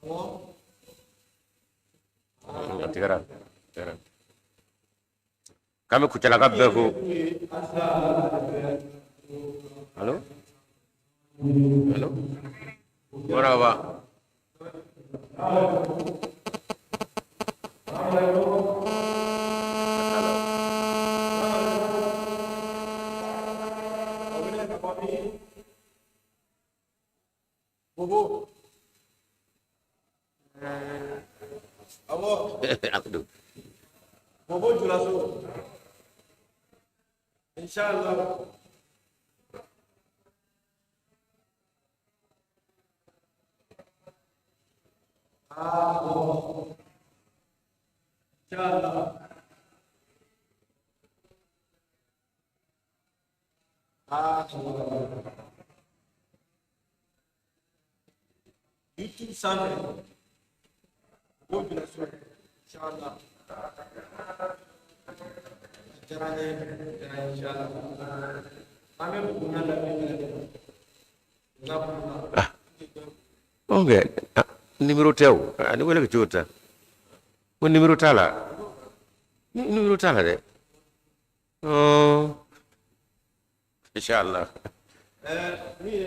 Awɔ. A tigɛra. Tigɛra. K'an bɛ Kucalaka bɛɛ fo. Allo? Allo? Marhaba. Wele ka bɔ min? Bobo. Awɔ. Abdou. Bobo Julaso. Inshallah. Ah, bon. Inshallah. Ah, YouTube sanfɛ. Bobo Julaso. Inshallah. Diyara n ye, diyara n ye, inshallah. An bɛ Buguna lamɛn bɛɛ lajɛlen. Jazakumullah. Ok, ah, numéro tɛ o. Ah, ni wele kɛ cogo ta. Ko numéro t'a la. Ni numéro t'a la dɛ. Inshallah. Min ye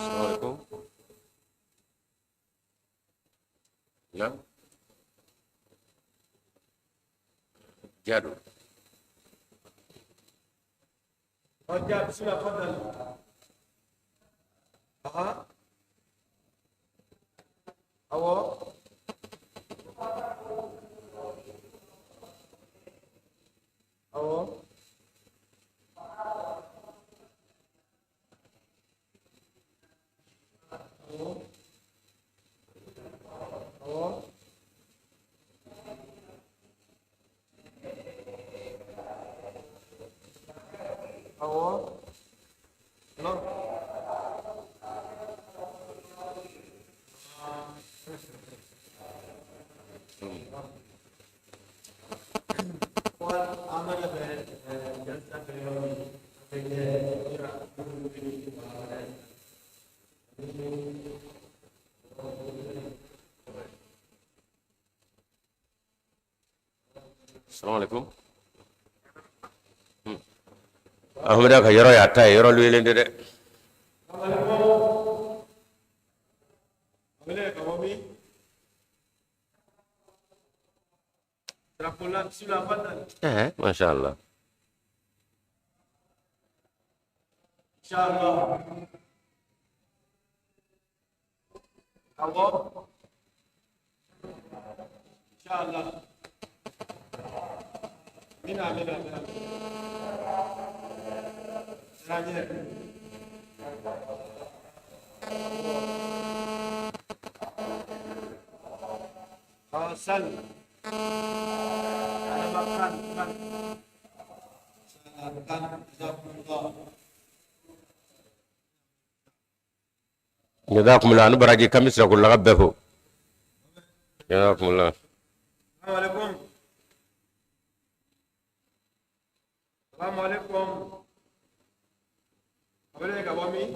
Assalamualaikum. Naam. Jadu. Ọjà, bismillah, faddal. Aha. Awɔ. Awɔ. Awɔ. Awɔ. Awɔ. Non. Salamu alaikum. Ahmada ka yɔrɔ y'a ta ye, yɔrɔ luyelen tɛ dɛ. Wele ka bɔ min? Sirakola bisimila fadal. Masha Allah. Inshallah. Awɔ. Inshallah. Amina amina amina. Siraɲɛ. Awɔ sal. Adama kan kan. Kan jazakumullah. Jazakumullah ani baraji kami sirakola ka bɛɛ fo. Jazakumullah. Salamu alaikum. Salamu alaikum. A wele ka bɔ min?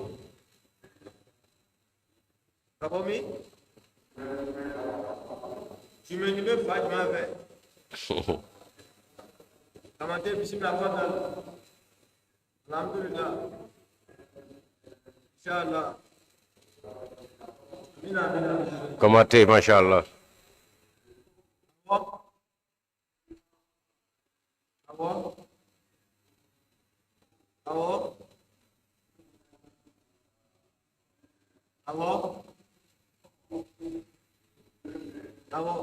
Ka bɔ min? Jumɛn bɛ fa jumɛn fɛ? Kamate bisimila fadal. Alhamdulillah. Inshallah. Amina amina amina. Kamate masha Allah. Awɔ. Awɔ. Awɔ. Awɔ. Awɔ.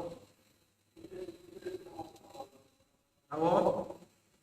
Awɔ.